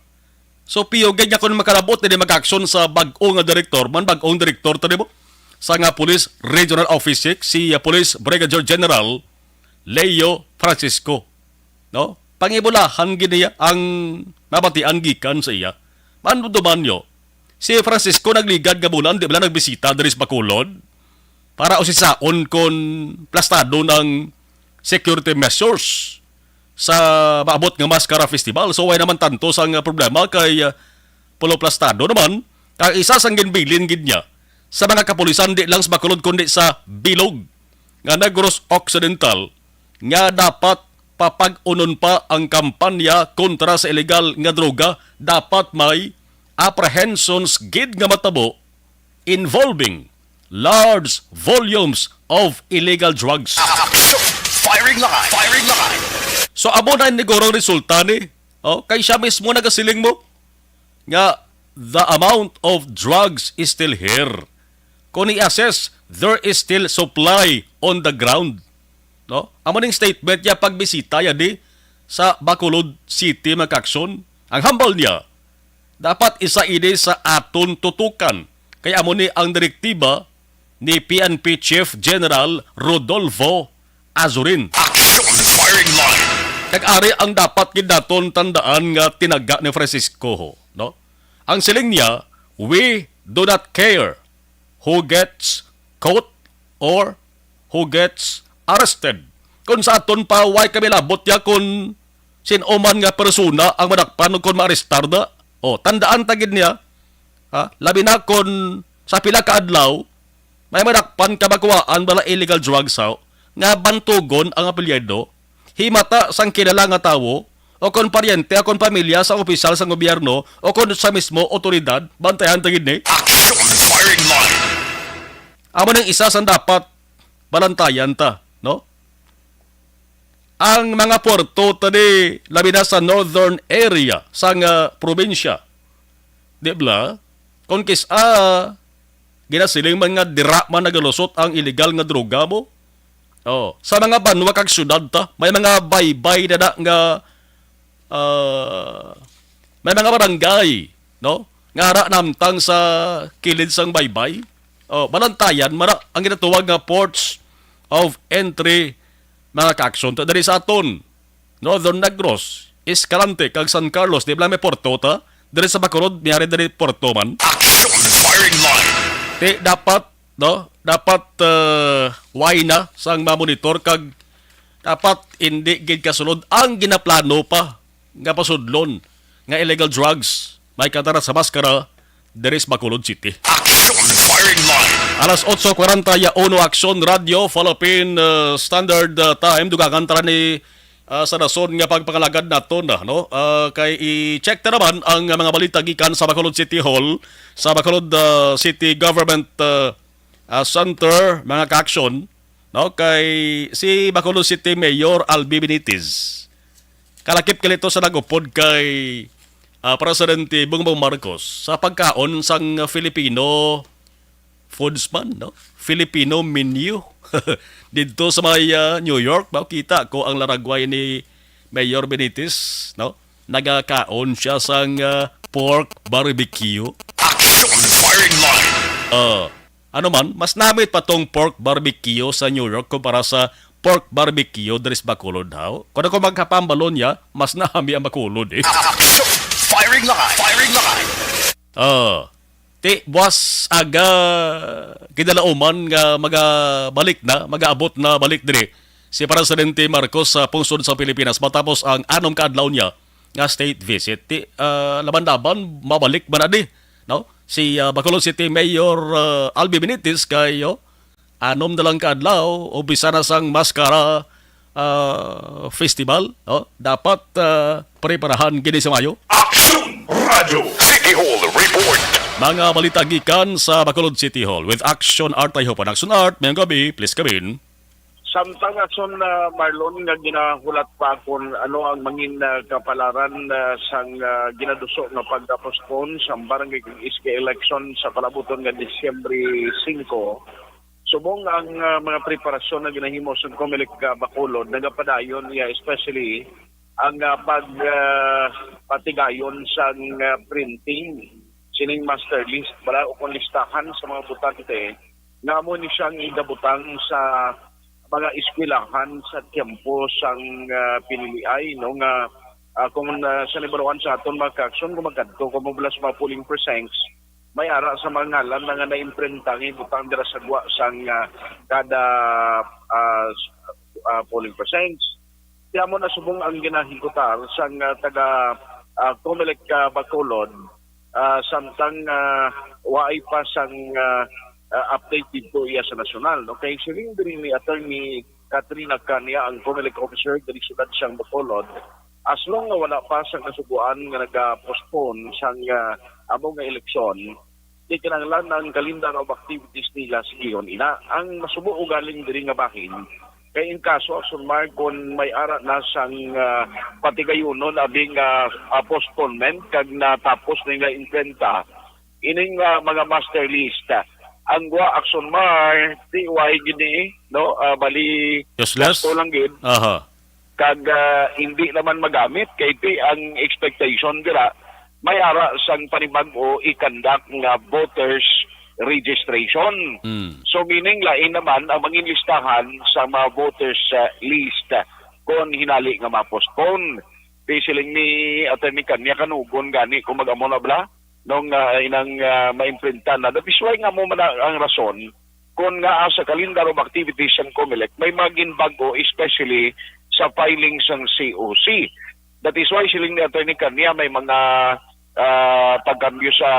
So, piyo gid nga kung makalabot na di mag-aksyon sa bag-o nga direktor man, bag-ong direktor ta di mo? Sa nga Police Regional Office six, si uh, Police Brigadier General Leo Francisco. No? Pangibulahan gid niya ang nabatian gikan sa iya. Manuduman nyo, si Francisco nagligad nga bulan, di ba nagbisita diri sa Bacolod? Para usisaon kon plastado ng security measures sa maabot nga Mascara Festival. So, way naman tanto sang problema kay uh, pulo plastado naman. Ang isa sang ginbilin gid niya sa mga kapulisan di lang sa Bacolod kundi sa Bilog nga Negros Occidental nga dapat papag-unon pa ang kampanya kontra sa illegal nga droga, dapat may apprehensions gid nga matabo involving large volumes of illegal drugs. Action Firing Line! Firing Line! So amo na ni gurong resulta ni, oh, kay siya mismo nagasiling mo nga the amount of drugs is still here. Kung i-assess, there is still supply on the ground. No? Amo ning statement niya pagbisita ya di sa Bacolod City, mga kaakson. Ang hambal niya, dapat isa ini sa aton tutukan. Kay amo ni ang direktiba ni P N P Chief General Rodolfo Azurin. Action Firing Line. Kag ari ang dapat gid naton tandaan nga tinaga ni Francisco, no? Ang siling niya, "We do not care who gets caught or who gets arrested." Kung sa aton pa, way kami labot niya kung sin-o man nga persona ang madakpan o kung maarestar na. O, tandaan ta gid niya, ha? Labi na kung sa pila ka adlaw, may madakpan ka makuhaan bala illegal drugs, ha? Nga bantugon ang apelyido, himata sang kilala nga tawo, o kon paryente, o kon pamilya sa opisyal sang gobyerno, o kon sa mismo otoridad, bantayan ta gid ni. Action Firing Line. Amo nang isa sang dapat balantayan ta, no? Ang mga puerto tani, labi na sa northern area sang ah, probinsya. Di bala? Kung kis-a, ginasiling man nga dira man nagalusot ang illegal nga droga mo. Oh, sa mga banwa kag syudad ta, may mga baybay na, na nga ah, may mga barangay, no? Nga ara namtang sa kilid sang baybay. Oh, balantayan, mara ang ginatawag nga ports of entry, mga kaakson. Ta diri sa aton, Northern Negros, Escalante, kag San Carlos, di ba may porto ta? Diri sa Bacolod, miyari diri porto man. Action Firing Line. Ti dapat, no? Dapat uh, way na sang mamonitor kag dapat hindi gid kasulod ang ginaplano pa nga pasudlon nga illegal drugs may katara sa maskara diri sa Bacolod City. Action Firing Line. Alas otso kwarenta ya uno, Action Radio, Philippine uh, Standard uh, Time. Dugangan tara ni uh, sa dason nga pagpangalagad naton, no? Uh, kay i-check ta naman ang mga balita gikan sa Bacolod City Hall, sa Bacolod uh, City Government uh, uh, Center, mga ka-action, no? Kay si Bacolod City Mayor Albi Benitez kalakip kalito sa nagupod kay uh, Presidente Bongbong Marcos sa pagkaon sang Filipino foods man, no? Filipino menu. Didto sa may uh, New York, makita ko ang laragway ni Mayor Benitez, no? Nagakaon siya sang uh, pork barbecue. Action Firing Line. Uh, ano man, mas namit pa tong pork barbecue sa New York kumpara sa pork barbecue diri sa Bacolod, haw? Kung ako magkapambalon niya, mas nami ang Bacolod eh. Action Firing Line. Firing Line. Uh, Ti, buwas aga, kinalauman nga magabalik na, magaabot na balik diri si Presidente Marcos sa pungsod sa Pilipinas matapos ang anom ka adlaw niya nga state visit. Ti, ah, laban-laban, mabalik man na di, no? Si, ah, Bacolod City Mayor, ah, Albi Benitez kay, oh, anom na lang ka adlaw, umpisa na sang Mascara, ah, Festival, oh. Dapat, ah, preparahan gini sa Mayo. Action Radio City Hall Report. Mga balita gikan sa Bacolod City Hall with Action Art. I hope an Action Art, mayong gabi, please come in. Samtang Action, ah, Marlon, nga ginahulat pa kung ano ang mangin, ah, kapalaran, ah, sang, ah, ginaduso nga pagka-postpone sang barangay kag S K election sa palabuton nga Disyembre singko. Subong ang, ah, mga preparasyon nga ginahimo sa Comelec, ah, Bacolod, nagapadayon niya, especially ang, ah, pag, ah, patigayon sang, ah, printing sining master list bala o kung listahan sa mga botante nga amo ni siyang igabutang sa mga eskwelahan sa tiyempo sang, ah, piniliay, no, nga, ah, kung, ah, sa libaruan sa aton mga ka-action, kung magkadto ko mo bala sa mga polling precincts, may ara sa mga ngalan na nga naimprinta nga ibutang dira sa gwa sang, ah, kada, ah, s-, ah, polling precincts. Kaya mo na subong ang ginahikutar sang, ah, taga, ah, Comelec, ah, Bacolod, ah, samtang, ah, waay pa sang, ah, ah, update dito iya sa nasyonal, no? Kay siling diri ni Attorney Katrina Cania, ang Comelec officer diri sa siyudad sang Bacolod, as long nga wala pa sa kasugoan nga naga-postpone sang, ah, amo nga eleksyon, di kinahanglan ang calendar of activities nila sigihon ina. Ang masubo ugaling diri nga bahin, kay in kaso, Action Mar, kon may ara na sang, ah, patigayunon abi nga, ah, postponement kag natapos na nga imprenta ining, ah, mga master list, ah, ang gwa, Action Mar, di way gini, no? Ah, bali, Useless? Gasto lang gid. Aha. Kag, ah, hindi naman magamit kay ti ang expectation dira may ara sang panibag-o i-conduct nga voters registration. Mm. So, meaning, lain naman ang mangin listahan sa mga voters, ah, list, ah, kon hinali nga ma-postpone. Di siling ni Attorney Cania, kanugon gani kung mag-amo na bala nung, ah, inang, ah, maimprinta na. That is why nga mo man ang, ang rason kung nga, ah, sa calendar of activities sang Comelec may magin bago, especially sa filing sang C O C. That is why siling ni Attorney Cania may mga, ah, pagkambyo sa,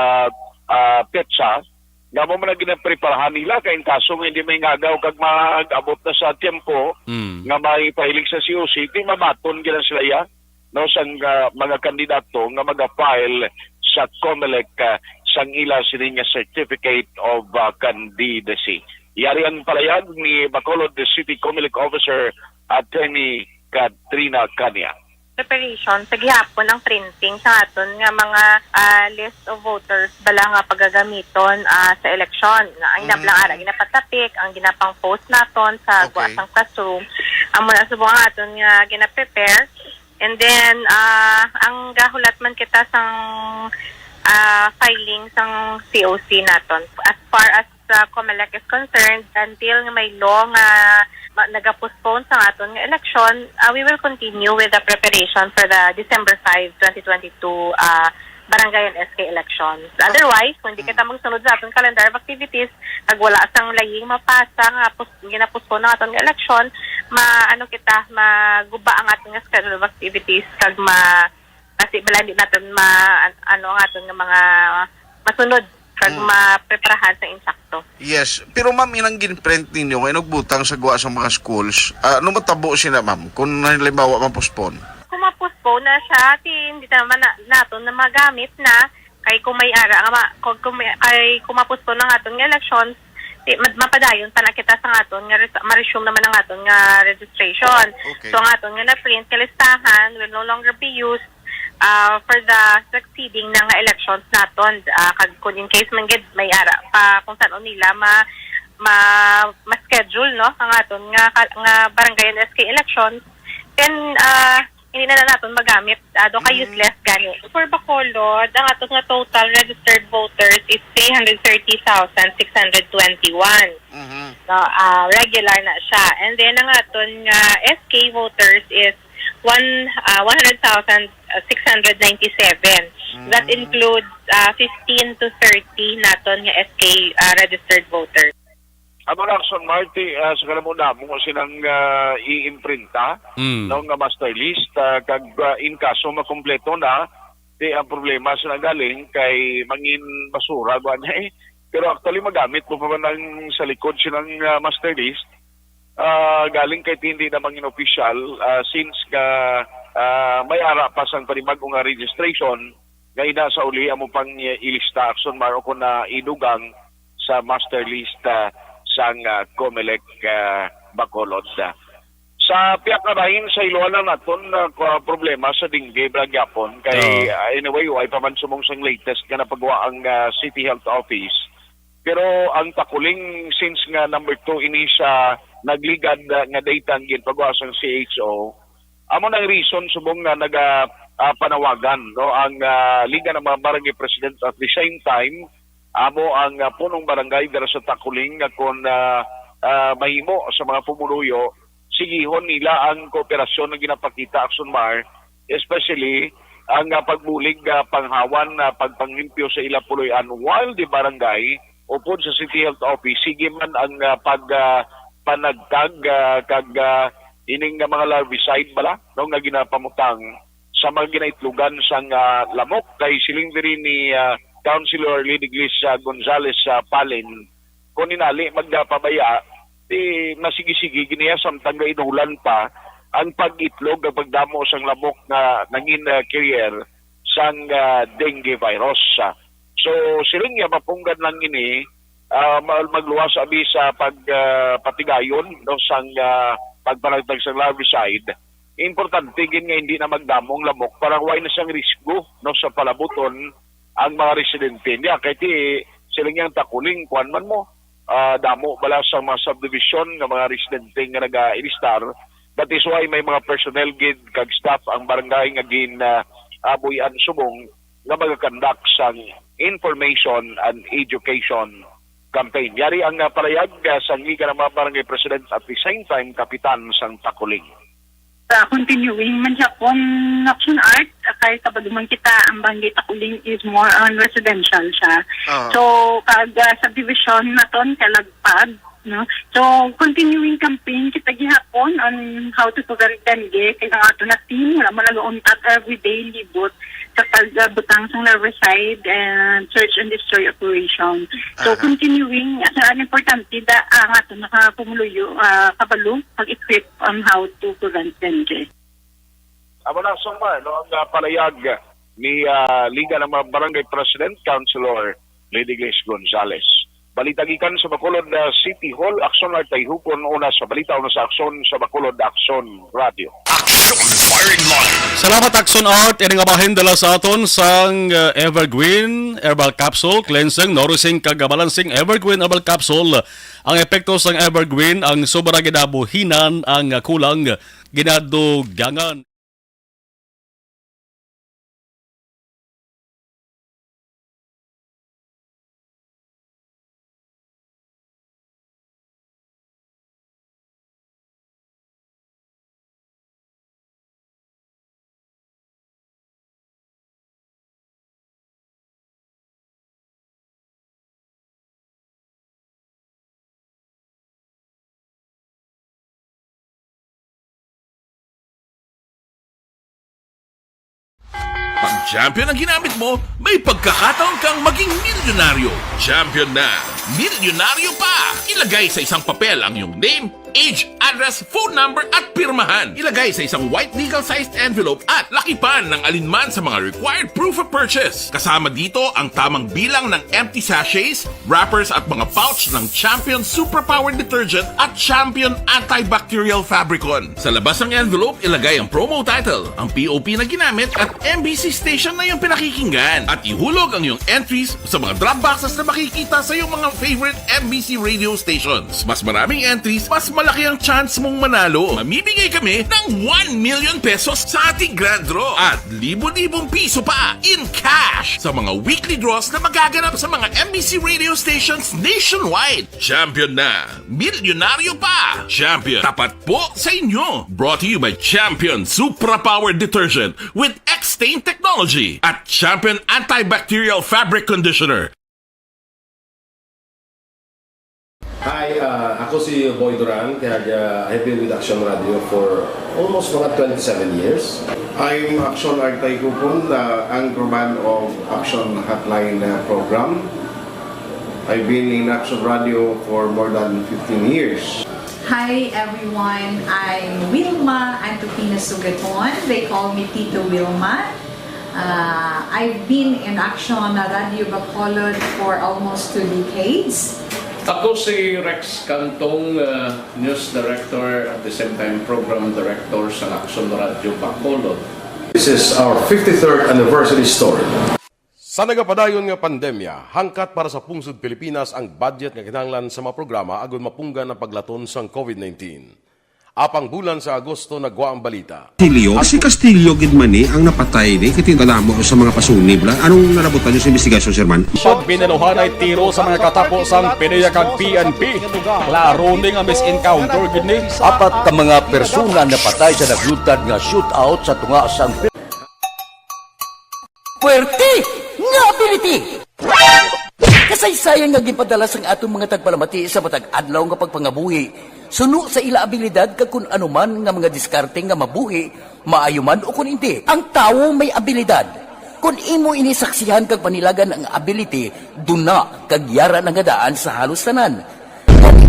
ah, petsa nga mo man ang ginapreparahan nila, kay in kaso nga hindi may ngagaw kag mag-abot na sa tiyempo Mm. nga may pahilig sa C O C, di mabaton gila sila ya, no, sang, ah, mga kandidato nga maga-file sa Comelec, ah, sang ila sini nga certificate of, ah, candidacy. Yari ang palayag ni Bacolod City Comelec Officer Attorney Katrina Cania. Preparation sa gihapon ang printing sa aton nga mga, ah, list of voters bala nga pagagamiton, ah, sa eleksyon. Na ang Mm. inablang ara ginapatapik, ang ginapang-post naton sa Okay. guwa sang classroom. Amo na subong ang aton nga gina-prepare. And then, ah, ang gahulat man kita sang, ah, filing sang C O C naton. As far as sa Comelec is concerned, until nga may law nga ma-, nagapostpone sa aton nga election, ah, we will continue with the preparation for the December five, twenty twenty-two, ah, barangay and S K elections. Otherwise, kung di kita magsunod sa aton calendar of activities, kag wala sang laying mapasa nga pos-, ginapostpone ang aton nga election, ma-, ano kita, maguba ang aton nga schedule of activities, kag ma-, kasi bala hindi naton ma-, an-, ano ang aton nga mga masunod kag Mm. mapreparahan sa insakto. Yes. Pero, ma'am, inang ginprint ninyo nga inugbutang sa guwa sa mga schools, ah, ano matabo sina, ma'am, kung halimbawa ma-postpone? Kung ma-postpone na siya, ti, hindi naman na, naton na magamit na. Kay kung may ara nga ma-, kung, kung may, kay kung ma-postpone ang aton nga elections, ti, ma-, mapadayon pa na kita sa aton nga res-, ma-resume naman ang aton nga registration. Okay. So, ang aton nga na-print nga listahan will no longer be used ah, for the succeeding na nga elections naton, ah, kag kung in case man gid may ara pa kung san-o nila ma-, ma-, ma-schedule, no, ang aton nga ka-, nga barangay and S K elections, then, ah, hindi na, na naton magamit, ah, do ka Mm. useless gani. For Bacolod, ang aton nga total registered voters is three hundred thirty thousand six hundred twenty-one. Mhm. No, ah, regular na siya. And then, ang aton nga S K voters is one, ah, one hundred thousand six hundred ninety-seven. That Mm. includes, ah, fifteen to thirty naton nga S K, ah, registered voters. Amo na, Action Marty, ah, sa kanamo-namo sinang, ah, iimprinta, Mm. no, nga master list, ah, kag, ah, in kaso makumpleto na, di ang problema sa nagaling kay mangin basura, ba na eh. Pero actually, magamit mo pa man ang sa likod sinang, ah, master list, ah, galing kay hindi na mangin official, ah, since nga, ah, may ara pa sang panibag-o nga registration, nga ina sa uli amo pang ilista, Action Mar, o kung na idugang sa master list, ah, sang, ah, Comelec, ah, Bacolod. Sa pihak nga bahin, sa iluhan lang naton, ah, kwa-, problema sa dengue, bala gyapon. Kay, Oo. ah, anyway, way pa man sumong sang latest nga napagawa ang, ah, City Health Office. Pero ang Takuling, since nga number two ini sa nagligad, ah, nga data ang ginpagawa sang C H O, amo nang reason subong nga naga, ah, panawagan, no, ang, ah, Liga ng mga Barangay President. At the same time, amo ang, ah, punong barangay dira sa Takuling nga kon, ah, ah, mahimo sa mga pumuluyo, sigihon nila ang kooperasyon nga ginapakita, Action Mar, especially ang, ah, pagbulig, ah, panghawan, ah, pagpanglimpyo sa ila puloy-an while the barangay upod sa City Health Office, sige man ang, ah, pag, ah, panagtag, ah, kag, ah, ining nga mga larvicide bala, no, nga ginapamutang sa mga ginaitlogan sang, ah, lamok. Kay siling diri ni, ah, Councilor Lady Glis, ah, Gonzales, ah, Palin, kung inali magpabaya, di masigi-sigi giniya samtang gainulan pa ang pag-itlog, ang pagdamo sang lamok nga nangin, ah, carrier sang, ah, dengue virus. So, siling niya, mapunggan lang ini, ah, ma-, magluwas abi sa pag, ah, patigayon, no, sang, ah, pagpanagtag sang larvicide. Importante gid nga hindi na magdamo ang lamok para way na siyang risgo, no, sa palabuton ang mga residente niya. Kay ti, siling niya, ang Takuling, kuwan man mo, ah, damo bala sa mga subdivision nga mga residente nga nagailistar. That is why may mga personnel gid kag staff ang barangay nga gin, ah, abuyan subong nga magakandak sang information and education campaign. Yari ang, ah, palayag, ah, sang Liga ng mga Barangay President at the same time Kapitan sang Takuling. Sa continuing man siya kon Action Art, kay kabalo man kita, ang Barangay Takuling is more on residential siya. Ah. So, kag, ah, subdivision naton kalagpag, no? So, continuing campaign kita gihapon on how to prevent dengue. Kay ang ato na team, wala man nag-untat, everyday libot sa pagbutang sang larvicide and search and destroy operation. So, Aha. continuing, as an importante da, ang ato na ka pumuluyo, ah, kabalo, pag-equip on how to prevent dengue. Amo na, Action Mar, no, ang, ah, palayag ni, ah, Liga ng mga Barangay President, Councilor Lady Glis Gonzales. Balita gikan sa Bacolod, ah, City Hall, Action Mar, Tayhukon, una sa balita, una sa aksyon sa Bacolod, Action Radio. Action Firing Line. Salamat, Action Art. Ini nga bahin dala sa aton sang, uh, Evergreen Herbal Capsule, Cleansing, Nourishing, kag Balancing Evergreen Herbal Capsule. Ang epekto sang Evergreen, ang sobra ginabuhinan, ang kulang ginadugangan. Pag Champion ang ginamit mo, may pagkakataon kang maging milyonaryo. Champion na, milyonaryo pa! Ilagay sa isang papel ang iyong name, age, address, phone number, at pirmahan. Ilagay sa isang white legal-sized envelope at lakipan ng alinman sa mga required proof of purchase. Kasama dito ang tamang bilang ng empty sachets, wrappers, at mga pouch ng Champion Superpower Detergent at Champion Antibacterial Fabricon. Sa labas ng envelope, ilagay ang promo title, ang P O P na ginamit, at M B C station na iyong pinakikinggan. At ihulog ang iyong entries sa mga drop boxes na makikita sa iyong mga favorite M B C radio stations. Mas maraming entries, mas malaki ang chance mong manalo. Mamimigay kami ng one million pesos sa ating grand draw at libo-libong piso pa in cash sa mga weekly draws na magaganap sa mga M B C radio stations nationwide. Champion na! Milyonaryo pa! Champion, tapat po sa inyo! Brought to you by Champion Supra Power Detergent with Stain Technology at Champion Antibacterial Fabric Conditioner. Hi, ah, ako si Boy Duran, kag, ah, I've been with Action Radio for almost mga twenty-seven years. I'm Action Artay Kupon, the anchorman of Action Hotline, uh, program. I've been in Action Radio for more than fifteen years. Hi everyone, I'm Wilma Antupina Sugaton. They call me Tito Wilma. Uh, I've been in Action Radio Bacolod for almost two decades. Ako si Rex Cantong, uh, news director, at the same time program director sa Action Radio Bacolod. This is our fifty-third anniversary story. Sa nagapadayon nga pandemya, hangkat para sa pungsod Pilipinas ang budget nga kinahanglan sa mga programa agud mapunggan ang paglaton sang COVID nineteen. Apang bulan sa Agosto nagwa ang balita. Castillo? Si Castillo gid man ni ang napatay ni, kay kadamo sa mga pasunib la. Anong nalabutan niyo sa investigasyon, Sir Man? Pag binaluhanay tiro sa mga katapo sang PDEA kag P N P. Klaro ni nga mis-encounter gid ni. Apat ka mga persona napatay sa naglutad nga shootout sa tunga sang Puwerte nga ability! Kasaysayan nga ginpadala sang aton mga tagpalamati sa matag adlaw nga pagpangabuhi, suno sa ila abilidad kag kun ano man nga mga diskarte nga mabuhi, maayo man o kun indi, ang tawo may abilidad. Kun imo ini saksihan kag panilagan ang ability, duna kag yara na nga daan sa halos tanan.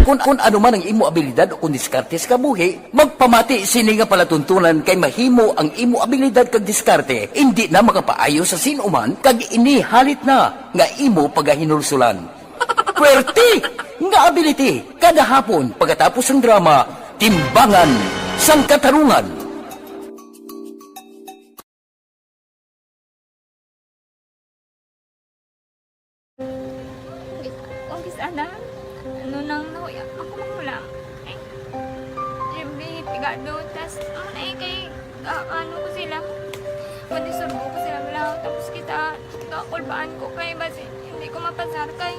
Kung, kung ano man ang imo abilidad o kung diskarte sa kabuhi, magpamati sini nga palatuntunan kay mahimo ang imo abilidad kag diskarte indi na makapaayo sa sin-o man kag ini halit na nga imo pagahinulsolan. Puwerte nga ability kada hapon pagkatapos sang drama, Timbangan sang Katarungan. Kung kis-, kung kis-, ana, ano nang nahuya, ako manghulam. Ay, siyempre, pigado, tas, ano na eh, kay, ah, ano ko sila, madisurbo ko sila, bala, tapos kita, kakulbaan ko kay, basi, hindi ko mapasar kay.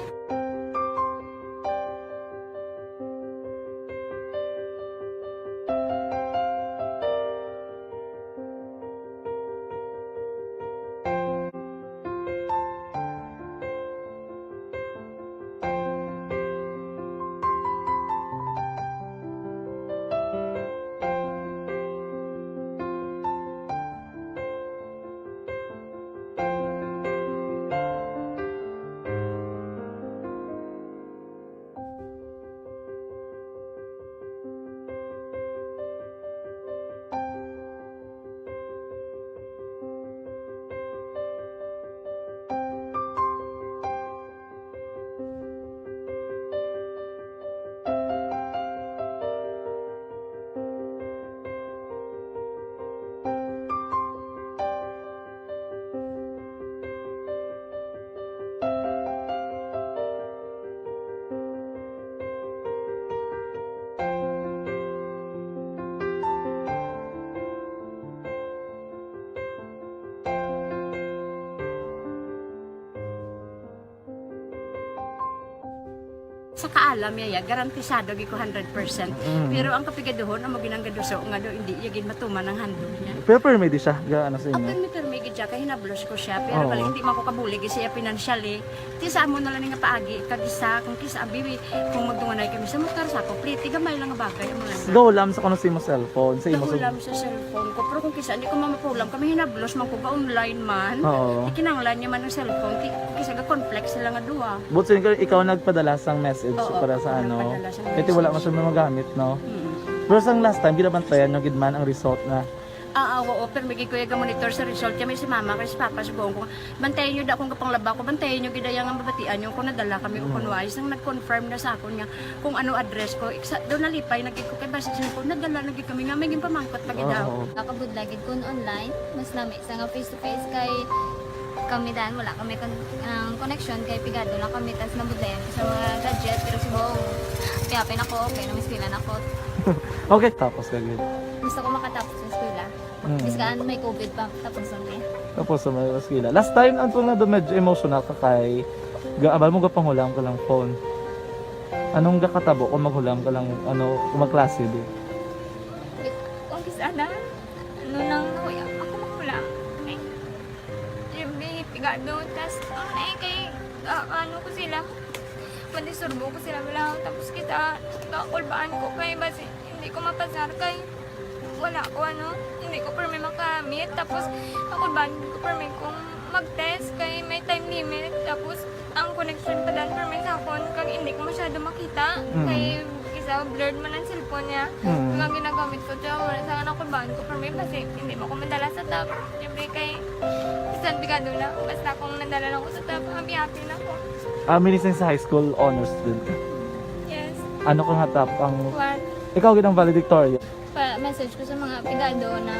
Sa kaalam niya, ya, garantisado gid ko hundred percent. Mm. Pero ang kapigaduhon, amo ginang gaduso nga do, hindi iya gid matuman ang handog niya. Pero permi di siya, ga, ano sa inyo? Permi, permi gid siya, kay hinablos ko siya. Pero Oo. Bali, hindi man ko kabulig siya financially. Ti sa amo na lang nga paagi, kag isa, kung kisa, abi, kung magdunganay kami sa motor, sa ako, pliti, gamay lang nga bagay, amo lang na. Gahulam sa kuno sa imo cellphone, sa imo sa Gahulam sa cellphone ko, pero kung kisa, hindi ko mamapulam, kami hinablos man ko, ga-online man. Oo. Ikinanglan niya man ang cellphone, ti, kung kisa, ga-conflict sila nga duha. But so, ikaw, ikaw nagpadala sang message Oo, para sa ako ano? Nagpadala sang Kaya ti wala message. Masyadong magamit, no? Mm. Pero sang last time, ginabantayan nyo gid man ang result na Ah, ah, oo, pero may gid ko iya ga-monitor sa result. Kaya may si mama, kay si papa, subong ko, "Bantayan nyo da akong gapanglaba ko, bantayan nyo gid iya nga mabatian nyo kung nadala kami o Mm. kung wala." Sang nag-confirm na sa akon nga kung ano address ko, iksa, doon nalipay na gid ko, kay basi siya ko, nadala na gid kami nga, may ginpamangkot pa gid Oo. ako. Nakabudla gid kun online, mas lami sa nga face to face kay kami dan, wala kami kon-, ang connection kay pigado lang kami, tas nabudlayan ko sa mga gadget, pero subong, kaya pa ako, okay na, may eskwela na ako. Okay, tapos ka gid. Gusto ko makatapos sa eskwela. Mm. Bis kaan may covid pa, tapos ang eh. Tapos sa may eskwela. Last time, ang tunga doon, medyo emotional ka kay gaabal mo, gapanghulam ka lang phone. Anong gakatabo kung maghulam ka lang, ano, kung magklase di? Kung kis-, ana, ano nang nahuya, ako manghulam. Ay, Gado, tas, ang, eh, kay, ah, ano ko sila, madisturbo ko sila, wala. Tapos kita, kakulbaan ko kay basi hindi ko mapasar kay wala ko, ano, hindi ko permi makamit. Tapos, kakulbaan ko permi kung mag-test kay may time limit. Tapos, ang connection pa dan permi sa akon, kag hindi ko masyado makita. Mm. Kay, isa, blurred man ang cellphone niya. Mm. Kag ang ginagamit ko, siya, wala sa akin, nakulbaan ko permi, basi hindi mo ko madala sa top. Siyempre, kay, bisan pigado lang, basta kung nadala lang ko sa top, happy-happy na ko. Ah, meaning sa high school, honor student ka? Yes. Ano ka nga top ang One. Ikaw gid ang valedictorian? Pa-message ko sa mga pigado na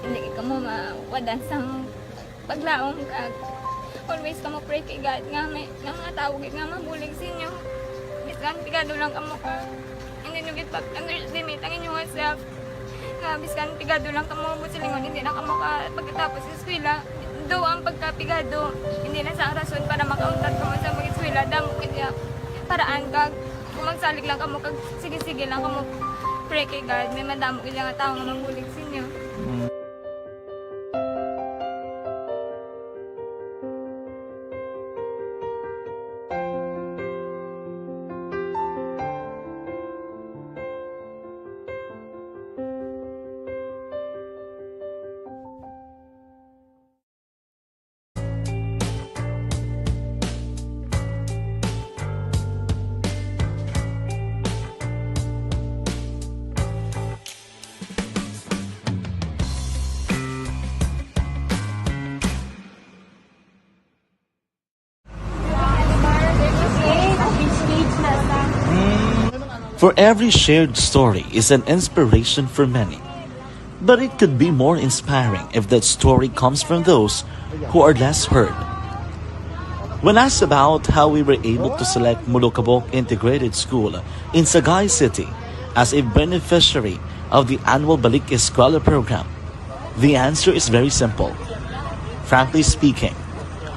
hindi kamo mawadan sang paglaom, kag always kamo pray kay God nga may, nga mga tawo gid nga mabulig sa inyo. Bisan pigado lang kamo ka, hindi nyo gid pag-underestimate ang inyong self. Nga bisan pigado lang kamo, buot silingon, hindi na kamo ka pagkatapos sa eskwela. Though ang pagkapigado, hindi na sa rason para makauntat kamo sa mag-eskwela. Damo gid ya paraan kag kung magsalig lang kamo kag sige-sige lang kamo pray kay God, may madamo gid nga tawo nga mabulig sa inyo. Mm. For every shared story is an inspiration for many. But it could be more inspiring if that story comes from those who are less heard. When asked about how we were able to select Molokabok Integrated School in Sagay City as a beneficiary of the annual Balik Eskwela program, the answer is very simple. Frankly speaking,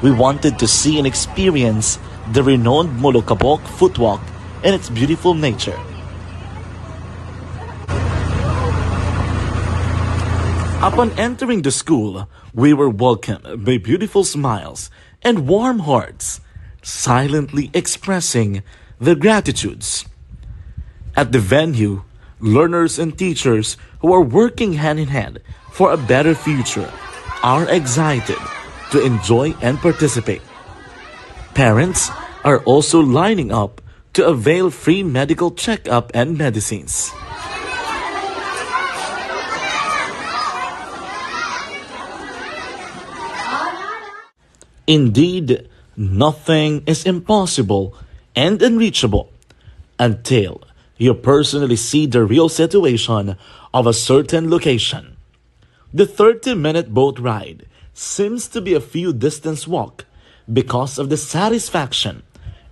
we wanted to see and experience the renowned Molokabok Footwalk and its beautiful nature. Upon entering the school, we were welcomed by beautiful smiles and warm hearts, silently expressing their gratitudes. At the venue, learners and teachers who are working hand in hand for a better future are excited to enjoy and participate. Parents are also lining up to avail free medical checkup and medicines. Indeed, nothing is impossible and unreachable until you personally see the real situation of a certain location. The thirty-minute boat ride seems to be a few distance walk because of the satisfaction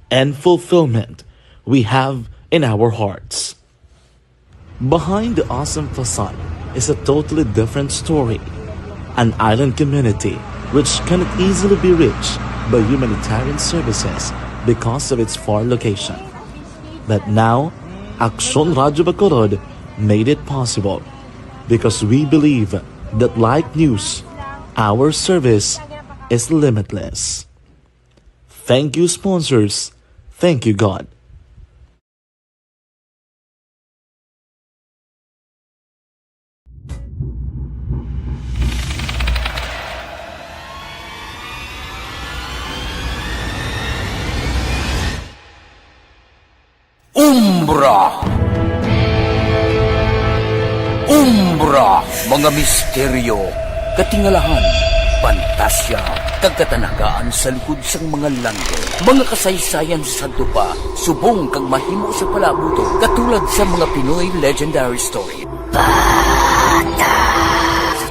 and fulfillment we have in our hearts. Behind the awesome facade is a totally different story, an island community which cannot easily be reached by humanitarian services because of its far location. But now, Aksyon Radyo Bacolod made it possible because we believe that, like news, our service is limitless. Thank you, sponsors. Thank you, God. Umbra. Umbra, mga misteryo, katingalahan, pantasya, kag katanagaan sa likod sang mga landong. Mga kasaysayan sa sadto pa, subong kag mahimo sa palaabuton, katulad sa mga Pinoy legendary story.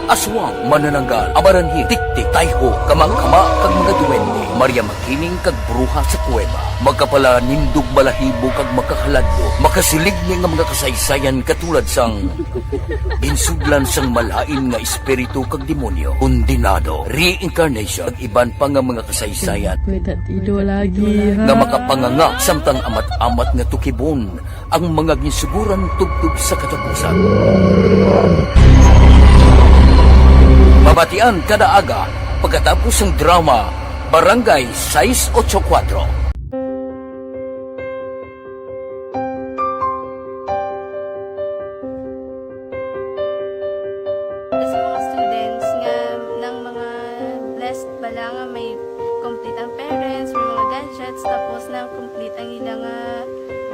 Aswang, manananggal, amaranhit, tiktik, tayho, kamakama, kag mga duwende, Maria Makiling kag bruha sa kuweba, makapalanindog balahibo kag makahaladlok, makasiligni nga mga kasaysayan katulad sang ginsudlan sang malain nga espiritu kag demonyo, kondenado, reincarnation, kag iban pa nga mga kasaysayan Pwede ido lagi, ha? nga makapanganga samtang amat-amat nga tukibon ang mga ginsuguran tubtob sa katapusan. Mabatian kada aga pagkatapos sang drama, Barangay sais ocho kuatro. Sa mga students nga nang mga blessed bala nga may complete ang parents, may mga gadgets, tapos nang complete ang ila nga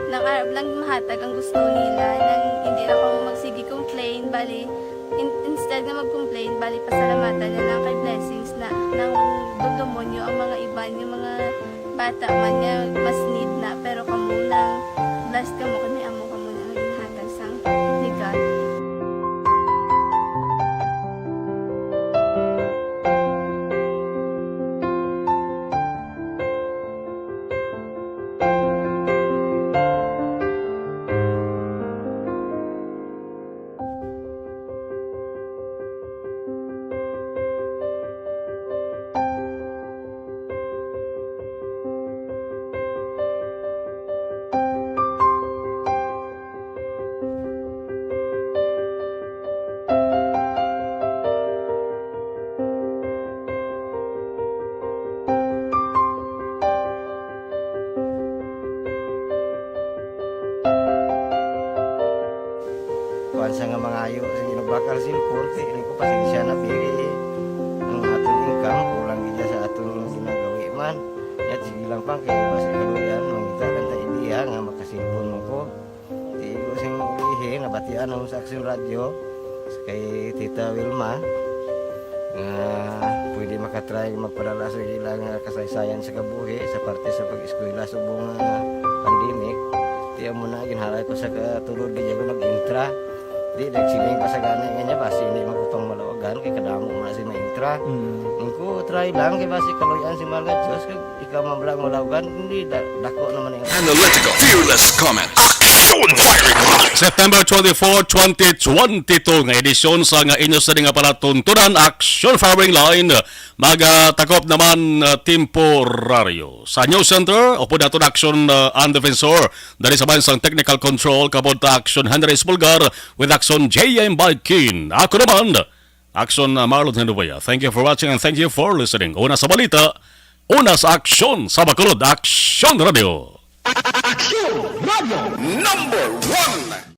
nang arab lang mahatag ang gusto nila, nang hindi na ko magsige complain, bali in, instead nga mag-complain, bali pasalamatan na lang kay blessings na nang dudumo nyo ang mga iban, yung mga bata man nga mas need na, pero kamo nang blessed kamo kay may amo kamo na nga ginhatag sang ni God. Kuan sa nga mangayo sa ginubakal sin korte, ini ko pasensya na pili ang aton income, kulang gid sa aton ginagawi man. Yat sige lang pang kay basi kaluyan, mangita lang ta idea nga makasilpon mo ko. Di ko sing ulihi, nabatian ako sa Aksyon Radyo kay Tita Wilma nga pwede makatry magpadala sa ilang kasaysayan sa kabuhi sa parte sa pag-eskwela subong nga pandemic. Di amo na ginhalay ko sa katulod di ako nag-intra. Di nagsiling pa sa gani nga niya basi hindi man ko pang malawagan kay kadamo man si maintra. Mm. Ang ko try lang kay basi kaluyan si Marga Diyos kag ikaw man lang malawagan hindi da, dako naman yung Analytical, fearless comment. Action firing line. September twenty-four, twenty twenty-two nga edisyon sa nga inyo sa nga palatuntunan Action Firing Line magatakop naman uh, temporaryo sa News Center upod naton Action uh, and Defensor dali sa bayan sang technical control kabod ta Action Henry Espulgar with Action J M Balkin. Ako naman Action uh, Marlon Henrovea. Thank you for watching and thank you for listening. Una sa balita, una sa aksyon sa Bacolod, Action Radio. Action Radio number one.